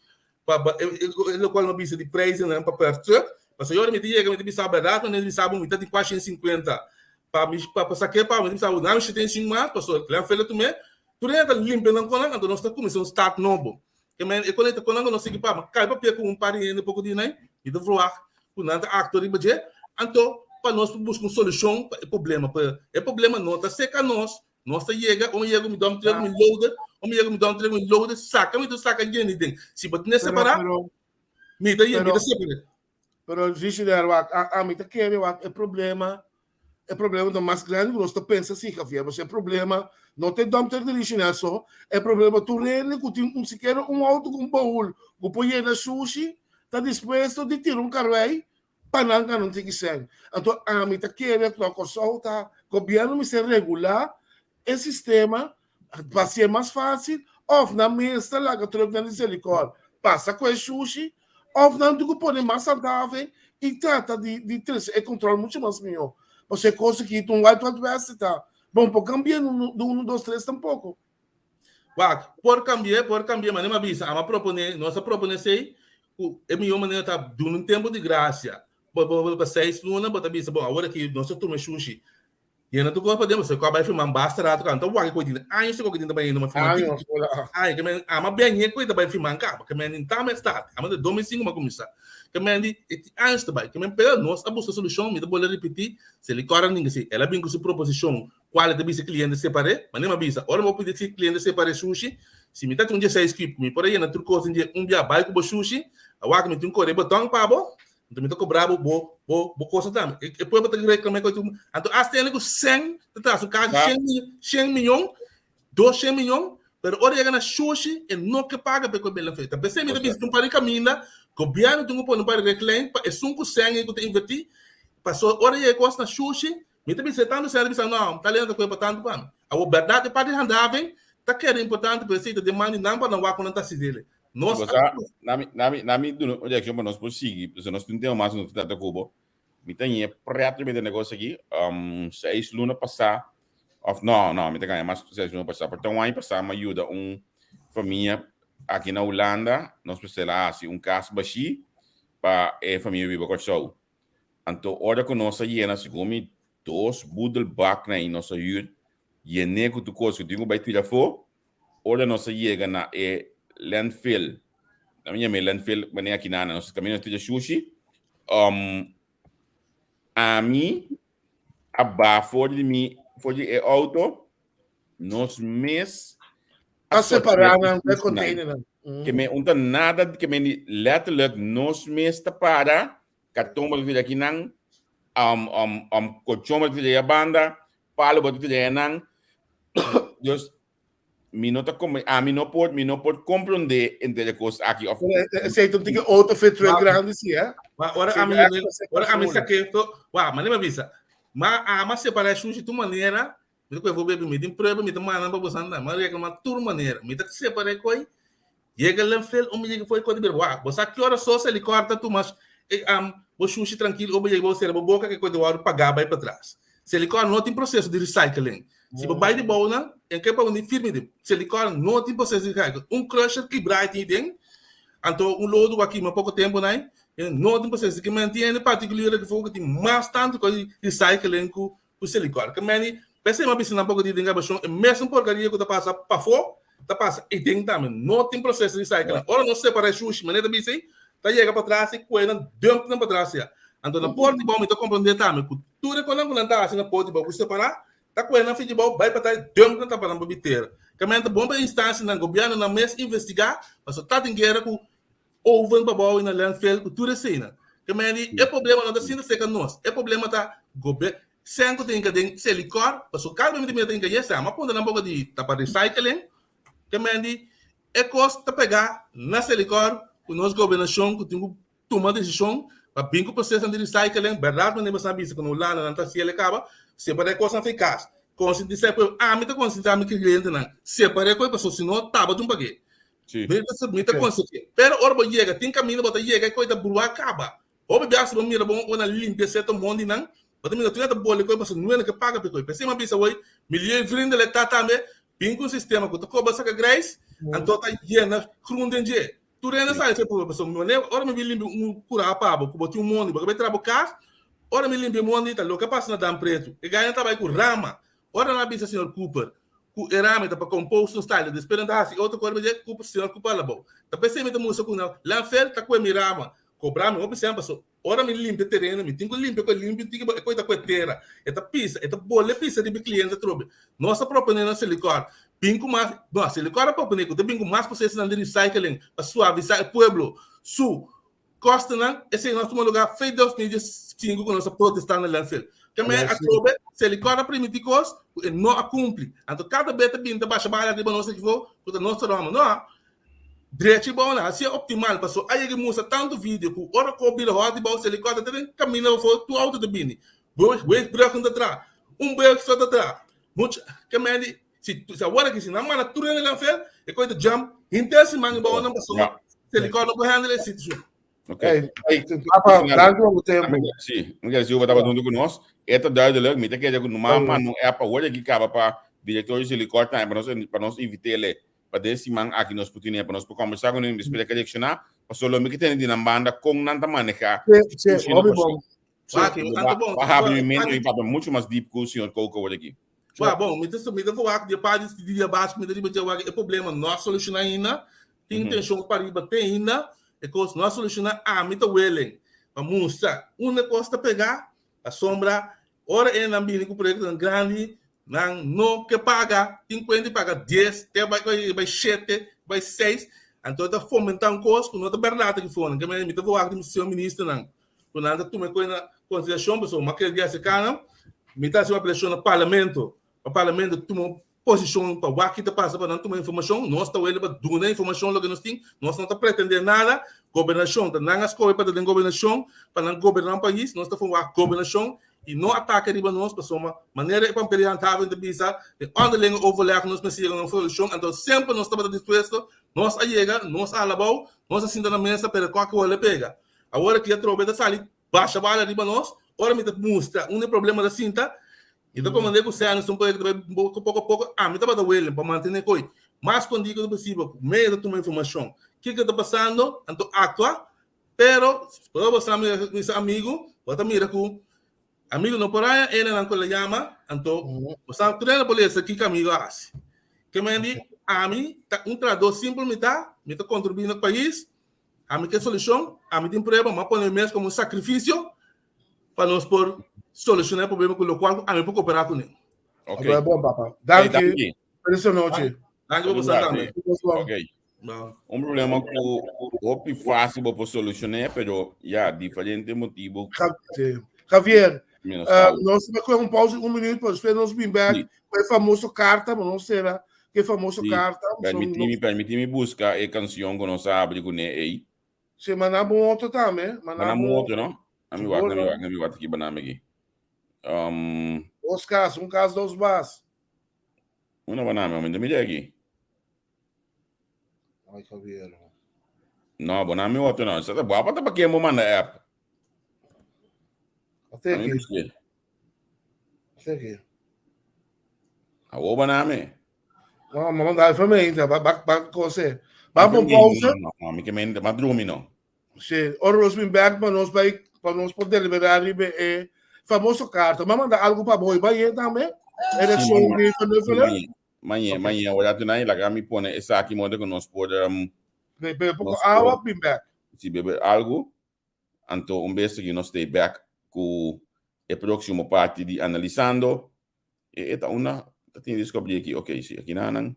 Speaker 7: pa pa e lokual mi a bisa di prijzennan pa per truck. Pasobra ora mi ta yega mi ta bisa bèrdat mi ta bisa bo mi ta tin kuashi sinkuenta Pa mi pa pa sak'é pa mi ta bisa bo nan shete shin mas pasobra Glen Fele tum'é tur hende ta limpia nan konan anto nos ta kuminsá un start nobo. Ke men e konan ta konan ku nos sigui pa kai papia ku un par di hende poko di nan mi ta verwagt ku nan ta aktua riba dje anto pa nos por buska un solushon pa e problema pero e problema no ta seka nos nos ta yega ora mi yega ku mi dòm trek mi loader ora mi yega ku mi dòm trek mi loader saka mi ta saka yeni den si bo tene separá mi ta mi ta separ'é.
Speaker 6: Pero Richard, wak, ami ta kere wak e problema, e problema ta mas grande ku nos ta pensa si, Javier. Pasobra e problema no ta e dump truck di Richard so, e problema tur hende ku tin un sikiera un auto ku un baul ku por yena sushi ta dispuesto di tira un karwei pa nan gana un tiki sèn. Anto ami ta kere ku na Kòrsou ta gobièrnu mester regulá e sistema pa hasié mas fásil òf nan mes ta laga trucknan di Selikor pasa ku e shushi òf nan tin ku pone mas handhaving i trata di di trese e kontrol muchu mas mihó. Pasobra e kos aki ta un wild wild west ta. Bon por kambia di unu, dos, tres tampoko.
Speaker 7: Wak, por kambia, por kambia, manera mi a bisa, amo a proponé, nos a proponé esei, ku e mihó manera ta duna un tempu di grasia, bo bo pa seis luna bo ta bisa, bon, awor aki nos ta tuma e shushi, yena tur kos paden, pasobra ku a bai firma basta rato kaba, no ta wak ku e tin años ku e tin ta bai yendo ma firma tin aña, ke men ama bèñe ku e ta bai firma kaba, ke men ta mes tardi, ama den 2005 mi a kuminsá, ke men di e tin años ta bai, ke men pero nos a buska solushon, mi ta bolbe ripití, Selikor a ninga si el a bin ku su proposishon kual e ta bisa e kliente separ'é, ma nem a bisa, ora bo pidi si kliente separ'é sushi, si mi ta tin un dieseis kip ku mi por a yena tur kos den dje un bia bai ku bo sushi, awak mi tin kore botòn pa bo, anto mi ta kobra bo bo bo bo kosa tambe. E e pueblo ta reklam'é ku anto asta hende ku sèn ta traha su kas shen shen miyon, dos shen miyon, pero ora yega na shushi e no ke paga pa e kue bela fe. Ta p'esei mi ta bisa tin un par di kaminda, gobièrnu tin ku pone un par di reglèn pa esun ku sèn ei ku ta invertí, pasobra ora yega kos na shushi, mi ta bisa e tantu sèn ta bisa no, tal hende ta kue pa tantu pa mi. Awor bèrdat e parti di handhaving ta keda importante pero esei ta den man di nan pa nan wak ku nan ta hasi dele. Nos a.
Speaker 3: Nami, nami, nami duna un reakshon pa nos por sigui, pasobra nos tin un tema mas ku nos ta trata ku bo. Mi ta ñe pret riba e negocio aki. Seis luna pasá, of no, no, mi ta gaña mas seis luna pasá, pero ta un aña pasá mi a yuda un famia aki na Hulanda, nos mester a hasi un kas bashí pa e famia biba Kòrsou. Anto ora ku nos a yena, segun mi, dos budelbaknan i nos a hür yené ku tur kos ku tin ku bai tira afó, Ora nos a yega na e landfill, na mi yama e landfill manera aki na nos kaminda nos tira shushi, um, ami a ba for di mi, for di e auto, nos mes
Speaker 6: a separá nan e containernan.
Speaker 3: Ke men un ta nada, ke men di letterlijk nos mes ta para, karton bo ta tira aki nan, um, um, um, kochon bo ta tira ya banda, palo bo ta tira ya nan. Dus mi no ta kom ami no por mi no por comprende entre de cos aki of
Speaker 6: Esei ta un tiki auto fit truck grandi si, eh?
Speaker 7: Ma ora ami ora ami saké to, wa, ma mi bisa. Ma ama separá sushi tu manera, mi ta kohe for bebi, mi tin prueba, mi ta manda pa boso anda, mi a reclamá tur manera. Mi ta separá koi, yega landfill, un mi yega for koi ta bira, wa, bo sa ki ora so selikor ta tuma e am bo shushi trankil, ora bo yega bo sera bo boka ke koi ta wòrdu pagá bai patras. Selikor no tin proseso di recycling. Si bo bai di bou nan, en ke pa uni firme di Selikor no tin proseso di recycling. Un crusher kibrá e tin den, anto un lodo ku a kima poko tempu nai, no tin proseso. Ke men tin hende partikular aki for ku tin mas tantu kos di recycling ku ku Selikor. Ke men p'esei mi a bisa nan poko di den grabashon e mesun porkaria ku ta pasa pafó ta pasa ei den tambe. No tin proseso di recycling. Ora nos separá e shushi, manera ta bisa ei, ta yega patras i kue nan dump nan patras ya. Anto na por di bou mi ta komprondé tambe ku tur e kosnan ku nan ta hasi na por di bou ku separá ta kue nan fidji bou bai patras i dump nan tapa nan pa bitera. Ke men ta bon pa e instansianan, gobièrnunan mes investigá pasobra ta tin guera ku oven pa bou i na landfill ku tur eseinan. Ke men di e problema no ta sinta serka nos, e problema ta gobièrnu. Sèn ku ta hinka den Selikor, pasobra kada bes mi ta mira ta hinka yes, mi a puntra nan boka di ta pa recycling, ke men di e kos ta pegá na Selikor ku nos gobernashon ku tin ku tuma desishon pa bin ku prosesonan di recycling, bèrdat manera boso a bisa ku na Hulanda nan ta hasiel e kaba, separá e kosnan for e kas, konsientisá e pueblo, ami ta konsientisá mi klientenan, separá e kos pasobra si no tabata un pak'e. Mi ta konseh'é, pero ora bo yega tin kaminda bo ta yega e kos ta bruá kaba, Hopi biaha si bo mira bon ora nan limpia sierto mondinan, bo ta mira tur nan ta boli koe pasobra nunca nan ke paga pa e koe. P'esei mi a bisa awor, milieuvriendelijk ta tambe bin ku un sistema ku ta koba saka grijs, anto ta yena grun den dje. Tur hende sa esei problema pasobra manera ora mi bin limpia un kura pa bo ku bo tin un mondi, bo ke bai traha bo kas, ora mi limpia e mondi ta loke a pasa na Dam Pretu. E gainan ta bai ku rama. Ora nan a bisa señor Cooper ku e rama ta pa compost un style, despues nan ta hasi otro kos riba dje, Cooper, señor Cooper a alabou. Ta p'esei mi ta mustra ku nan landfill ta kue mi rama. Kobra mi hopi sèn paso ora mi limpia tereno mi tin ku limpia ku e limpio tiki e koi ta ku e tera e ta pisa e ta bole pisa riba e kliente atrobe. Nos a proponé na Selikor bin ku mas no Selikor a proponé ku ta bin ku mas prosesonan di recycling pa suavisá e pueblo su kostonan esei nos tuma lugá fe 2015 ku nos a protestá na landfill. Ke men atrobe Selikor a primiti kos ku e no a kumpli anto kada be ta bin ta basha bala riba nos aki ku ta nos ta ròmber no. Drechi bou na hacié optimal paso a yega mustra tantu video cu ora cu bira hot di bou selicota ta den caminda bafo tur auto ta bini weegbruggen ta tra un brug so ta tra mucha ke men di si si awor aki si nan manda tur hende nan fel e coy ta jump henter siman bou nan paso selicota no por handle e situacion.
Speaker 3: Ok.
Speaker 2: Hey,
Speaker 3: Hey,
Speaker 2: papa, dank u bo tempo.
Speaker 3: Sí, mi quer dizer, estava junto com nós. Eta duidelijk, mi te quer que numa mano é para hoje que acaba para diretor de Silicor time para nós para nós invitele para desse man aqui nós putine para nós para conversar com ele, espera que direcionar, para solo mi que tem de na banda com nanta manejar.
Speaker 2: Sí, sí, hopi bom.
Speaker 7: Wak, anto bom.
Speaker 3: Para abrir mente e para muito mais deep com o senhor Coco hoje aqui.
Speaker 7: Wak, bom, mi ta mi ta wak di pa di dia básico, mi ta riba wak e problema no soluciona ainda. Tin tension pa riba te ainda. E kos no soluciona, ami ta willing pa mustra unda kos ta pega, pasobra ora e nan bini ku proyektonan grandi, nan no ke paga, tin kuenta di paga dies, te bai bai shete, bai seis, anto ta fomenta un kos ku no ta bèrdat aki fonan. Ke manera mi ta wak di mi señor ministernan ku nan ta tuma e kos na konsiderashon, pasobra mi a kere di aserka nan, mi ta hasi un apelashon na parlamento, pa parlamento tuma un posishon pa wak ki ta pasa pa nan tuma informashon. Nos ta wele pa duna informashon loke nos tin. Nos no ta pretende nada. Gobernashon ta nan a skohe pa ta den gobernashon, pa nan goberná un pais. Nos ta for wak gobernashon i no atake riba nos pasobra manera e pampel di handhaving ta bisa den onderlinge overleg nos mester yega na un solushon. Anto semper nos tabata dispuesto. Nos a yega, nos a alabou, nos a sinta na mesa pero koke wòrdu pega. Awor aki atrobe ta sali Basha bala riba nos, ora mi ta mustra unda e problema ta sinta, mi ta komprende ku sèn un proyekto ta bai poko poko poko, ami tabata willing pa mantené koi mas skondí ku ta posibel, ku medio ta tuma informashon kiko ta pasando, anto aktua, pero ora bo sa mi sa amigu, bo ta mira ku amigu no por haña enenan ku el a yama, anto bo sa tur hende por lesa kiko amigu a hasi. Ke men di ami ta un trahadó simpel mi ta, mi ta kontribuí na pais, Ami ke solushon, ami tin prueba, mi a pone mi mes komo un sakrifisio pa nos por solushoná e problema ku lokual ku ami por kooperá kuné.
Speaker 3: Ok.
Speaker 2: Abra bon, papa.
Speaker 3: Hey,
Speaker 2: Danki.
Speaker 3: danki.
Speaker 2: Feliz noche.
Speaker 7: Danki pa boso tambe.
Speaker 3: Ok. Un problema ku hopi fásil bo por solushoné, pero ya, diferente motibu.
Speaker 2: Sí. Javier,
Speaker 3: Mi no
Speaker 2: uh,
Speaker 3: sabe.
Speaker 2: nos ta coge un pausa un minuut, pero después nos bin back
Speaker 3: Sí.
Speaker 2: con e famoso carta, maar nos será que famoso
Speaker 3: Sí.
Speaker 2: carta.
Speaker 3: Permití mi, permití mi busca e canción ku nos a abri kuné ei.
Speaker 2: Sí, mandamos un otro tambe.
Speaker 3: Mandamos un otro, no? A mi wak,
Speaker 2: Seguro.
Speaker 3: a mi wak, a mi wak aki banami aki. Um,
Speaker 2: Dos cas, un cas, dos bas.
Speaker 3: una banami, hombre, mira aki.
Speaker 2: Ay, Javier.
Speaker 3: No, bonami otro no. Sa ta guapa ta pa ken bo manda app.
Speaker 2: Até
Speaker 3: A mi
Speaker 2: aqui,
Speaker 3: busque.
Speaker 2: até aqui.
Speaker 3: Awo banami.
Speaker 2: No, ma mandar fa mente, ba ba ba cose. Ba un pausa.
Speaker 3: No, no, mi ke mente, ma drumi no.
Speaker 2: Sí, ora nos bin back pa nos bai pa nos por deliberar riba e famoso carta. Ma manda algo pa boy bai tambe. Elección di Van Huffelen.
Speaker 3: Mañe, mañe, ora tu nai laga mi pone esaki modo ku nos por um,
Speaker 2: Bebe poko
Speaker 3: Nos
Speaker 2: awa
Speaker 3: por-
Speaker 2: bin back.
Speaker 3: si bebe algo, anto un bes que nos stay back ku e próximo parti di analisando. E eta una, ta tin descubrí aquí. Ok, sí, aquí nanan.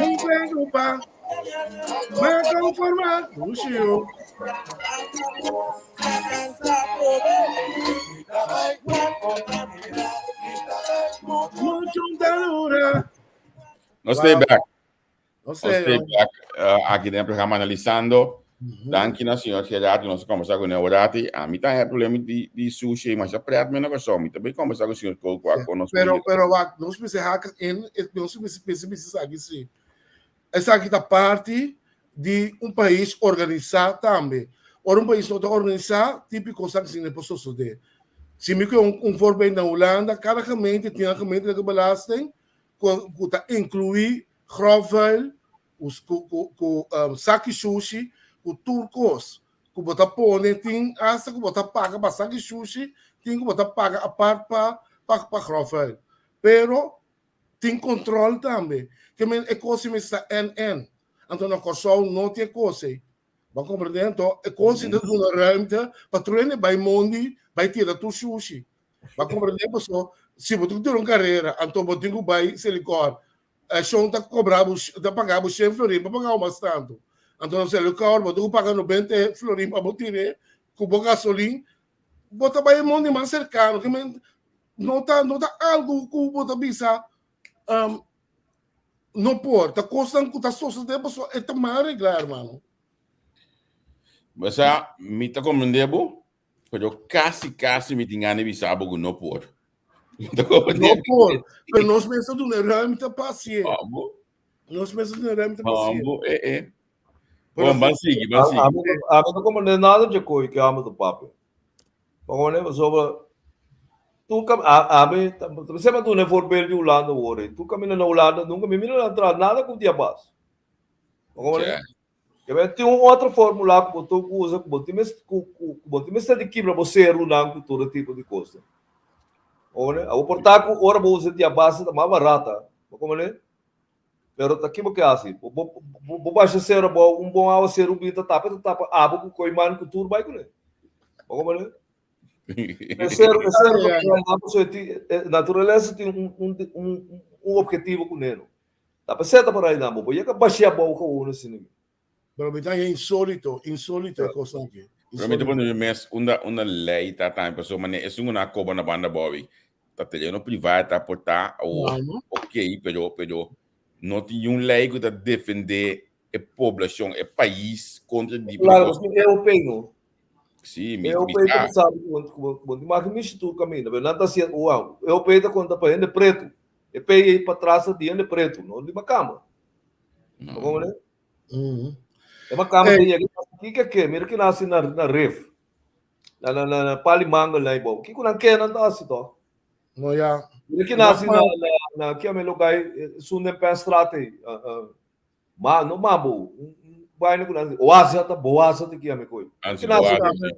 Speaker 6: Un preocupa, me conforma, Lucio. Mucho dura.
Speaker 3: Nos stay back.
Speaker 6: No
Speaker 3: Nos stay
Speaker 6: sé.
Speaker 3: back uh, aki den programa analisando. Danki na señor Gerardo, nos a conversa con él orati. A mi también problema di, di sushi, mas ya pret me na corazón. Mi también conversa con señor Kool kwa con nos.
Speaker 6: Pero, pero, wak, nos mester haka in, nos mester pensa mester sa aki sí. Esaki ta parti di un pais organisá tambe. Ora un pais no ta organisá, típiko sa asina por sosodé. Si mi ke un, un voorbeeld na Hulanda, kada gemeente tin een gemeentelijke belasting ku, ku ta inkluí grofvuil, ku, ku, ku, ku um, saki sushi, ku tur kos. Ku bo ta pone tin hasta ku bo ta paga pa saki sushi, tin ku bo ta paga apart pa pa, pa grofvuil. Pero tin control tambe. Ke men e kos ei mester ta NN. Anto na Kòrsou no tin e kos ei. Bo a komprendé? Anto e kos ei ta duna ruimte pa tur hende bai mondi, bai tira tur sushi. Bo a komprendé? Paso si bo tin ku tira un karera, anto bo tin ku bai Selikor. E shon ta kobra bo, ta paga bo shen florin, bo paga bo mas tantu. Anto na Selikor bo tin ku paga nobenta florin pa bo tir'é ku bo gasolin. Bo ta bai e mondi mas serkano. Ke men no ta no ta algu ku bo ta bisa um, no por. Ta kosnan ku ta sosodé pasobra e ta mal reglá, hermano.
Speaker 3: Basa, mi ta comprende bo, pero casi casi mi tin gana di bisa bo ku no por. Mi ta comprende.
Speaker 6: No por. Pero nos mester duna ruimte pa hasié.
Speaker 3: Abo,
Speaker 6: Nos mester duna ruimte pa hasié.
Speaker 3: abo, eh, eh.
Speaker 6: Pero
Speaker 3: Bon, ban sigui, ban sigui.
Speaker 4: Ami ami no comprende nada dje koe ke ami ta papia. Pasobra pasobra tur kam ami ta semper duna e voorbeeld di Hulanda awor ei. Tur kaminda na Hulanda nunka mi mira nan traha nada ku diabas. Pasobra
Speaker 3: Tja.
Speaker 4: tin un otro formula ku bo ta usa ku bo tin mes ku ku bo tin mester di kibra bo serunan ku tur e tipo di kosnan. Pasobra abo por ta ku ora bo usa diabas ta mas barata. Bo komprende? Pero ta ki bo ke hasi? Bo bo bo basha sero abou, un bon awaseru bin ta tapa, ta tapa abo ku koiman ku tur bai kuné. Bo komprende? E sero, e sero ta traha pasobra e tin e naturalesa tin un un un un objetivo kuné no. Ta p'esei ta por ainan bo, bo yega bash'é abou gewoon asina.
Speaker 6: Pero mi ta haña insólito, insólito e kosnan aki.
Speaker 3: Pero mi ta pone mi mes unda unda lei ta tambe pasobra manera esun ku nan a koba na banda bobi ta tereno privá ta por ta awor ok pero pero no tin niun lei ku ta defende e poblashon e pais kontra di
Speaker 4: Claro, pasobra EOP no.
Speaker 3: Sí, mi
Speaker 4: EOP
Speaker 3: mi
Speaker 4: ta
Speaker 3: sa.
Speaker 4: sabi ku ku ku bo tin mishi tur kaminda pero nan ta hasiendo wow EOP ta konta pa hende pretu e pei ei patras ta di hende pretu no di makamba. Bo komprende?
Speaker 6: Mm.
Speaker 4: E makamba
Speaker 6: Eh.
Speaker 4: te yega kiko ke mira ki nasi na na ref. Na na na na pali mangel na ibo. Kiko nan ke nan ta hasi to?
Speaker 6: No ya.
Speaker 4: Mira ki nasi na na na ki ame lokay sunden Penstraat ei. Ma no mambo. Vaina ku nan oase ta boasa te ki ame koi.
Speaker 3: Ansi
Speaker 4: Ki nasi
Speaker 3: boase.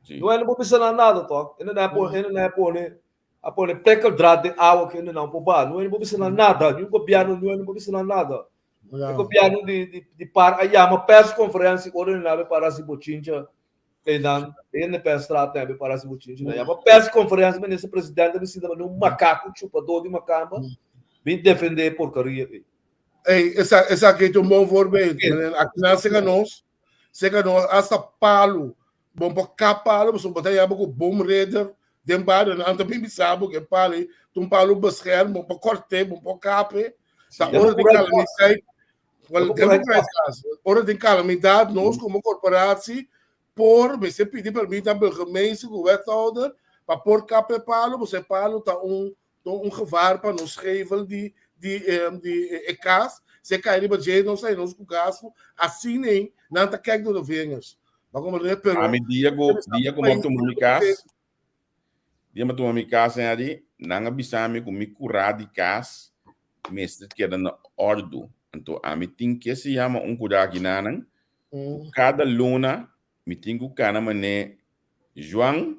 Speaker 3: Si.
Speaker 4: No ene bo bisa nan nada to. Ene na pone ene na pone a pone prikkeldraad den awa ku ene nan por baha. No ene bo bisa nan nada. Ni un gobierno no ene bo bisa nan nada.
Speaker 6: Ja.
Speaker 4: E gobierno di di di par a yama persconferencia ora nan abe para hasi bochincha einan den de Penstraat nan abe para hasi bochincha. Nan yama persconferencia minister presidente a bisa nan un macaco chupador di macamba bin defende e porcaria ei.
Speaker 6: Ey, esa, esaki ta un bon voorbeeld. Meneer, Aki nan sega nos, sega nos hasta palu. Bon por kap palu, pasobra bo ta yama ku boomredder den bario. Nan ta bin bisa bo ku e palu ei ta un palu bescherm, bon por kort'é, bon por kap'é. Ta
Speaker 4: Den
Speaker 6: ora di
Speaker 4: por
Speaker 6: kalamidat, wel,
Speaker 4: Den
Speaker 6: den
Speaker 4: por
Speaker 6: por kruiskas. Ora di kalamidat, nos komo korporatie por mester pidi permit na burgemeester ku wethouder pa por kap e palu, pasobra e palu ta un ta un gevaar pa nos gevel di di di e kas, si e kai riba dje nos ta nos ku gastu, asina ei nan ta kijk door de vingers. Bo a komprende? Pero
Speaker 3: Ami dia ku dia ku mi tuma mi kas, dia mi tuma mi kas Henry, nan a bisa mi ku mi kurá di kas mester keda na òrdu. Anto ami tin ke se yama un kurá akinanan, ku kada luna mi tin ku kana manera Juan,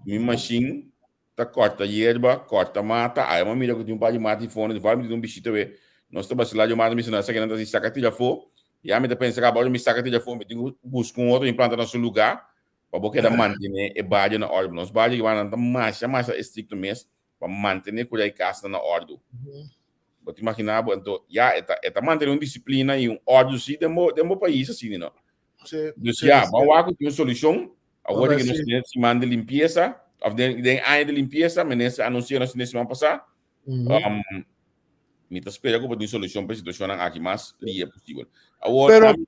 Speaker 3: mi mashin ta kòrta yerba, kòrta mata, ai bo a mira ku tin un par di mata i fondo, di mi tin un bishita we, nos ta basila dje mata, mi si no esaki nan ta si saka tira afó, ya mi ta pensa kaba ora mi saka tira afó mi tin ku buska un otro mi planta na su lugá, pa bo keda mantené e bario na òrdu, nos bario aki nan ta masha masha estrikto mes pa mantené kura e kasnan na òrdu. Bo ta imaginá bo, anto ya e ta e ta mantené un disiplina i un òrdu si den bo den bo pais asina no. Dus ya, bo a wak ku tin un solushon, Awor di nos den siman di limpieza, of den, den aña di limpieza, minister anuncia nos den siman pasá. Um, mi ta spera ku por tin solushon pa e situashonnan aki mas lie posibel. Awor,
Speaker 6: Pero,
Speaker 3: ami-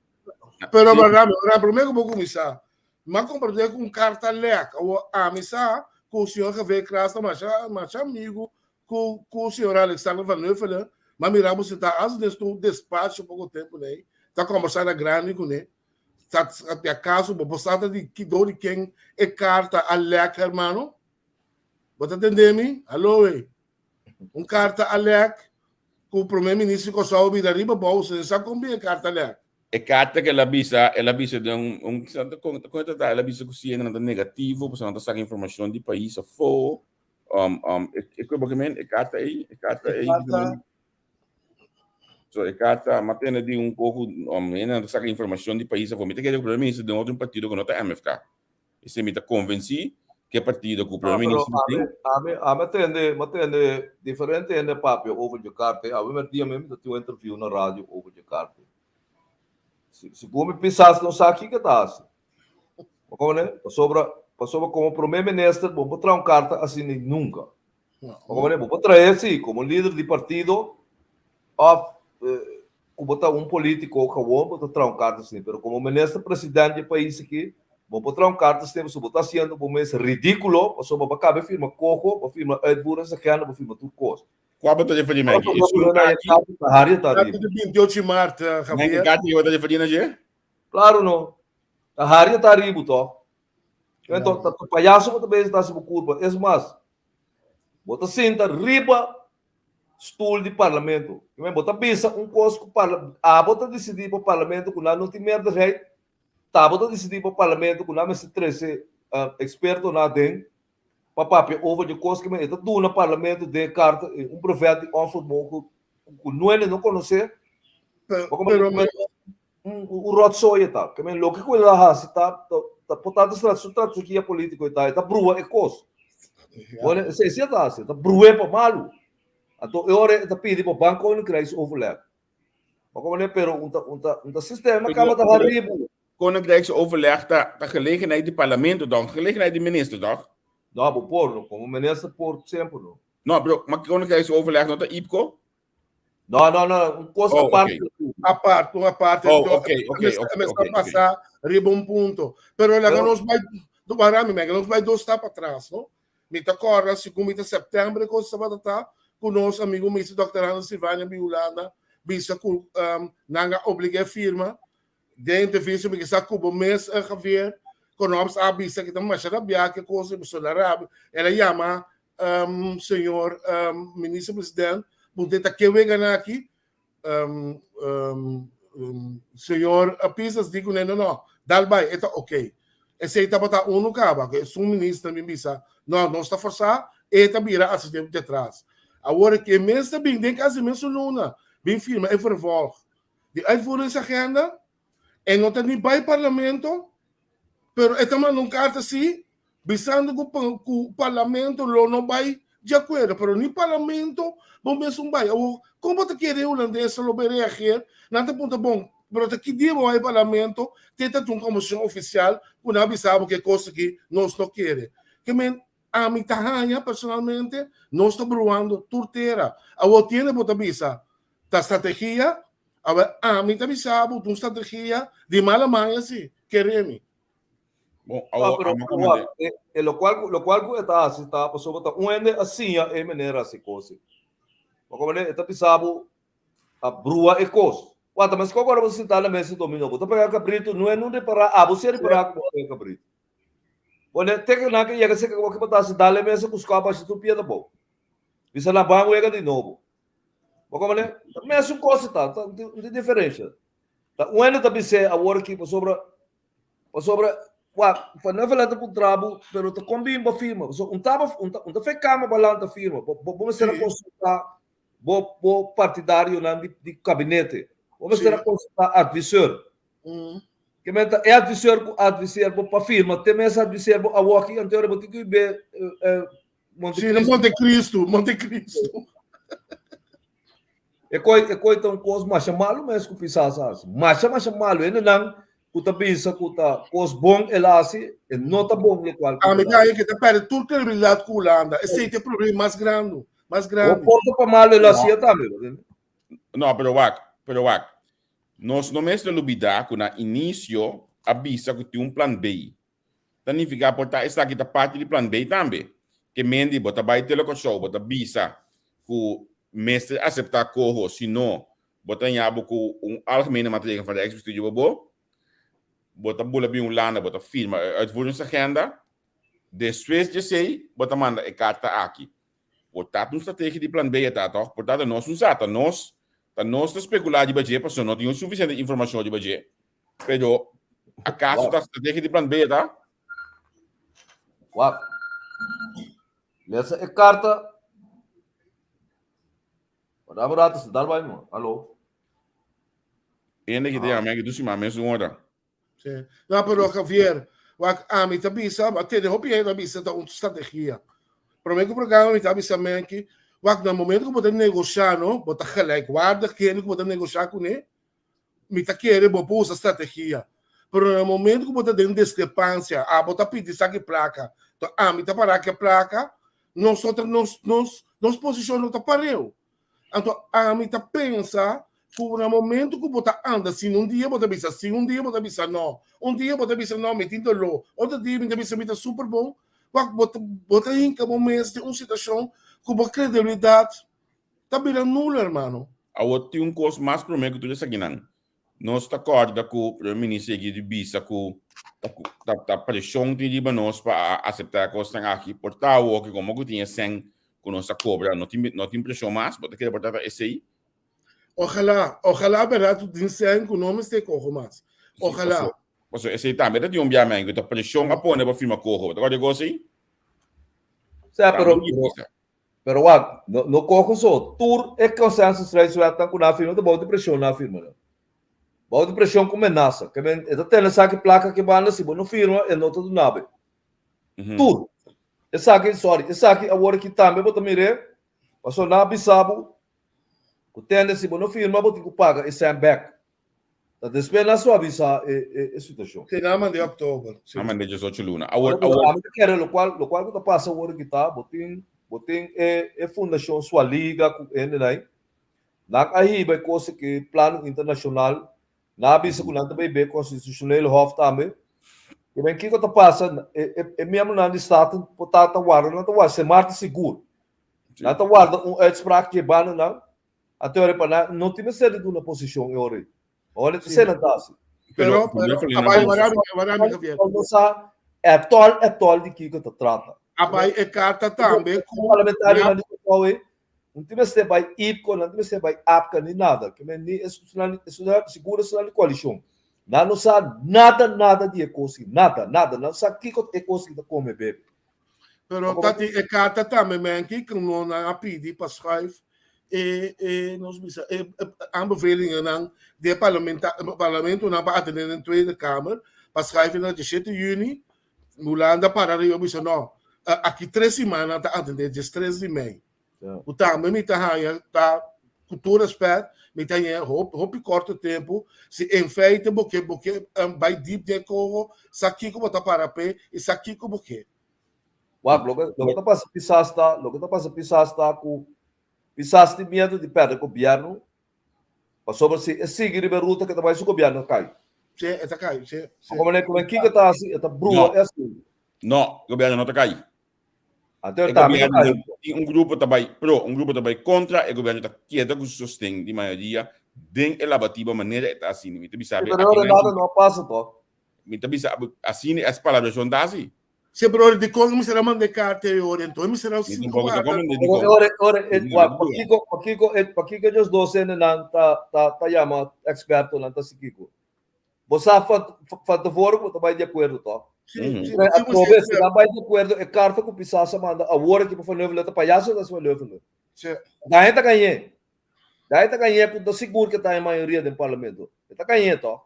Speaker 6: pero
Speaker 3: Sí.
Speaker 6: Barnabé, ora promé ku bo kuminsá, mi a komprendé ku un karta lèk. Awor, ami sa ku señor Javier Kras ta masha, masha amigu ku, ku señor Alexander van Huffelen. Mi a mira bo sentá as den su despacho poko tempu nei, ta kombersá na grandi kuné. Ta di acaso bo por sa ta di ki door di ken e carta a lek, hermano? Bo ta tende mi? Hallo wey. Un carta a lek ku prome minister di Kòrsou a bira riba bou, se sa kon bin e carta lek.
Speaker 3: E carta ku el a bisa, el a bisa den un, un kon kon e ta ta? El a bisa ku si hende nan ta negativo, pasobra nan ta saka informashon di pais afó. Um, um, e, e, e carta ei, e carta ei. So e carta ma tende di un poco um, hende ta saca informacion di pais afo. Mi ta kere ku primer minister den otro partido ku no ta MFK. Ese mi ta convenci ke partido ku primer
Speaker 4: Ah, pero
Speaker 3: minister tin.
Speaker 4: ami, ami, ami tende, mi tende diferente hende papia over dje carta. Awe merdia mi ta tin un interview na radio over dje carta. Si, segun mi pisas no sa kiko ta hasi. Bo komprende? Pasobra, pasobra komo prome minister bo por traha un carta asina nunca. Bo komprende? Bo por trahe si komo lider di partido of ku bo ta un politico gewoon bo ta traha un carta asina, pero komo minister president di e pais aki bo por traha un carta asina pasobra bo ta hasiendo bo mes ridiculo pasobra bo a kaba firma coho, bo a firma uitvoeringsagenda, bo a firma tur kos.
Speaker 3: Kua bo ta referí, Maggie? Esun aki?
Speaker 6: Carta di 28 di maart, Javier.
Speaker 3: Maggie, carta ki bo ta referí na dje?
Speaker 4: Claro no. Ta haria ta ribu to. Ento ta ta payaso bo ta bezig ta hasi bo kurpa. Es mas, bo ta sinta riba stoel di parlamento. Bo ta bisa un kos ku parla abo ta disidí pa parlamento ku nan no tin meerderheid. Ta abo ta disidí pa parlamento ku nan mester trese ekspertonan aden pa papia over di kos ku e ta duna parlamento den e karta un brevet di onvermogen ku nuende no konosé.
Speaker 6: Pero
Speaker 4: Un rotzooi e ta. Ke men loke ku el a hasi ta ta por tanto su strategia politico e ta e ta brua e kos. Bueno, esei si e ta hasi, e ta bru'é pa malu. Anto e ora e ta pidi pa Ban Koninkrijksoverleg. Bo komprende? Pero un ta un ta un ta sistema kaba ta haribu.
Speaker 3: Koninkrijksoverleg ta ta gelegenheid di parlamento toch? Gelegenheid di minister toch?
Speaker 4: No, bo por no. Komo minister por semper no.
Speaker 3: No, pero ma Koninkrijksoverleg no ta IPCO?
Speaker 4: No, no, no, un cosa
Speaker 3: Oh,
Speaker 4: aparte.
Speaker 3: ok.
Speaker 6: Apart, un aparte.
Speaker 3: Oh,
Speaker 6: Entonces,
Speaker 3: ok, ok,
Speaker 6: mester-
Speaker 3: ok,
Speaker 6: mester
Speaker 3: ok, ok.
Speaker 6: pasa riba un punto. Pero laga
Speaker 4: Pero-
Speaker 6: nos bai, do para mi, laga nos bai dos stap atras, no? Mi ta corda, segun mi ta september cosa tabata ta, ku nos amigo Mr. Dr. Hans Silvania bi Hulanda, bisa ku um, nan a oblig'é firma. Den entrevista mi ke sa ku bo mes, eh, Javier. Knops a bisa ku ta masha rabiá ku e kos ei pasobra el a rabia. El a yama señor minister president punta e ta ke wega aki. Señor Pisas di kuné no no dal bai e ta ok. Esei tabata unu kaba ku esun minister bin bisa no nos ta forsá e ta bira hasi tempu detras. Awor e mes ta bin den kasi mesun luna bin firma e vervolg di uitvoeringsagenda. E no ta ni bai parlamento, pero e ta manda un karta si, bisando ku ku parlamento lo no bai di akuerdo, pero ni parlamento bo mesun bai. Awor, kon bo ta kere e hulandesnan lo bai reageer? Nan ta puntra, bon, pero ta ki dia bo bai parlamento te ta tin un komishon ofisial ku nan a bisa bo ku e kos aki nos no kere? Ke men, ami ta haña personalmente nos ta bruando tur tera. Awor tiende bo ta bisa ta strategia, Awe ami ta bisa bo un strategia di mala maña si, kere mi.
Speaker 3: Bon,
Speaker 4: Ah,
Speaker 3: awo
Speaker 4: pero,
Speaker 3: amo
Speaker 4: pero
Speaker 3: komende.
Speaker 4: wak, e, e lokual ku lokual ku e ta hasi ta pasobra ta un hende a siña e manera hasi kos ei. Bo komprende? E ta bisa bo a brua e kos. Wak, ta meskos ku ora bo sinta na mesa dominó, bo ta pega kabritu, no e no repará, abo si a repará ku bo a pega kabritu. Bo ne te ku nan ke yega serka ku bo ke bo ta hasi, dal e mesa ku skòp hasi tur piedra abou. Bisa nan ban wega di nobo. Bo komprende? Ta mesun kos ta, ta un tin diferensha. Ta un hende ta bis'é awor aki pasobra pasobra wak Van Huffelen ta puntra bo pero ta kon bin bo firma pasobra un ta un ta un ta fe kama bo lanta firma bo bo mester a konsulta bo bo partidarionan di di kabinete bo mester a konsulta adviseur ke men ta e adviseur ku adviseer bo pa firma te mes adviseer bo awoki anto bo tin ku be
Speaker 6: Monte Sí, Cristo. Monte Cristo, Monte Cristo.
Speaker 4: E koi, e koi ta un kos masha malu mes ku Pisas hasi. Masha, masha malu. Hende nan ku ta bisa ku ta kos bon el hasi, e no ta bon lokual ku
Speaker 6: Ami
Speaker 4: el
Speaker 6: ta
Speaker 4: hasi.
Speaker 6: haña ke ta pèrdè tur kredibilidat ku Hulanda. Esei ta e problema mas grandi, mas
Speaker 4: O
Speaker 6: grandi.
Speaker 4: porta pa malu el hasié tambe.
Speaker 3: No, pero wak, pero wak. Nos no mester lubidá ku na inisio a bisa ku tin un plan B. Ta nifiká por ta esaki ta parti di plan B tambe. Ke mendi bo ta bai Telekòrsou bo ta bisa ku mester aseptá koho si no bo ta haña bo ku un algemene maatregel van Rijksbestuur riba bo. Bo ta bula bin Hulanda bo ta firma e uitvoeringsagenda. Despues di esei bo ta manda e karta aki. Por ta un strategia di plan B ta tòg? Por ta ta nos un sa ta nos ta nos ta spekulá riba dje pasobra no tin un sufisiente informashon riba dje. Pero acaso ta strategia di plan B ta?
Speaker 4: Wak. Lesa e karta. Ora bo rato se dal bai mo. Alo.
Speaker 3: Ende ki te yama ki tu sima mes un ora.
Speaker 6: Sí. No, pero Javier, wak ami ta bisa, a tene hopi hende a bisa ta un strategia. Prome ku programa mi ta bisa menki, wak na momento ku bo ta negosha no, bo ta gelijkwaardig kende ku bo ta negosha kuné, Mi ta kere bo por usa strategia, pero na momento ku bo ta den diskrepansia, abo ta pidi esaki plaka, to ami ta para ku e plaka, nos no ta nos nos nos posishon no ta pareu. Anto ami ta pensa ku na momento ku bo ta anda sin un dia bo ta bisa si, un dia bo ta bisa no, un dia bo ta bisa no mi tin doló, otro dia mi ta bisa mi ta super bon, wak bo ta bo ta hinka bo mes den un situashon ku bo kredibilidat ta bira nulo hermano.
Speaker 3: Awor tin un kos mas promé ku tur esakinan. Nos ta kòrda ku Primer Minister yegi di bisa ku ta ta preshon tin riba nos pa a aseptá e kosnan aki. Por ta awor ku komo ku tin e sèn ku nos a kobra no tin no tin preshon mas? Bo ta kere por ta ta esei?
Speaker 6: Ojalá, ojalá bèrdat ku tin sèn ku no mester koho mas. Ojalá.
Speaker 3: Paso esei tambe ta tin un biaha men ku ta preshon a pone pa firma koho. Bo ta kòrda e kos ei?
Speaker 4: Sea, pero Pero wak, no, no coge so. Tur e consensusrijkswetnan cu nan a firma ta bou di presion nan a firma nan. Bou di presion cu menasa. Ke men, e ta tene esaki placa aki banda, si bo no firma, e no ta duna bo. Tur. Esaki, sorry, esaki awor aki tambe bo ta mir'é, pasobra nan a bisa bo cu tende si bo no firma bo tin cu paga e cent bek. Ta despues nan suavisa e e e situacion.
Speaker 6: Sí, nan a manda e oktober.
Speaker 3: Sí. Nan manda e diesocho luna. Awor,
Speaker 4: Awor,
Speaker 3: awor.
Speaker 4: ami ta kere locual, locual cu ta pasa awor aki ta, bo tin, bo tin e e fundacion Swaliga cu hendenan ei, nan a hiba e cos aki plano internacional, nan a bisa cu nan ta bay be Constitutioneel Hof tambe. I men kico ta pasa, e e e miembronan di Staten por ta ta warda, nan ta warda, Sint Maarten sigur. Nan ta warda un uitspraak dje bandanan, Anto ora pa nan no tin mester di duna posicion e ora ei. Ora ta sena ta hasi.
Speaker 6: Pero, pero, abai, warami, warami, Javier.
Speaker 4: No sa etol etol di kiko ta trata.
Speaker 6: Abai e karta tambe
Speaker 4: ku parlamentario nan di Kòrsou e no tin mester bai IPKO, no tin mester bai APCA ni nada. Ke men ni esunnan esunnan sigur esunnan di koalishon. Nan no sa nada nada di e kos aki, nada nada. Nan no sa kiko e kos aki ta kome bebe.
Speaker 6: Pero tati e karta tambe menki ku no nan a pidi pa schuif e e nos bisa e aanbevelingennan di e parlamenta parlamentonan pa atende den Tweede Kamer pa schuif na diesshete yüni. Hulanda para riba bisa no aki tres siman nan ta atende diestres di mei. Ku tambe mi ta haña ta ku tur respet mi ta haña hopi korto tempu si en feite bo ke bo ke bai diep den e koho sa kiko bo ta para p'e i sa kiko bo ke.
Speaker 4: Wak, loke loke ta pasa Pisas ta, loke ta pasa Pisas ta ku Pisas tin miedu di pèrdè gobièrnu pasobra si e sigui riba e ruta ke ta bai su gobièrnu ta kai.
Speaker 6: Si, e ta kai, si, si.
Speaker 4: Komo ne kiko ta hasi e ta brua e asuntu.
Speaker 3: No, gobièrnu no ta kai.
Speaker 4: Anto
Speaker 3: E
Speaker 4: tambe ta
Speaker 3: gobierno
Speaker 4: kai.
Speaker 3: tin un grupo ta bai pro, un grupo ta bai kontra, e gobierno ta keda ku su sosten di mayoria den e labatiba manera e ta asina. Mi ta bisa
Speaker 4: Sí,
Speaker 3: abe
Speaker 4: pero
Speaker 3: aki nan
Speaker 4: Renata no a pasa to.
Speaker 3: Mi ta bisa abe asina es palabrashon ta hasi.
Speaker 6: Sí, pero ora dikon mi mester a manda e karta ei ora enton? Mi mester a
Speaker 3: Mi
Speaker 6: sinti
Speaker 3: tampoco ta
Speaker 6: warda.
Speaker 3: comprende
Speaker 4: Pero
Speaker 3: dikon.
Speaker 4: ora ora e
Speaker 3: Mi
Speaker 4: wak
Speaker 3: no ta
Speaker 4: pakiko pakiko e pakiko ellos dos hendenan ta ta ta yama expertonan ta si kiko. Bo sa van van tevoren ku bo ta bai di akuerdo to.
Speaker 6: Sí, sí,
Speaker 4: Pero
Speaker 6: sí,
Speaker 4: atrobe si nan bai di akuerdo e karta ku Pisas a manda awor aki pa Van Heuvelen ta payaso ta Van Heuvelen.
Speaker 6: Sí.
Speaker 4: Dae ta gañ'é. Dae ta gañ'é ku ta sigur ku e ta e mayoria den parlamento. E ta gañ'é to.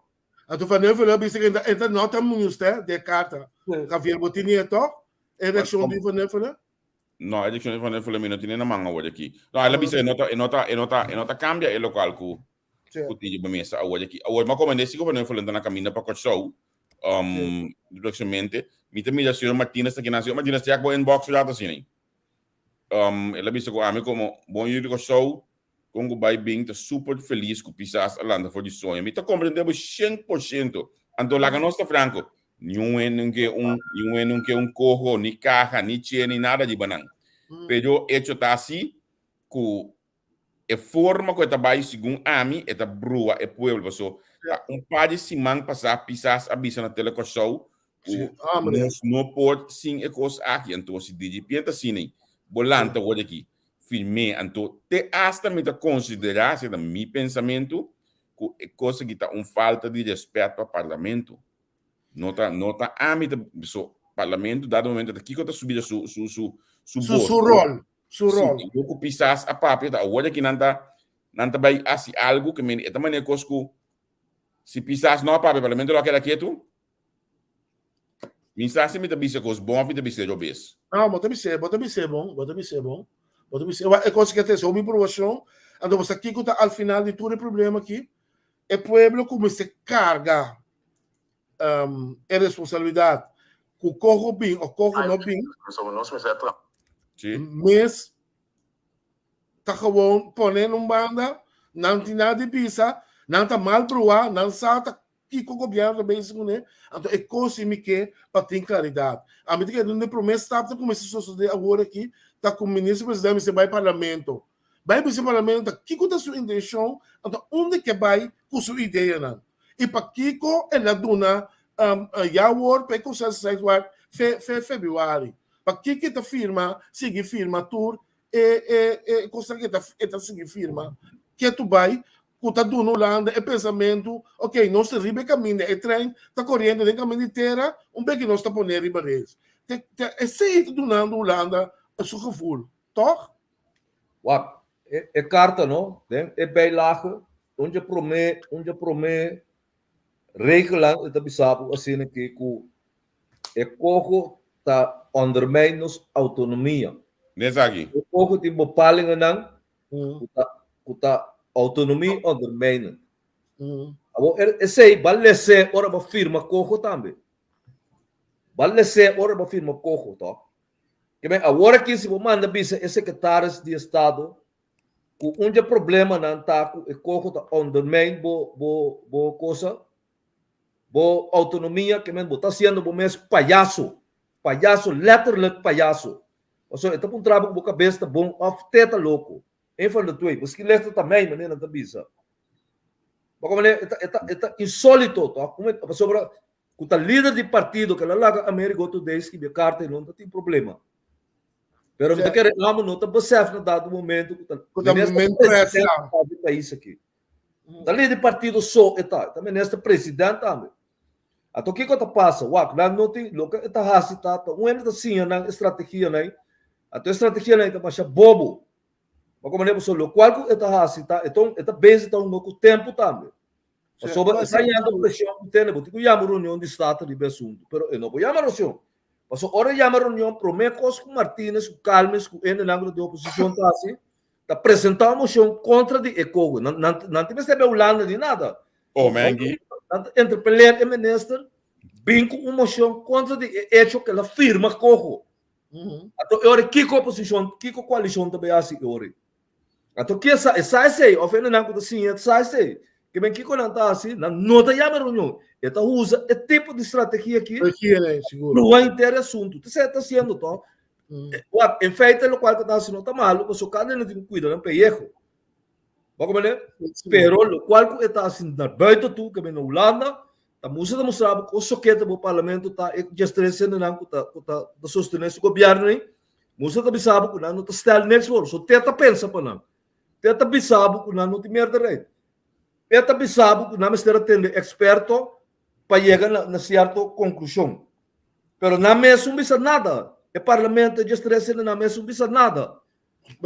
Speaker 6: Anto Van Heuvelen a bisa ku e ta no ta amused di e karta. Javier, bo tini e to? E reakshon di Van Heuvelen?
Speaker 3: No, e reakshon di Van Heuvelen mi no tini na man awor aki. No, el a bisa e no ta e no ta e no ta e no ta kambia e lokal ku ku tin riba mesa awor aki. Awor mi a komendé si Gobernador Fulton na kaminda pa Kòrsou, próximamente. Mi ta mira señor Martinez ta kinan. Señor Martinez, check bo inbox un rato asina. El a bisa ku ami komo bon yu di Kòrsou, kon ku bai bin ta super felis ku Pisas a lanta for di soño. Mi ta komprendé bo 100%. Anto laga nos ta franko, niun hende no ke un, niun hende no ke un koho, ni kaha, ni che, ni nada riba nan. Pero echo ta asi ku E forma ku e ta bai segun ami e ta brua e pueblo paso ta un par di siman pasá Pisas a bisa na Tele Kòrsou ku nos no por sin e kos aki anto si DGP ta asina bo lanta word aki firm'é anto te asta mi ta konsiderá esei ta mi pensamentu ku e kos aki ta un falta di rèspèt pa parlamento no ta no ta ami ta so parlamento dado momento ta kiko ta subida su su su su
Speaker 6: Su su ròl. Su
Speaker 3: Sí,
Speaker 6: rol.
Speaker 3: yo ku Pisas a papia ta awor aki nan ta nan ta bai hasi algu ke men e ta manera kos ku si Pisas no a papia parlamento lo a keda ketu. Mi sa si mi ta bisa kos bon of mi ta bisa robes.
Speaker 6: No, bo ta bis'é, bo ta bis'é bon, bo ta bis'é bon. Bo ta bis'é, wa e kos ke ta hopi probashon, anto bo sa kiko ta al final di tur e problema aki? E pueblo ku mester karga e responsabilidat ku koho bin o koho no bin, mes ta gewoon pone en un banda, nan tin nada di bisa, nan ta mal bruá, nan sa ta kiko gobierno ta bezig kuné, anto e kos si mi ke pa tin klaridat. Ami ta kere un di promé stap ta kuminsá sosodé awor aki ta ku minister presidente mester bai parlamento. Bai bisa parlamento ta kiko ta su intenshon, anto unda ke bai ku su ideanan. I pakiko el a duna ja-woord pa e consensus wet fe fe februari? Pakiko e ta firma, sigui firma tur e e e kosnan ku e ta e ta sigui firma ketu bai ku ta duna Hulanda e pensamentu, ok, nos ta riba e kaminda, e trein ta koriendo den kaminda di tera, un beki nos ta pone riba rails. Te te esei ta dunando Hulanda su gevoel, tòg?
Speaker 4: Wak, e e karta no, den e bijlage, un dje promé, un dje promé regelan e ta bisa bo asina ki ku e koho ta ondermijn nos autonomia.
Speaker 3: Nesaki.
Speaker 4: E koho tin bepalingennan ku ta ku ta autonomie ondermijnen. Awor esei ba les'é ora bo firma koho tambe. Ba les'é ora bo firma koho, tòg? Ke men awor aki si bo manda bisa e sekretaris di estado ku un dje problemanan ta ku e koho ta ondermijn bo bo bo kosa, bo outonomia, ke men bo ta hasiendo bo mes payaso, payaso, letterlijk payaso. Pasobra e ta puntra bo ku bo kabes ta bon òf te ta loko. Een van de twee. Miskien lester ta mei, manera nan ta bisa. Bo komprendé? E ta, e ta, e ta insólito, tòg? Ku pasobra ku ta lider di partido ku el a laga Amerigo Today skibi e karta ei no ta tin problema. Pero mi ta kere amo no ta besef na dado momento ku ta
Speaker 6: Ku ta
Speaker 4: minister
Speaker 6: men
Speaker 4: presidente
Speaker 6: presa.
Speaker 4: di pais aki. Ta lider di partido so e ta, e ta minister president tambe. Anto kiko ta pasa? Wak, nan no tin, loke e ta hasi ta, ta un hende ta siña nan e strategianan ei, anto e strategianan ei ta masha bobo. Bo komprende? Pasobra lokual ku e ta hasi ta, e ta un, e ta bezig ta hunga ku tempu tambe. Pasobra e ta yanda preshon ku tene, bo tin ku yama reunion di Staten riba e asuntu, pero e no por yama reunion. Pasobra ora e yama reunion, promé kos ku Martines, ku Calmes, ku hendenan ku ta den oposishon ta hasi, ta presentá un moshon kontra di e koho. Nan, nan, nan tin mester bai Hulanda ni nada.
Speaker 3: Oh, Mengi.
Speaker 4: Nan ta interpeler e minister, bin ku un moshon kontra di e echo ku el a firma koho. Anto e ora kiko oposishon, kiko koalishon ta bai hasi e ora ei? Anto ke sa, e sa esei, òf hendenan ku ta siña sa esei. Ke men kiko nan ta hasi? Nan no ta yama reunion. E ta usa e tipo di strategia aki
Speaker 6: Strategia nei, sigur.
Speaker 4: pruba henter e asuntu. Ta esei ta hasiendo tòg. Wak, en feite lokual ku ta hasi no ta malu, pasobra kada hende tin ku kuida nan peyeho. Bo komprende? Pero lokual ku e ta hasi na buiten tu, ke men na Hulanda, ta musa ta mustra bo kon sokete bo parlamento ta e diestres hendenan ku ta ku ta ku ta sostené su gobièrnu ei, musa ta bisa bo ku nan no ta stel niks for, so te ta pensa pa nan. Te ta bisa bo ku nan no tin meerderheid. Te ta bisa bo ku nan mester a tende eksperto pa yega na na sierto konklushon. Pero nan mes un bisa nada. E parlamento e diestres hendenan mes un bisa nada.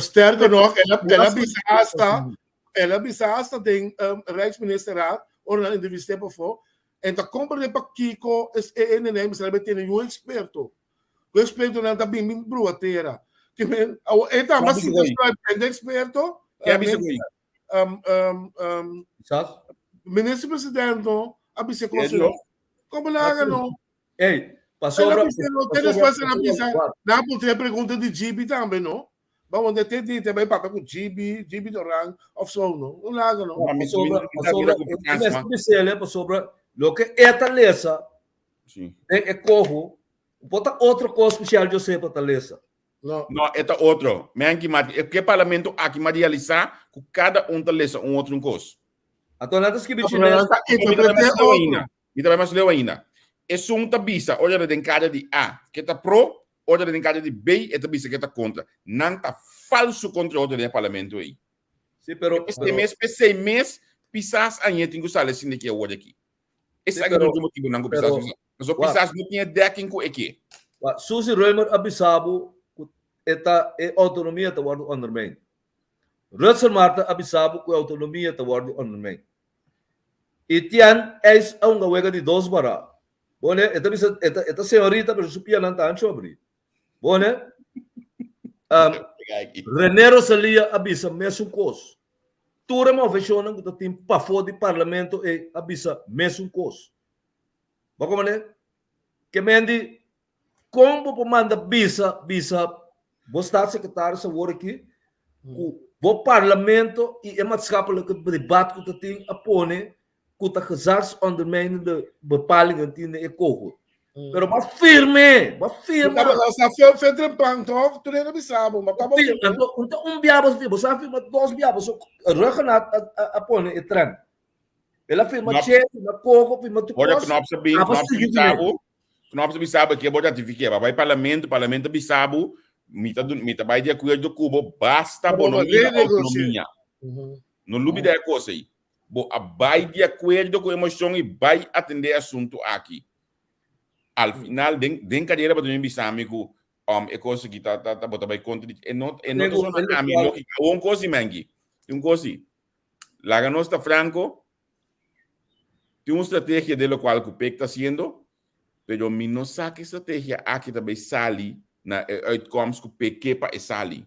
Speaker 6: Sterker nog, el a, el a bisa hasta, el a bisa hasta den um, Rijksministerraad, ora nan entrevisté pafó, en ta comprende pakiko es e e nene mester a tene un experto. Ku expertonan ta bin bin brua tera. Ke men, awo e tamba
Speaker 3: Sabi
Speaker 6: si
Speaker 3: ku
Speaker 6: ta de experto,
Speaker 3: Ke a bisa ku
Speaker 6: um, um, um,
Speaker 4: Quizás.
Speaker 6: minister president no a bisa
Speaker 3: Ke
Speaker 6: konse
Speaker 3: no?
Speaker 6: Como laga no?
Speaker 4: Ey, pasobra.
Speaker 6: Ela bisa, no, te después ela bisa, na puntra pregunta di GB tambe, no? Ba want te di te bai papia ku GB, GB Doran of so, no? Un laga, no?
Speaker 4: Pasobra, pasobra, pasobra, pasobra, pasobra, loke e ta lesa,
Speaker 3: Sí.
Speaker 4: den e koho, por ta otro kos ku Shell Josepa ta lesa.
Speaker 6: No.
Speaker 3: No, e ta otro. Menki, ma e ke parlamento aki ma realisá ku kada un ta lesa un otro un kos.
Speaker 4: Anto nan ta skibi
Speaker 6: Pero
Speaker 4: chines.
Speaker 6: nan ta interpreté otro.
Speaker 3: Mi ta bai mas leu ainda. Esun ta bisa ora ta den kada di A ke ta pro, ora ta den kada di B e ta bisa ke ta kontra. Nan ta falsu kontra otro den e parlamento ei.
Speaker 4: Sí, pero,
Speaker 3: P'esei
Speaker 4: pero,
Speaker 3: mes, p'esei mes Pisas añe tin ku sali asin di ki awor aki.
Speaker 4: Sí,
Speaker 3: Esaki
Speaker 4: pero,
Speaker 3: ta un motibunan ku Pisas
Speaker 4: pero,
Speaker 3: no sa. Pasobra
Speaker 4: wak,
Speaker 3: Pisas no tin e dekking ku e ke.
Speaker 4: wak, Suzy Römer a bisa bo ku e ta e outonomia ta wòrdu ondermijn. Rutser Marta a bisa bo ku e outonomia ta wòrdu ondermijn. Etienne eis a hunga wega di dos bara. Bone, e ta bisa, e ta, e ta señorita, pero su pianan ta ancho abri. Bone, um, René Rosalia a bisa mesun kos. Tur e moveshonnan ku ta tin pafó di parlamento ei a bisa mesun kos. Bo komprende? Ke men di, Kon bo por manda bisa bisa bo staatssecretaris awor aki ku bo parlamento i e maatschappelijke debat ku ta tin a pone ku ta gezagsondermijnende bepalingen tin den e koho. Pero bo a firme, bo a firma.
Speaker 6: Bo sa fe fe trempan toch? Tur hende bisa bo, ma kaba
Speaker 4: firma. Anto un ta un bia bo firma, bo sa firma dos bia, bo so Rhuggenaath a a pone e trend. El a firma
Speaker 3: Knops.
Speaker 4: cheque, firma coco, firma tur
Speaker 3: Ora
Speaker 4: cos.
Speaker 3: Knops a bin,
Speaker 4: Aba
Speaker 3: Knops a
Speaker 4: sigui
Speaker 3: bisa
Speaker 4: firme.
Speaker 3: bo, Knops a bisa bo ke bo ratifiké, ba bai parlamento, parlamento a bisa bo, mi ta dun, mi ta bai di akuerdo ku bo, basta bo
Speaker 6: Bo
Speaker 3: no
Speaker 6: ba
Speaker 3: mira
Speaker 6: renegocia.
Speaker 3: autonomia. No lubida e kos ei. Bo a bai di akuerdo ku e moshon i bai atendé e asuntu aki. Al final, den, den kadera bo ta bin bisa mi ku um, e kos aki ta, ta, ta, bo ta bai kontra di, e no, e no ta
Speaker 4: Lego,
Speaker 3: sona
Speaker 4: e
Speaker 3: ami
Speaker 4: lokual-
Speaker 3: lógika. Un kos, Mengi, un kos. Laga nos ta franco, tin un strategia de locual cu PEC ta haciendo, pero mi no sa ki strategia aki ta bay sali na e uitkomst cu PEC ke pa e sali.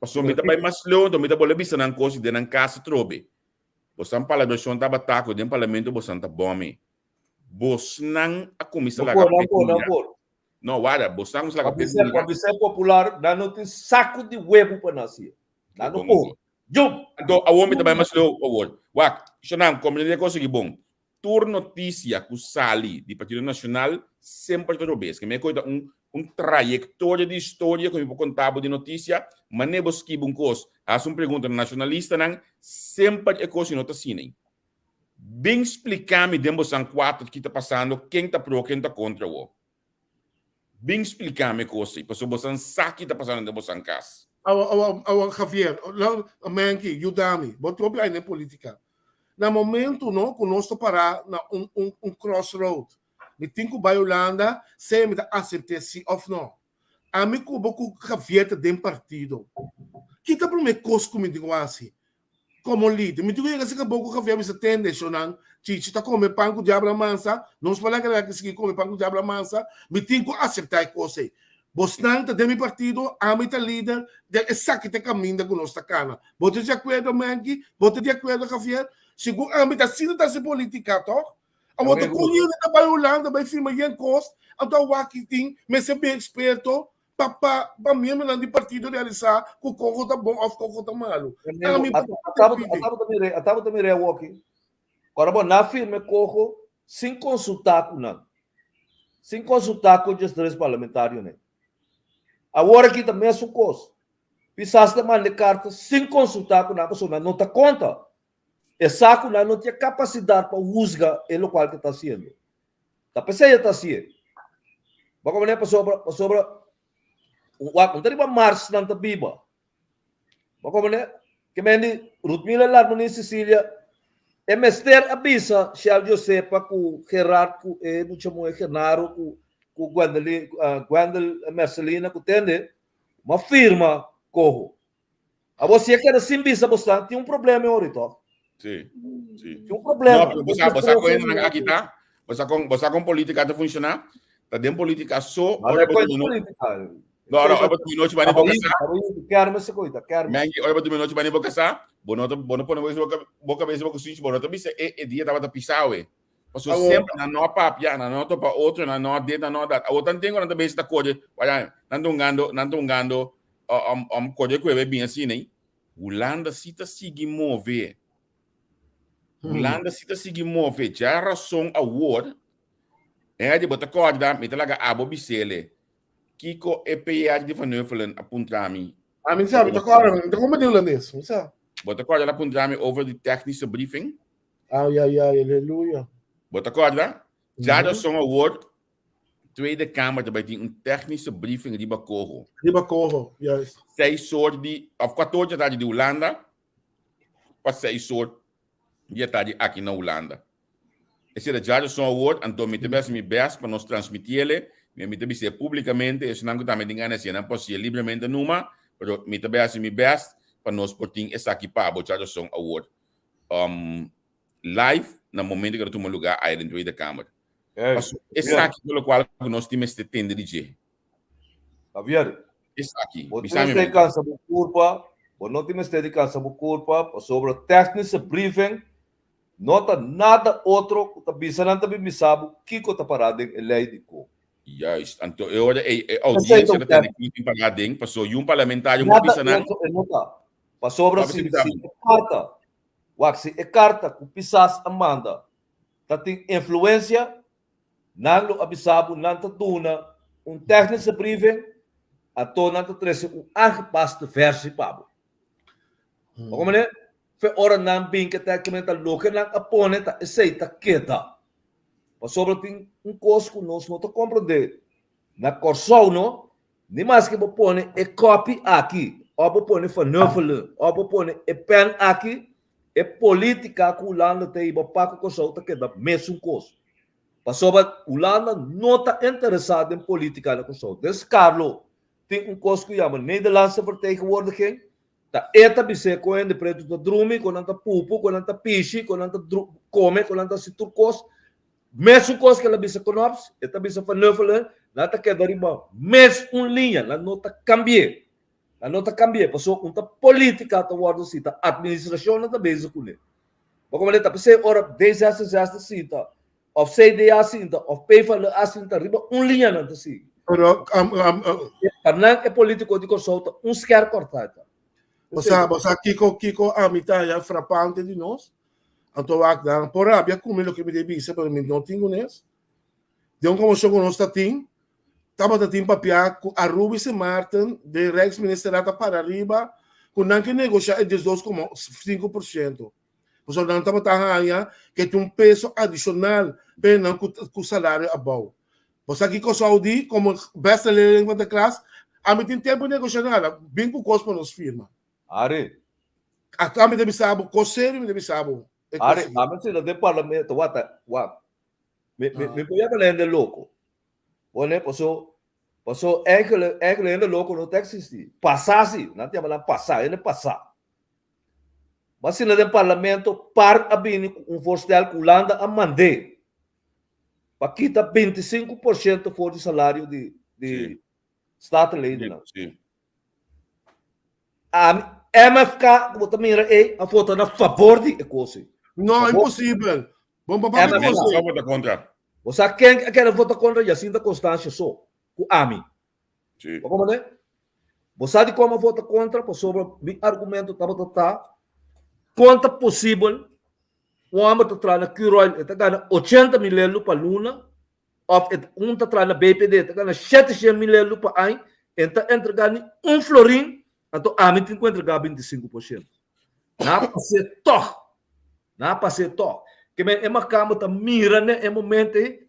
Speaker 3: Pasobra mi ta bay mas leu, enton mi ta bolbe bisa nan cos den nan cas atrobe. Bosan palabracion tabata cu den parlamento bosan ta bome. Bosnan a cuminsa
Speaker 4: No
Speaker 3: laga
Speaker 4: por, no
Speaker 3: PEC
Speaker 4: por, no
Speaker 3: mira.
Speaker 4: por.
Speaker 3: No, warda, bosnan a cuminsa laga
Speaker 4: Pa
Speaker 3: PEC
Speaker 4: bisa,
Speaker 3: mira.
Speaker 4: pa bisa popular, nan no tin saco di huevo pa nan haci. Nan no por. Jum!
Speaker 3: Anto, awor mi ta bai mas leu awor. Wak, Shonam, komprendé e kos aki bon. Tur notisia ku sali di Partido Nacional semper ta robes. Ke mi a koita un un trayektoria di historia ku mi por konta bo di notisia, manera bo skibi un kos, hasi un pregunta na nacionalistanan, semper e kos no ta asina. Bin splika mi den bosan kuater ki ta pasando, ken ta pro, ken ta kontra wo. Bin splika mi e kos ei, pasobra bosan sa ki ta pasando den bosan kas.
Speaker 6: Awa, awa, awa, Javier, Menki, yuda mi. Bo tin hopi aña den politica. Na momento no ku nos ta pará na un un un crossroad, mi tin ku bai Hulanda, sea mi ta asept'é si òf no. Ami ku bo ku Javier ta den partido. Ki ta promé kos ku mi tin ku hasi komo lider? Mi tin ku yega serka bo ku Javier bisa tende, shownan, Chichi ta kome pan ku diabel a mansa, nos por laga aki sigui kome pan ku diabel a mansa. Mi tin ku aseptá e kos ei. Bosnan ta den mi partido, ami ta lider, den esaki ta e kaminda ku nos ta kana. Bo ta di akuerdo, Menki? Bo ta di akuerdo, Javier? Segun ami ta asina ta hasi politika, tòg? Awor ta kon hende ta bai Hulanda bai firma yen kos, anto awaki tin mester bin eksperto pa pa pa miembronan di partido realisá ku koko ta bon òf koko ta malu. Ami
Speaker 4: pa Ata ta mira ata ta mira awoki. Ora bo na firma e koko sin konsultá ku nan. Sin konsultá ku djestres parlamentarionan. Awor aki ta mesun kos. Pisas ta manda e karta sin konsultá ku nan pasobra nan no ta konta. E sa ku nan no tin e kapasidat pa husga e lokual ku e ta hasiendo. Ta p'esei e ta hasié. Bo komprendé? Pasobra, pasobra, wak, no ta riba Mars nan ta biba. Bo komprendé? Ke men di Rutmila Larmonie Cecilia, e mester a bisa Shell Josepa ku Gerard ku e mucha muhé Genaro ku ku Gwendolyn, Gwendel Mercelina ku tende, ma firma koho. Abo si e keda sin bisa bo sa, tin un problema e ori toch?
Speaker 3: Sí, sí.
Speaker 4: Tin un problema.
Speaker 3: No, pero bo sa, bo sa con hendenan aki ta? Bo sa con, bo sa con politica ta funciona? Ta den politica so,
Speaker 4: Maar
Speaker 3: ora
Speaker 4: no
Speaker 3: bo
Speaker 4: koita
Speaker 3: duna no-
Speaker 4: politica.
Speaker 3: No, ora ora bo duna nochi bani bo
Speaker 4: Abayito,
Speaker 3: casa.
Speaker 4: abayito, kermis se koita, kermis.
Speaker 3: Mengi, ora bo duna nochi bani bo casa, bo no ta, bo no pone bo bo bo cabeza bo kusinchi, bo no ta bisa e e dia tabata pisao e. Paso
Speaker 6: Awo.
Speaker 3: semper nan no a papia, nan no a topa otro, nan no a dit, nan no a dat. Awo tan tengo nan ta bezig ta kore, waya, nan ta hungando, nan ta hungando um, um, kore ku e bin asina ei. Hulanda si ta sigui move. Hulanda si ta sigui move. Dja rason awor, e di bo ta kòrda, mi ta laga abo bisele. Kiko e PR di Van Huffelen a puntra mi.
Speaker 6: Ah, mi sa, mi ta kòrda, mi ta komprende hulandes, mi sa.
Speaker 3: Bo ta kòrda el a puntra mi over di technische briefing?
Speaker 6: Ay, ay, ay, aleluya.
Speaker 3: Bo ta kòrda? Dja rason awor, Tweede Kamer ta bai tin un technische briefing riba Coho.
Speaker 6: Riba Coho, juist.
Speaker 3: Seis or di, of kuater or di atardi di Hulanda pa seis or di atardi aki na Hulanda. Esei ta dja rason awor, anto mi ta bai hasi mi best pa nos transmitiele, mi mi ta bis'é publicamente, esnan ku tambe tin gana hasié nan por hasié libremente numa, pero mi ta bai hasi mi best pa nos por tin esaki pa bo dja rason awor. Um, live na momento ku ta tuma lugá aya den Tweede Kamer.
Speaker 4: Hey,
Speaker 3: Paso esaki ta lokual ku nos tin mester tende di dje.
Speaker 4: Javier,
Speaker 3: Esaki,
Speaker 4: bo tin
Speaker 3: bisa mi
Speaker 4: mester
Speaker 3: man.
Speaker 4: kansa bo kurpa, bo no tin mester di kansa bo kurpa pasobra technische briefing no ta nada otro ku ta bisa nan ta bin bisa bo kiko ta pará den e lei di ko.
Speaker 3: Juist, anto e ora ei e
Speaker 4: Esei ta
Speaker 3: audiencia
Speaker 4: un
Speaker 3: ta tende
Speaker 4: tèkniko.
Speaker 3: kiko tin pará den, paso yun parlamentario por
Speaker 4: Nada
Speaker 3: bisa nan.
Speaker 4: otro e no ta. Pasobra
Speaker 3: Papia
Speaker 4: si
Speaker 3: bisa
Speaker 4: si
Speaker 3: mi.
Speaker 4: e karta, wak, si e karta ku Pisas a manda ta tin influencia, nan lo a bisa bo nan ta duna un technische briefing, anto nan ta trece un aangepaste versie pa bo. Bo comprende? Fe ora nan bin ke tecnicamente ta loke nan a pone ta esey ta keda. Pasobra tin un cos cu nos no ta comprende. Na Corsou no, Ni maske bo pone e kòpi aki, òf bo pone Van Huffelen, òf bo pone e pèn aki, e polítika ku Hulanda ta hiba pa ku Kòrsou ta keda mesun kos. Pasobra Hulanda no ta interesá den polítika na Kòrsou. Den Skarlo tin un kos ku yama Nederlandse Vertegenwoordiging, ta e ta bis'é kon hende pretu ta drumi, kon nan ta pupu, kon nan ta pishi, kon nan ta kome, kon nan ta hasi tur kos. Mesun kos ku el a bisa Knops, e ta bisa Van Huffelen, nan ta keda riba mes un liña, nan no ta kambi'é. Nan no ta kambi'é, pasobra un ta polítika ta wòrdu sita, atministrashonnan ta bezig kuné. Bo komprendé? Ta p'esei ora D66 sinta, òf CDA sinta, òf PvdA sinta, riba un liña nan ta sigui.
Speaker 6: Pero, um, um, um,
Speaker 4: Pa nan e polítiko di Kòrsou ta un skèr kòrtá e ta.
Speaker 6: Bo sa, bo sa kiko, kiko ami ta haña frapante di nos? Anto wak nan por rabia ku mi loke mi ta bisa, pero mi no tin kunes. Den un komishon ku nos ta tin, tabata tin papia ku Aruba i Sint Maarten den Rijksministerraad a para riba ku nan ke negoshá e 12,5%. Pasobra nan tabata haña ke tin un peso adishonal pa nan ku salario abou. Bo sa kiko Kòrsou di komo beste leerling van de klas? Ami tin tempu negoshá nada, bin ku kos pa nos firma.
Speaker 4: Ari.
Speaker 6: Ata mi ta bisa bo, kos serio mi ta bisa bo.
Speaker 4: Ari, ami sinta den parlamento, wak ta, wak. Mi, mi, mi por yama na hende loko. Bo paso, paso eigenlijk, eigenlijk hende loko no ta existi. Pasá si, nan ta yama nan pasá, hende pasá. Ma sinta den parlamento, par a bini ku un voorstel ku Hulanda a mand'é pa kita 25% for di salario di, di statenledennan.
Speaker 3: Sí.
Speaker 4: Ami, MFK, ku bo ta mira ei, a vota na favor di e kos ei.
Speaker 6: No, imposibel. Bon pa papia
Speaker 3: kos ei. vota kontra.
Speaker 4: Bo sa ken a kere vota kontra? Jacinta Constancio so, ku ami.
Speaker 3: Sí.
Speaker 4: Bo komprende? Bo sa dikon a vota kontra? Pasobra mi argumento tabata ta, kon ta posibel un hòmber ta traha na Curoil e ta gana 80 mil euro pa luna, Of e un ta traha na BPD ta gana 700 mil euro pa aña, e no ta entrega ni un florin, anto ami tin ku entrega 25%. Nan a pas'é tòg. Nan a pas'é tòg. Ke men e makamba ta mira na e momento ei,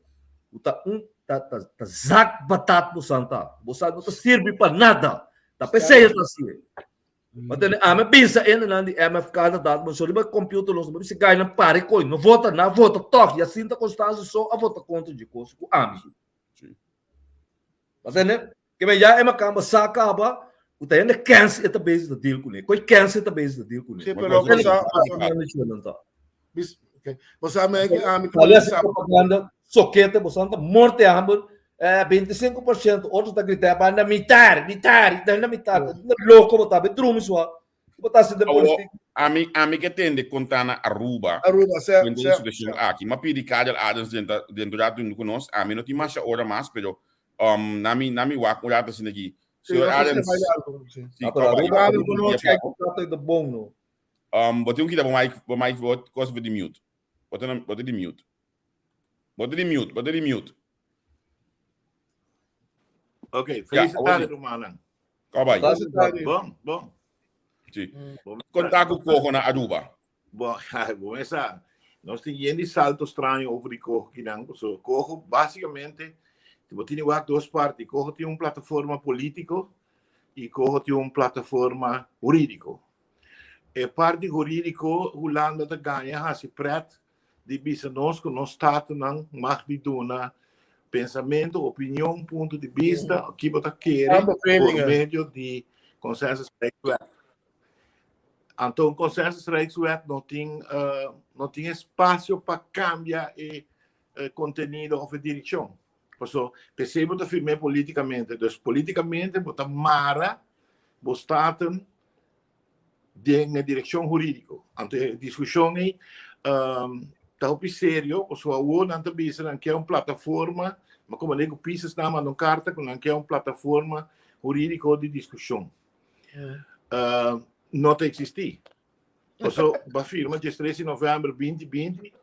Speaker 4: ku ta un ta ta ta zak batat bosan ta. Bosan no ta sirbi pa nada. Ta p'esei e ta hasié. Ma tene ami a bisa hendenan di MFK na dat momento, so riba computer nos, mi bisa gainan pare koe, no vota, nan a vota tòg, Jacinta Constancio so a vota kontra dje kos ku ami. Ma tene, ke men ya e makamba sa kaba ku ta hende kens e ta bezig ta deal kuné, koe kens e ta bezig ta deal kuné.
Speaker 6: Sí, pero bo sa, bis, okay. Bo sa mi ami ku
Speaker 4: bisa. Propaganda sokete, bo sa ta morte hamber, eh, 25%, otro ta grita banda mitar, mitar, ta na mitar, na loko bo ta, be drumi sua. Bo ta haciendo
Speaker 3: politica. Ami, ami ke tende konta na Aruba.
Speaker 6: Aruba, se,
Speaker 3: se. Situacion aki. Ma pidi Kadel Adams dentro, dentro rato ku nos. Ami no tin masha ora mas, pero um, nami, nami wak un rato asina aki.
Speaker 6: Señor Adams.
Speaker 3: Sí,
Speaker 4: Ah, pero Aruba, Aruba, Aruba, de bon, no.
Speaker 3: Um, bo tin kita bo mic, bo mic, bo kos di mute. Bo tin, bo di mute. Bo di mute, bo di mute.
Speaker 8: Ok, feliz ja, tarde, rumannan.
Speaker 3: Kom bij.
Speaker 8: Bon, bon.
Speaker 3: Sí. Konta ku coho na Aruba.
Speaker 8: Bon, bon esa. Nos tin yen di salto straño over di coho kinan. So, coho básicamente, bo tin wak dos parti. Coho tin un plataforma político y coho tin un plataforma hurídico. E parti hurídiko Hulanda ta gaña hasi prèt di bisa nos ku nos statunan mag di duna pensamentu, opinion, punto di bista, ki bo ta kere por medio di Consensus Rijkswet. Anto un Consensus Rijkswet no tin no tin espasio pa kambia e kontenido òf e direkshon. Paso p'esei bo ta firm'é polítikamente. Dus polítikamente bo ta mara bo staten den e direkshon hurídiko. Anto e diskushon ei ta hopi serio, pasobra awor nan ta bisa nan ke un plataforma, ma komo lei ku Pisas nan a manda un karta ku nan ke un plataforma hurídiko di diskushon. No ta eksistí. Paso ba firma diestres di novèmber binti binti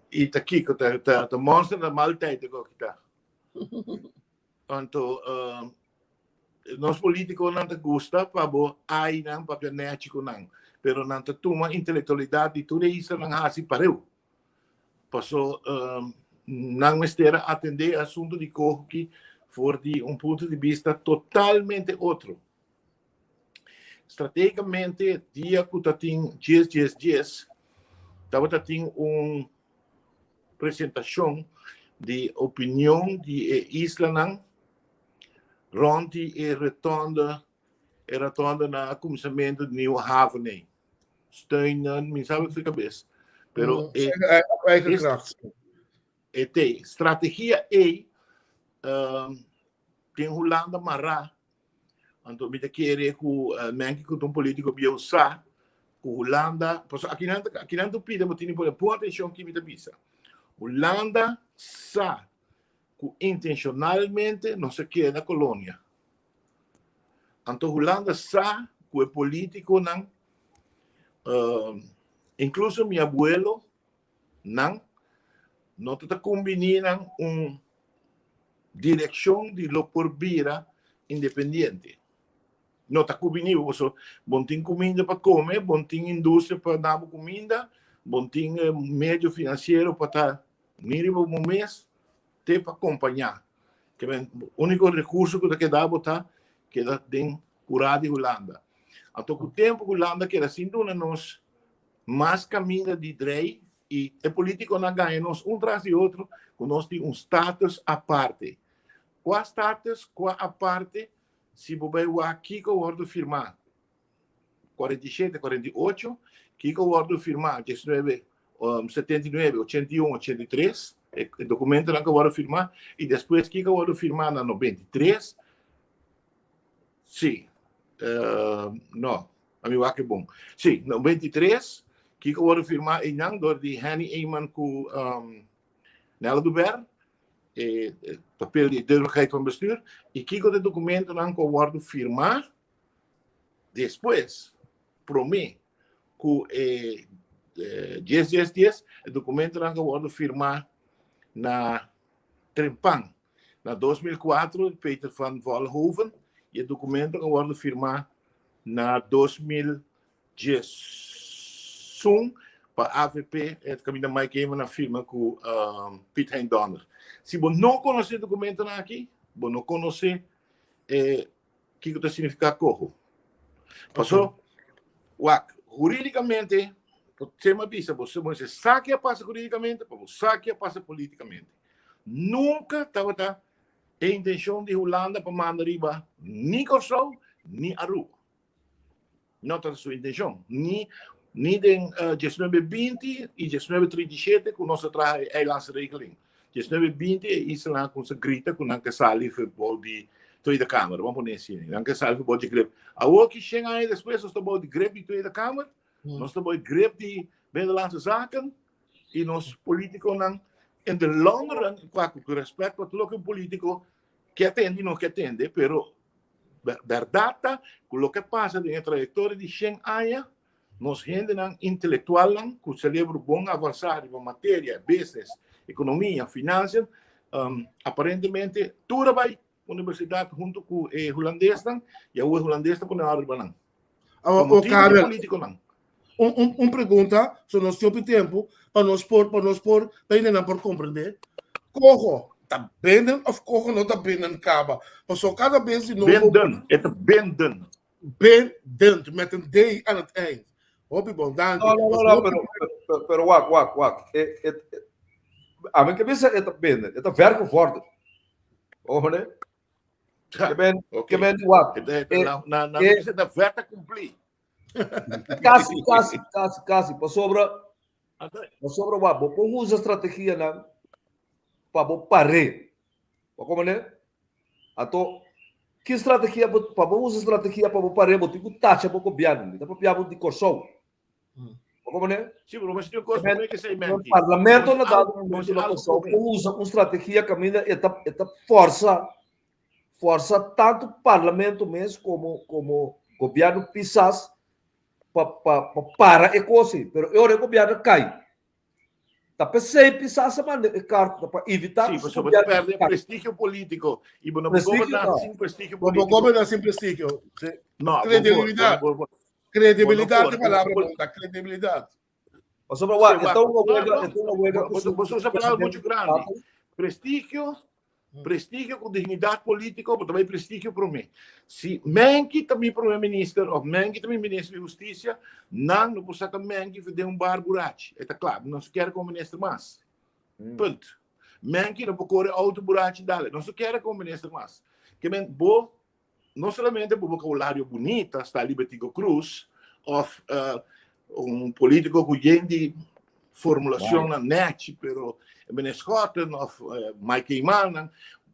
Speaker 8: i ta kiko ta ta ta monster na mal tijd ku kita. Anto nos politiconan ta gusta pa bo ai nan papia nechi cu nan, pero nan ta tuma intellectualidad di tur e islanan haci pareu. Paso nan mester a atende e asunto di coho aki for di un punto di bista totalmente otro. Strategicamente dia cu ta tin djes djes djes tabata tin un presentashon di opinion di e islanan rònt di e rotonde, e rotonde na kuminsamentu di Nieuwe Haven ei. Steunen, mi sabe fi kabes. Pero e
Speaker 6: Eigen kracht.
Speaker 8: E te strategia ei um, tin Hulanda mará Anto mi ta kere ku eh, menki ku ta un politiko bieu sa ku Hulanda, paso akinan akinan ta pida bo tin pone pon atenshon ki mi ta bisa. Hulanda sa ku intenshonalmente nos a keda kolonia. Anto Hulanda sa ku e politikonan, uh, inkluso mi abuelo, nan no ta ta kumbiní nan un direkshon di lo por bira independiente. No ta kumbiní bo pasobra bon tin kuminda pa kome, bon tin industria pa da bo kuminda, Bo no tin medio finansiero pa ta ni riba bo mes te pa kompañá. Ke men úniko rekurso ku ta keda bo ta keda den kurá di Hulanda. Anto ku tempu Hulanda keda sin duna nos mas kaminda di drei i e polítikonan gaña nos un tras di otro ku nos tin un status aparte. Kua status, kua aparte si bo bai wak kiko wòrdu firmá 47, 48, kiko wòrdu firmá 19, 79, 81, 83, e dokumentonan ku wòrdu firmá i despues kiko wòrdu firmá na 93, sí, no, a mi wak e bon, sí, 93, kiko wòrdu firmá einan dor di Henny Eman ku Nel Oduber, e papel di duidelijkheid van bestuur, i kiko ta e dokumentonan ku a wòrdu firmá despues, promé ku e dies dies dies, e dokumentonan ku a wòrdu firmá na Trempan na 2004, Peter van Vollenhoven, i e dokumento ku a wòrdu firmá na 2011 pa avp, e kaminda Mike Eman a firma ku Piet Hein Donner. Si bo no konosé e dokumentonan aki, bo no konosé e kiko ta signifiká koho. Paso, wak, hurídikamente, bo a bisa bo, bo sa ke a pasa hurídikamente, pa bo sa ke a pasa polítikamente. Nunka tabata e intenshon di Hulanda pa manda riba ni Kòrsou ni Aruba. No tabata su intenshon. Ni ni den 1920 i 1937 ku nos a traha e eilandsregeling. 1920 e islanan a kumsa grita ku nan ke sali for bou di Tweede Kamer. Ban pone asina. Nan ke sali for bou di grip. Awor ki shen aña despues nos ta bou di grip di Tweede Kamer, nos ta bou di grip di Binnenlandse Zaken i nos politikonan in de long run, kwa ku respect pa tur loke un politiko ke tende i no ke tende, pero Bèrdat ta ku loke pasa den e trayektoria di shen aña, nos hendenan intelektualnan ku selebro bon avansá riba materia, business, ekonomia, finansia, aparentemente tur a bai universidat huntu ku e hulandesnan i awor e hulandes ta pone òrdu riba nan.
Speaker 6: Awor,
Speaker 8: Pa motibu di
Speaker 6: Karel,
Speaker 8: politikonan.
Speaker 6: un, un, un pregunta, so nos tin hopi tempu, pa nos por, pa nos por, pa hendenan por komprendé. Koho ta binnen of koho no ta binnen kaba? Paso kada bes di nobo
Speaker 8: Binden, e ta binden.
Speaker 6: Bindend, met een D aan het eind. Hopi bon, danki.
Speaker 4: No, no, no, no, pero, pero, pero wak, wak, wak. E, e, e, a mi ke bisa e ta binnen, e ta vergevorderd. Ojo, ne? Ke men, ke men wak.
Speaker 8: E, na, na, na, e, ta ver ta cumpli.
Speaker 4: Kasi, kasi, kasi, kasi. Pasobra, pasobra wak, bo por usa strategianan pa bo par'é. Bo komprendé? Anto, ki strategia bo, pa bo usa strategia pa bo par'é, bo tin ku tacha bo gobièrnu. Mi ta papia bo di Kòrsou. Bo komprendé?
Speaker 8: Sí, pero mester tin un kos promé ke esei, Menty.
Speaker 4: Parlamento na dado momento na Kòrsou por usa un strategia kaminda e ta, e ta fòrsa Forsa tantu parlamento mes komo komo gobièrnu pisas pa pa pa para e kos ei. Pero e ora e gobièrnu kai, ta p'esei pisas a manda e karta pa evitá
Speaker 8: Sí,
Speaker 4: ku su
Speaker 8: pasobra bo ta
Speaker 4: gobièrnu
Speaker 8: pèrdè
Speaker 4: kai.
Speaker 8: prestigio polítiko i bo no por
Speaker 4: Prestigio
Speaker 8: goberná
Speaker 4: ta.
Speaker 8: sin prestigio
Speaker 6: Bo por
Speaker 8: polítiko.
Speaker 6: goberná sin prestigio. Sí.
Speaker 8: No, bo por, bo
Speaker 6: Credibilidad.
Speaker 8: no por. Bo no
Speaker 6: Credibilidad
Speaker 8: por.
Speaker 6: e palabra bon ta, credibilidad.
Speaker 4: Pasobra wak,
Speaker 8: Sí,
Speaker 4: e ta
Speaker 8: wak.
Speaker 4: un
Speaker 8: No,
Speaker 4: wega,
Speaker 8: no.
Speaker 4: e ta un wega
Speaker 8: Bo,
Speaker 4: ku
Speaker 8: bo,
Speaker 4: su
Speaker 8: bo usa palabra
Speaker 4: presidente
Speaker 8: muchu grandi.
Speaker 4: Staten.
Speaker 8: Prestigio Prestigio ku dignidat polítiko, bo ta bai prestigio promé. Si Menki ta mi promé minister òf Menki ta mi minister di hustisia, nan no por saka Menki for den un bar burachi. E ta kla, no se kere komo minister mas. Punt. Menki no por kore outo burachi dale. No se kere komo minister mas. Ke men bo no solamente bo vocabulario bunita sta Libertico Cruz of un politico cu yen di formulacionnan nechi, pero meneer Schotten of Mike Eman,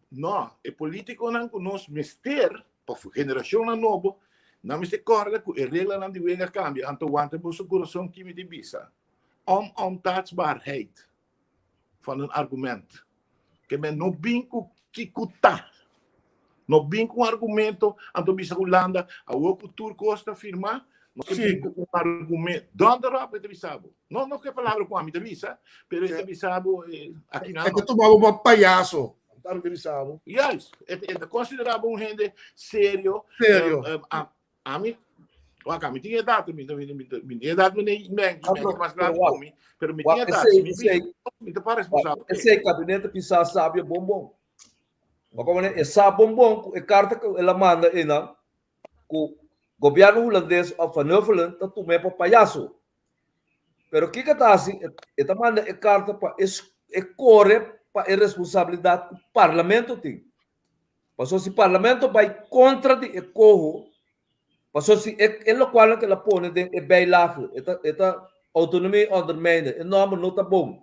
Speaker 8: no, e politiconan cu nos mester pa generacionnan nobo, nan mester corda cu e reglanan di wega cambia, anto wanta boso corazon kimi di bisa, onontastbaarheid van een argument. Ke men no bin ku kiko ta. No bin ku un argumento, anto bisa Hulanda, awor ku tur kos ta firmá, no ke bin ku un argumento. Donder op, e ta bisa bo. No, no ke palabra ku ami ta bisa, pero e ta bisa bo aki nan.
Speaker 6: E ta tuma bo pa payaso. Ta bisa bo.
Speaker 8: Juist. E ta konsiderá bo un hende serio.
Speaker 6: Serio.
Speaker 8: Ami. Wak, mi tin edat, mi mi mi mi tin edat mi mi mi mas grandi ku mi, pero mi tin edat, si mi bisa mi ta para responsabel.
Speaker 4: Esei gabinete Pisas sabia bon bon. Wak como e sa bon bon ku e karta ku el a manda einan ku gobièrnu hulandes òf Van Huffelen ta tum'é pa payaso. Pero kiko ta hasi? E ta manda e karta pa e kore pa e responsabilidat ku parlamento tin. Pasobra si parlamento bai kontra di e koho, pasobra si e e lokualnan ku el a pone den e bijlage, e ta e ta autonomie ondermijnen, e nòmber no ta bon.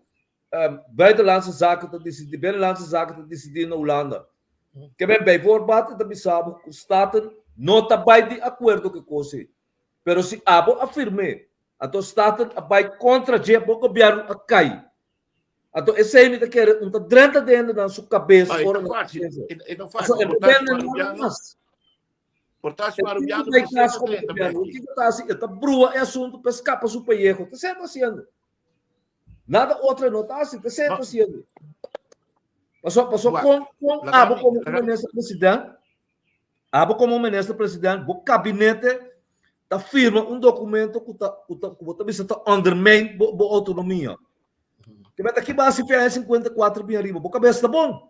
Speaker 4: Buitenlandse zaken ta disidí, binnenlandse zaken ta disidí na Hulanda. Ke men bijvoorbeeld e ta bisa bo ku Staten no ta bai di akuerdo ku e kos ei. Pero si abo a firm'é, anto Staten a bai kontra dje, bo gobièrnu a kai. Anto esei mi ta kere un ta drenta den hendenan su kabes
Speaker 8: Ah, e
Speaker 4: ora
Speaker 8: ta
Speaker 4: nan
Speaker 8: fácil,
Speaker 4: pensa.
Speaker 8: e ta, e ta
Speaker 4: Paso
Speaker 8: fácil.
Speaker 4: e
Speaker 8: Por ta
Speaker 4: depende
Speaker 8: su
Speaker 4: nada
Speaker 8: arubiano,
Speaker 4: mas.
Speaker 8: por ta su
Speaker 4: E tin
Speaker 8: arubiano
Speaker 4: ku bai
Speaker 8: por
Speaker 4: tras
Speaker 8: seta
Speaker 4: komo
Speaker 8: 30
Speaker 4: gobièrnu.
Speaker 8: beki.
Speaker 4: Kiko ta hasi? E ta brua e asuntu pa e skapa su peyeho. Ta esei ta hasiendo. Nada otro e no ta hasi. Ta esei ta
Speaker 8: No,
Speaker 4: hasiendo. Paso, paso
Speaker 8: wak,
Speaker 4: kon, kon
Speaker 8: laga
Speaker 4: abo
Speaker 8: mi,
Speaker 4: komo
Speaker 8: laga mi,
Speaker 4: minister president, abo komo minister president, bo kabinete ta firma un documento ku ta ku ta ku bo ta bisa ta ondermijn bo bo autonomia. Ke meta ki base fi aña 54 bin ariba? Bo kabes ta bon.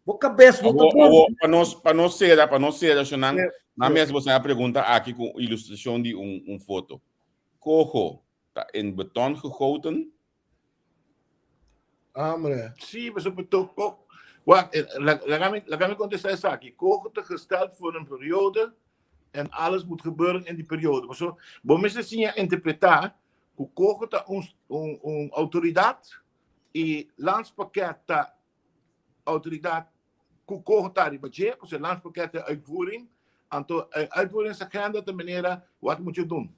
Speaker 4: Bo kabes no ta
Speaker 3: Awo,
Speaker 4: bon.
Speaker 3: awo, pa nos, pa nos sera, pa nos sera, shonan,
Speaker 2: Sí,
Speaker 3: na
Speaker 2: sí.
Speaker 3: mes bo sa pregunta aki ku ilustracion di un, un foto. Coho ta in beton gegoten?
Speaker 6: Hambre.
Speaker 8: Sí, maar zo toch ook. Wacht, eh, laat me, laat me contestar esaki. Kogo te gesteld voor een periode en alles moet gebeuren in die periode. Maar zo, bo mester siña interpretar ku Kogo ta un, un, un autoridad y landspakket ta autoridad ku Kogo ta riba dje, pues landspakket ta uitvoering. Anto eh, uitvoeringsagenda ta manera wat moet je doen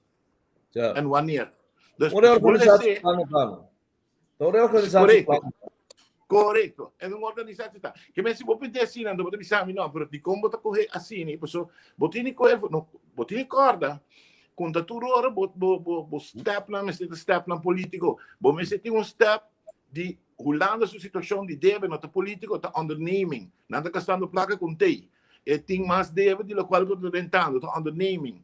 Speaker 4: Ja.
Speaker 8: en wanneer. Dus
Speaker 4: Un reorganisatie
Speaker 8: se-
Speaker 4: plan plan. Un reorganisatie
Speaker 8: Correcto.
Speaker 4: plan.
Speaker 8: Correcto. En un organisatie ta. Ke men si bo pinte asina, anto bo ta bisa mi no, pero di kon bo ta kohe asina, paso bo tini kohe, no, bo tini korda, kun ta tur ora bo bo bo bo stepnan mester ta stepnan politico. Bo mester tin un step di Hulanda su situacion di debe no ta politico, ta onderneming. Nan ta gastando plaka kun tei. E tin mas debe di lokual ku ta rentando, ta onderneming.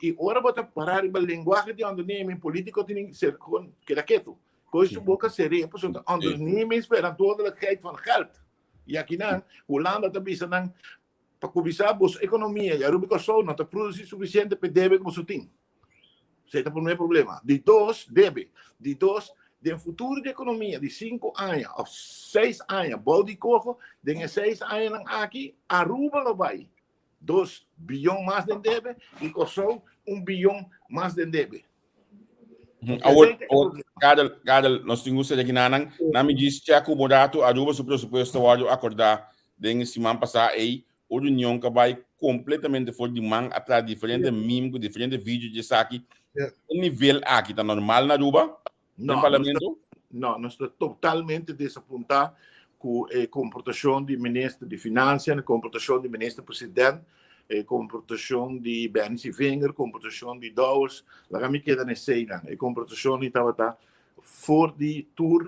Speaker 8: I ora bo ta pará riba lenguahe di onderneming, politico tin ser gewoon keda ketu. Kooi su boka seré, pasobra ta ondernemingsverantwoordelijkheid van geld. I akinan, Hulanda ta bisa nan, pa kuminsá boso ekonomia i Aruba i Kòrsou no ta produsí sufisiente pa e debe ku boso tin. Esei ta promé problema. Di dos, debe. Di dos, den futuro di ekonomia di sinku aña òf seis aña bou di koho, den e seis añanan aki Aruba lo bai Dos biyon mas den debe i Kòrsou un biyon mas den debe.
Speaker 3: Awor, awor, Karel, Karel, nos tin gusta de kinanan. Na mi djis check ku bo rato, Aruba su presupuesto wòrdu akordá den siman pasá ei. Un reunion ka bai kompletamente for di man a traha diferente meme ku diferente video di esaki. E nivel aki ta normal na Aruba?
Speaker 8: No,
Speaker 3: Den parlamento?
Speaker 8: No, nos ta totalmente desapuntá ku e komportashon di minister di Finansia, e komportashon di minister president, e komportashon di Benny Sevinger, komportashon di Dowers. Laga mi keda na eseinan. E komportashon di tabata for di tur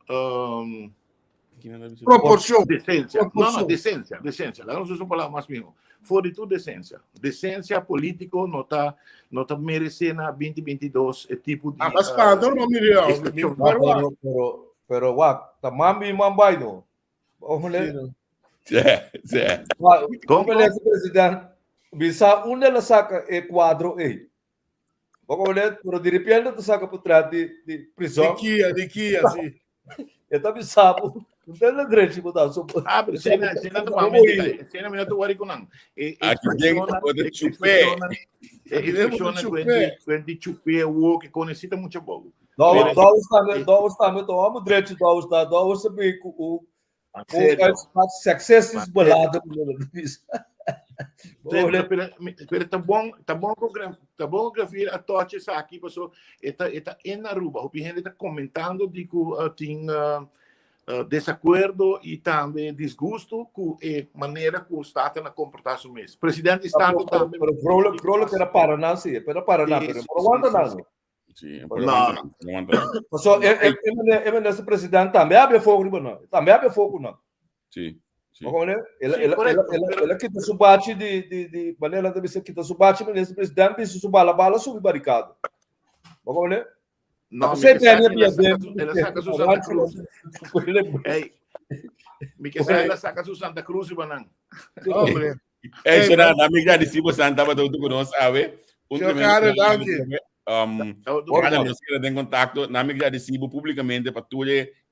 Speaker 8: um,
Speaker 6: Proporcion.
Speaker 8: Decencia. No, no,
Speaker 6: Proporcion.
Speaker 8: decencia, decencia. Laga nos usa un palabra mas miho. For di tur decencia. Decencia politico no ta, no ta merece na 2022 e tipo di...
Speaker 6: Ah, mas spanta, no, Miriam.
Speaker 8: expresión.
Speaker 4: Ah, pero, pero, pero, wak, ta mambi mambay no. Ojo,
Speaker 3: Sí, sí.
Speaker 4: Wak,
Speaker 8: Kon,
Speaker 4: como le president, bisa unda la saca e cuadro ei. Boko le, pero de repente ta saca por trás di, di
Speaker 6: Di
Speaker 4: prison.
Speaker 6: Kia, di Kia, sí.
Speaker 4: E ta bisa bo, no tem na direito botar so.
Speaker 8: Ah, pero cena, cena ta mami detalle. Cena mi no te worry con nan. E
Speaker 3: Aquí den pode chupé.
Speaker 8: E expresiona quando quando chupé o que conhecida muito pouco.
Speaker 4: Dou, dou está, dou está, me to amo direito, dou está, dou sabe ku o
Speaker 8: Serio.
Speaker 4: o success beladen.
Speaker 8: Pero, pero, pero tá bom, tá bom com tá bom grafir a toche aqui, pessoal. Eta eta em Aruba, o gente tá comentando de que uh, tem uh, uh, desacuerdo e também disgusto com a maneira que o Estado na comportar su mes. Presidente do Estado também.
Speaker 4: Pero vrolijk, vrolijk era Paraná, sí, pero Paraná,
Speaker 8: Sí,
Speaker 4: pero
Speaker 8: sí,
Speaker 4: pero aguanta
Speaker 8: sí,
Speaker 4: nada.
Speaker 8: sí.
Speaker 3: Sí,
Speaker 8: No.
Speaker 3: pero aguanta, aguanta.
Speaker 4: So, e, e, e, e minister president tambe abre fogo, no. Tambe abre fogo, no.
Speaker 3: Sí.
Speaker 4: El, el, el, el, el a kita su bachi di, di, di manera ta bisa kita su bachi minister president bisa su bala bala subi barricada. Bakone?
Speaker 8: No,
Speaker 4: Você
Speaker 8: mi ke sa
Speaker 4: tem
Speaker 8: que ela saca
Speaker 4: a
Speaker 8: su- ela saca su Santa Cruz. Hey, mi ke sa ela saca su Santa Cruz y banan.
Speaker 2: Hombre.
Speaker 3: Hey, Sra, na mi gradisi bo santa ba tudo conosco, ave. Un
Speaker 2: Senhor
Speaker 3: tremendo
Speaker 2: Caro,
Speaker 3: programa,
Speaker 2: danke.
Speaker 3: Cada nos queda en contacto, na mi gradisi bo publicamente pa tur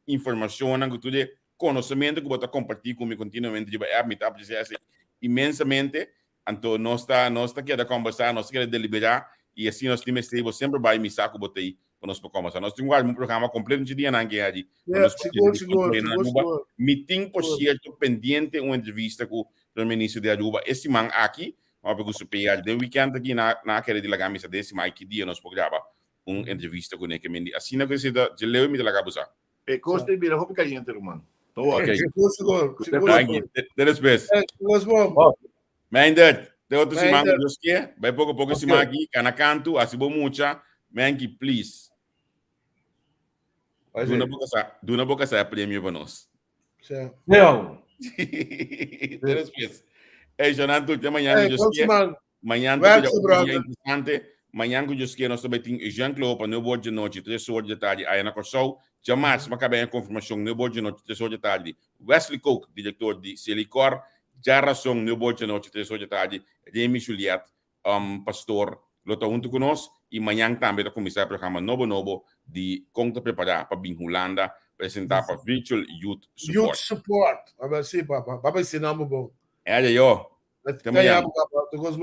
Speaker 3: información, ku tur conocimiento ku bo ta compartir ku mi continuamente riba app, mi ta aprecia ese inmensamente. Anto nos ta nos ta keda conversa, nos ta keda delibera y asina nos tin mester bo semper bay mi sa cu bo ta ey pa nos por conversa. Nos tin un programa completo dje dianan ke allí pa
Speaker 2: Yeah,
Speaker 3: nos por
Speaker 2: sigur,
Speaker 3: discuti
Speaker 2: sigur,
Speaker 3: na
Speaker 2: sigur,
Speaker 3: Aruba.
Speaker 2: sigur.
Speaker 3: Mi tin por
Speaker 2: Sigur.
Speaker 3: cierto pendiente un entrevista cu primer minister di Aruba e siman aki. M'a papia cu su PR den weekend aki na na a kere di laga mi sa den siman ki dia nos por graba un entrevista cune ke mendi. Asina cu esey ta dje leu mi ta laga bo sa.
Speaker 8: E kos ta bira hopi kayente, ruman. No worry.
Speaker 3: Ok.
Speaker 2: Sigur, sigur, sigur.
Speaker 3: Danki. Te te despues.
Speaker 2: Eh, nos bom.
Speaker 3: Meindert, te otro siman
Speaker 2: Meindert.
Speaker 3: Dios kie. Bai poko poko
Speaker 4: Ok.
Speaker 3: siman aki, kana kantu, hasi bo mucha. Menki, please.
Speaker 4: Vai
Speaker 3: Duna
Speaker 4: ser.
Speaker 3: bo kasa, duna bo kasa e premio pa nos.
Speaker 2: Sí.
Speaker 4: Leon.
Speaker 3: Te despues. Ey, Jonan, tu te mañana
Speaker 2: Hey,
Speaker 3: Dios
Speaker 2: tot
Speaker 3: kie.
Speaker 2: siman.
Speaker 3: Mañan ta
Speaker 2: Werk,
Speaker 3: un dia
Speaker 2: brother.
Speaker 3: interesante. Mañan ku Dios kie nos ta bai tin Jean-Claude pa nuebe or di nochi, tres or di tardi aya na Kòrsou. Djamars m'a kaba e konfirmashon nuebe or di nochi, tres or di tardi. Wesley Kook, direktor di Selikor. Djarason nuebe or di nochi, tres or di tardi. Remy Juliet, um, pastor, lo ta huntu ku nos. I mañan tambe ta kuminsá e programa nobo nobo di kon ta prepará pa bin Hulanda, presentá pa Virtual Youth Support.
Speaker 2: Youth support. Aba si, papa. Papa, ensinamos bom.
Speaker 3: Aya yo. Te mañan.
Speaker 2: Te mañan.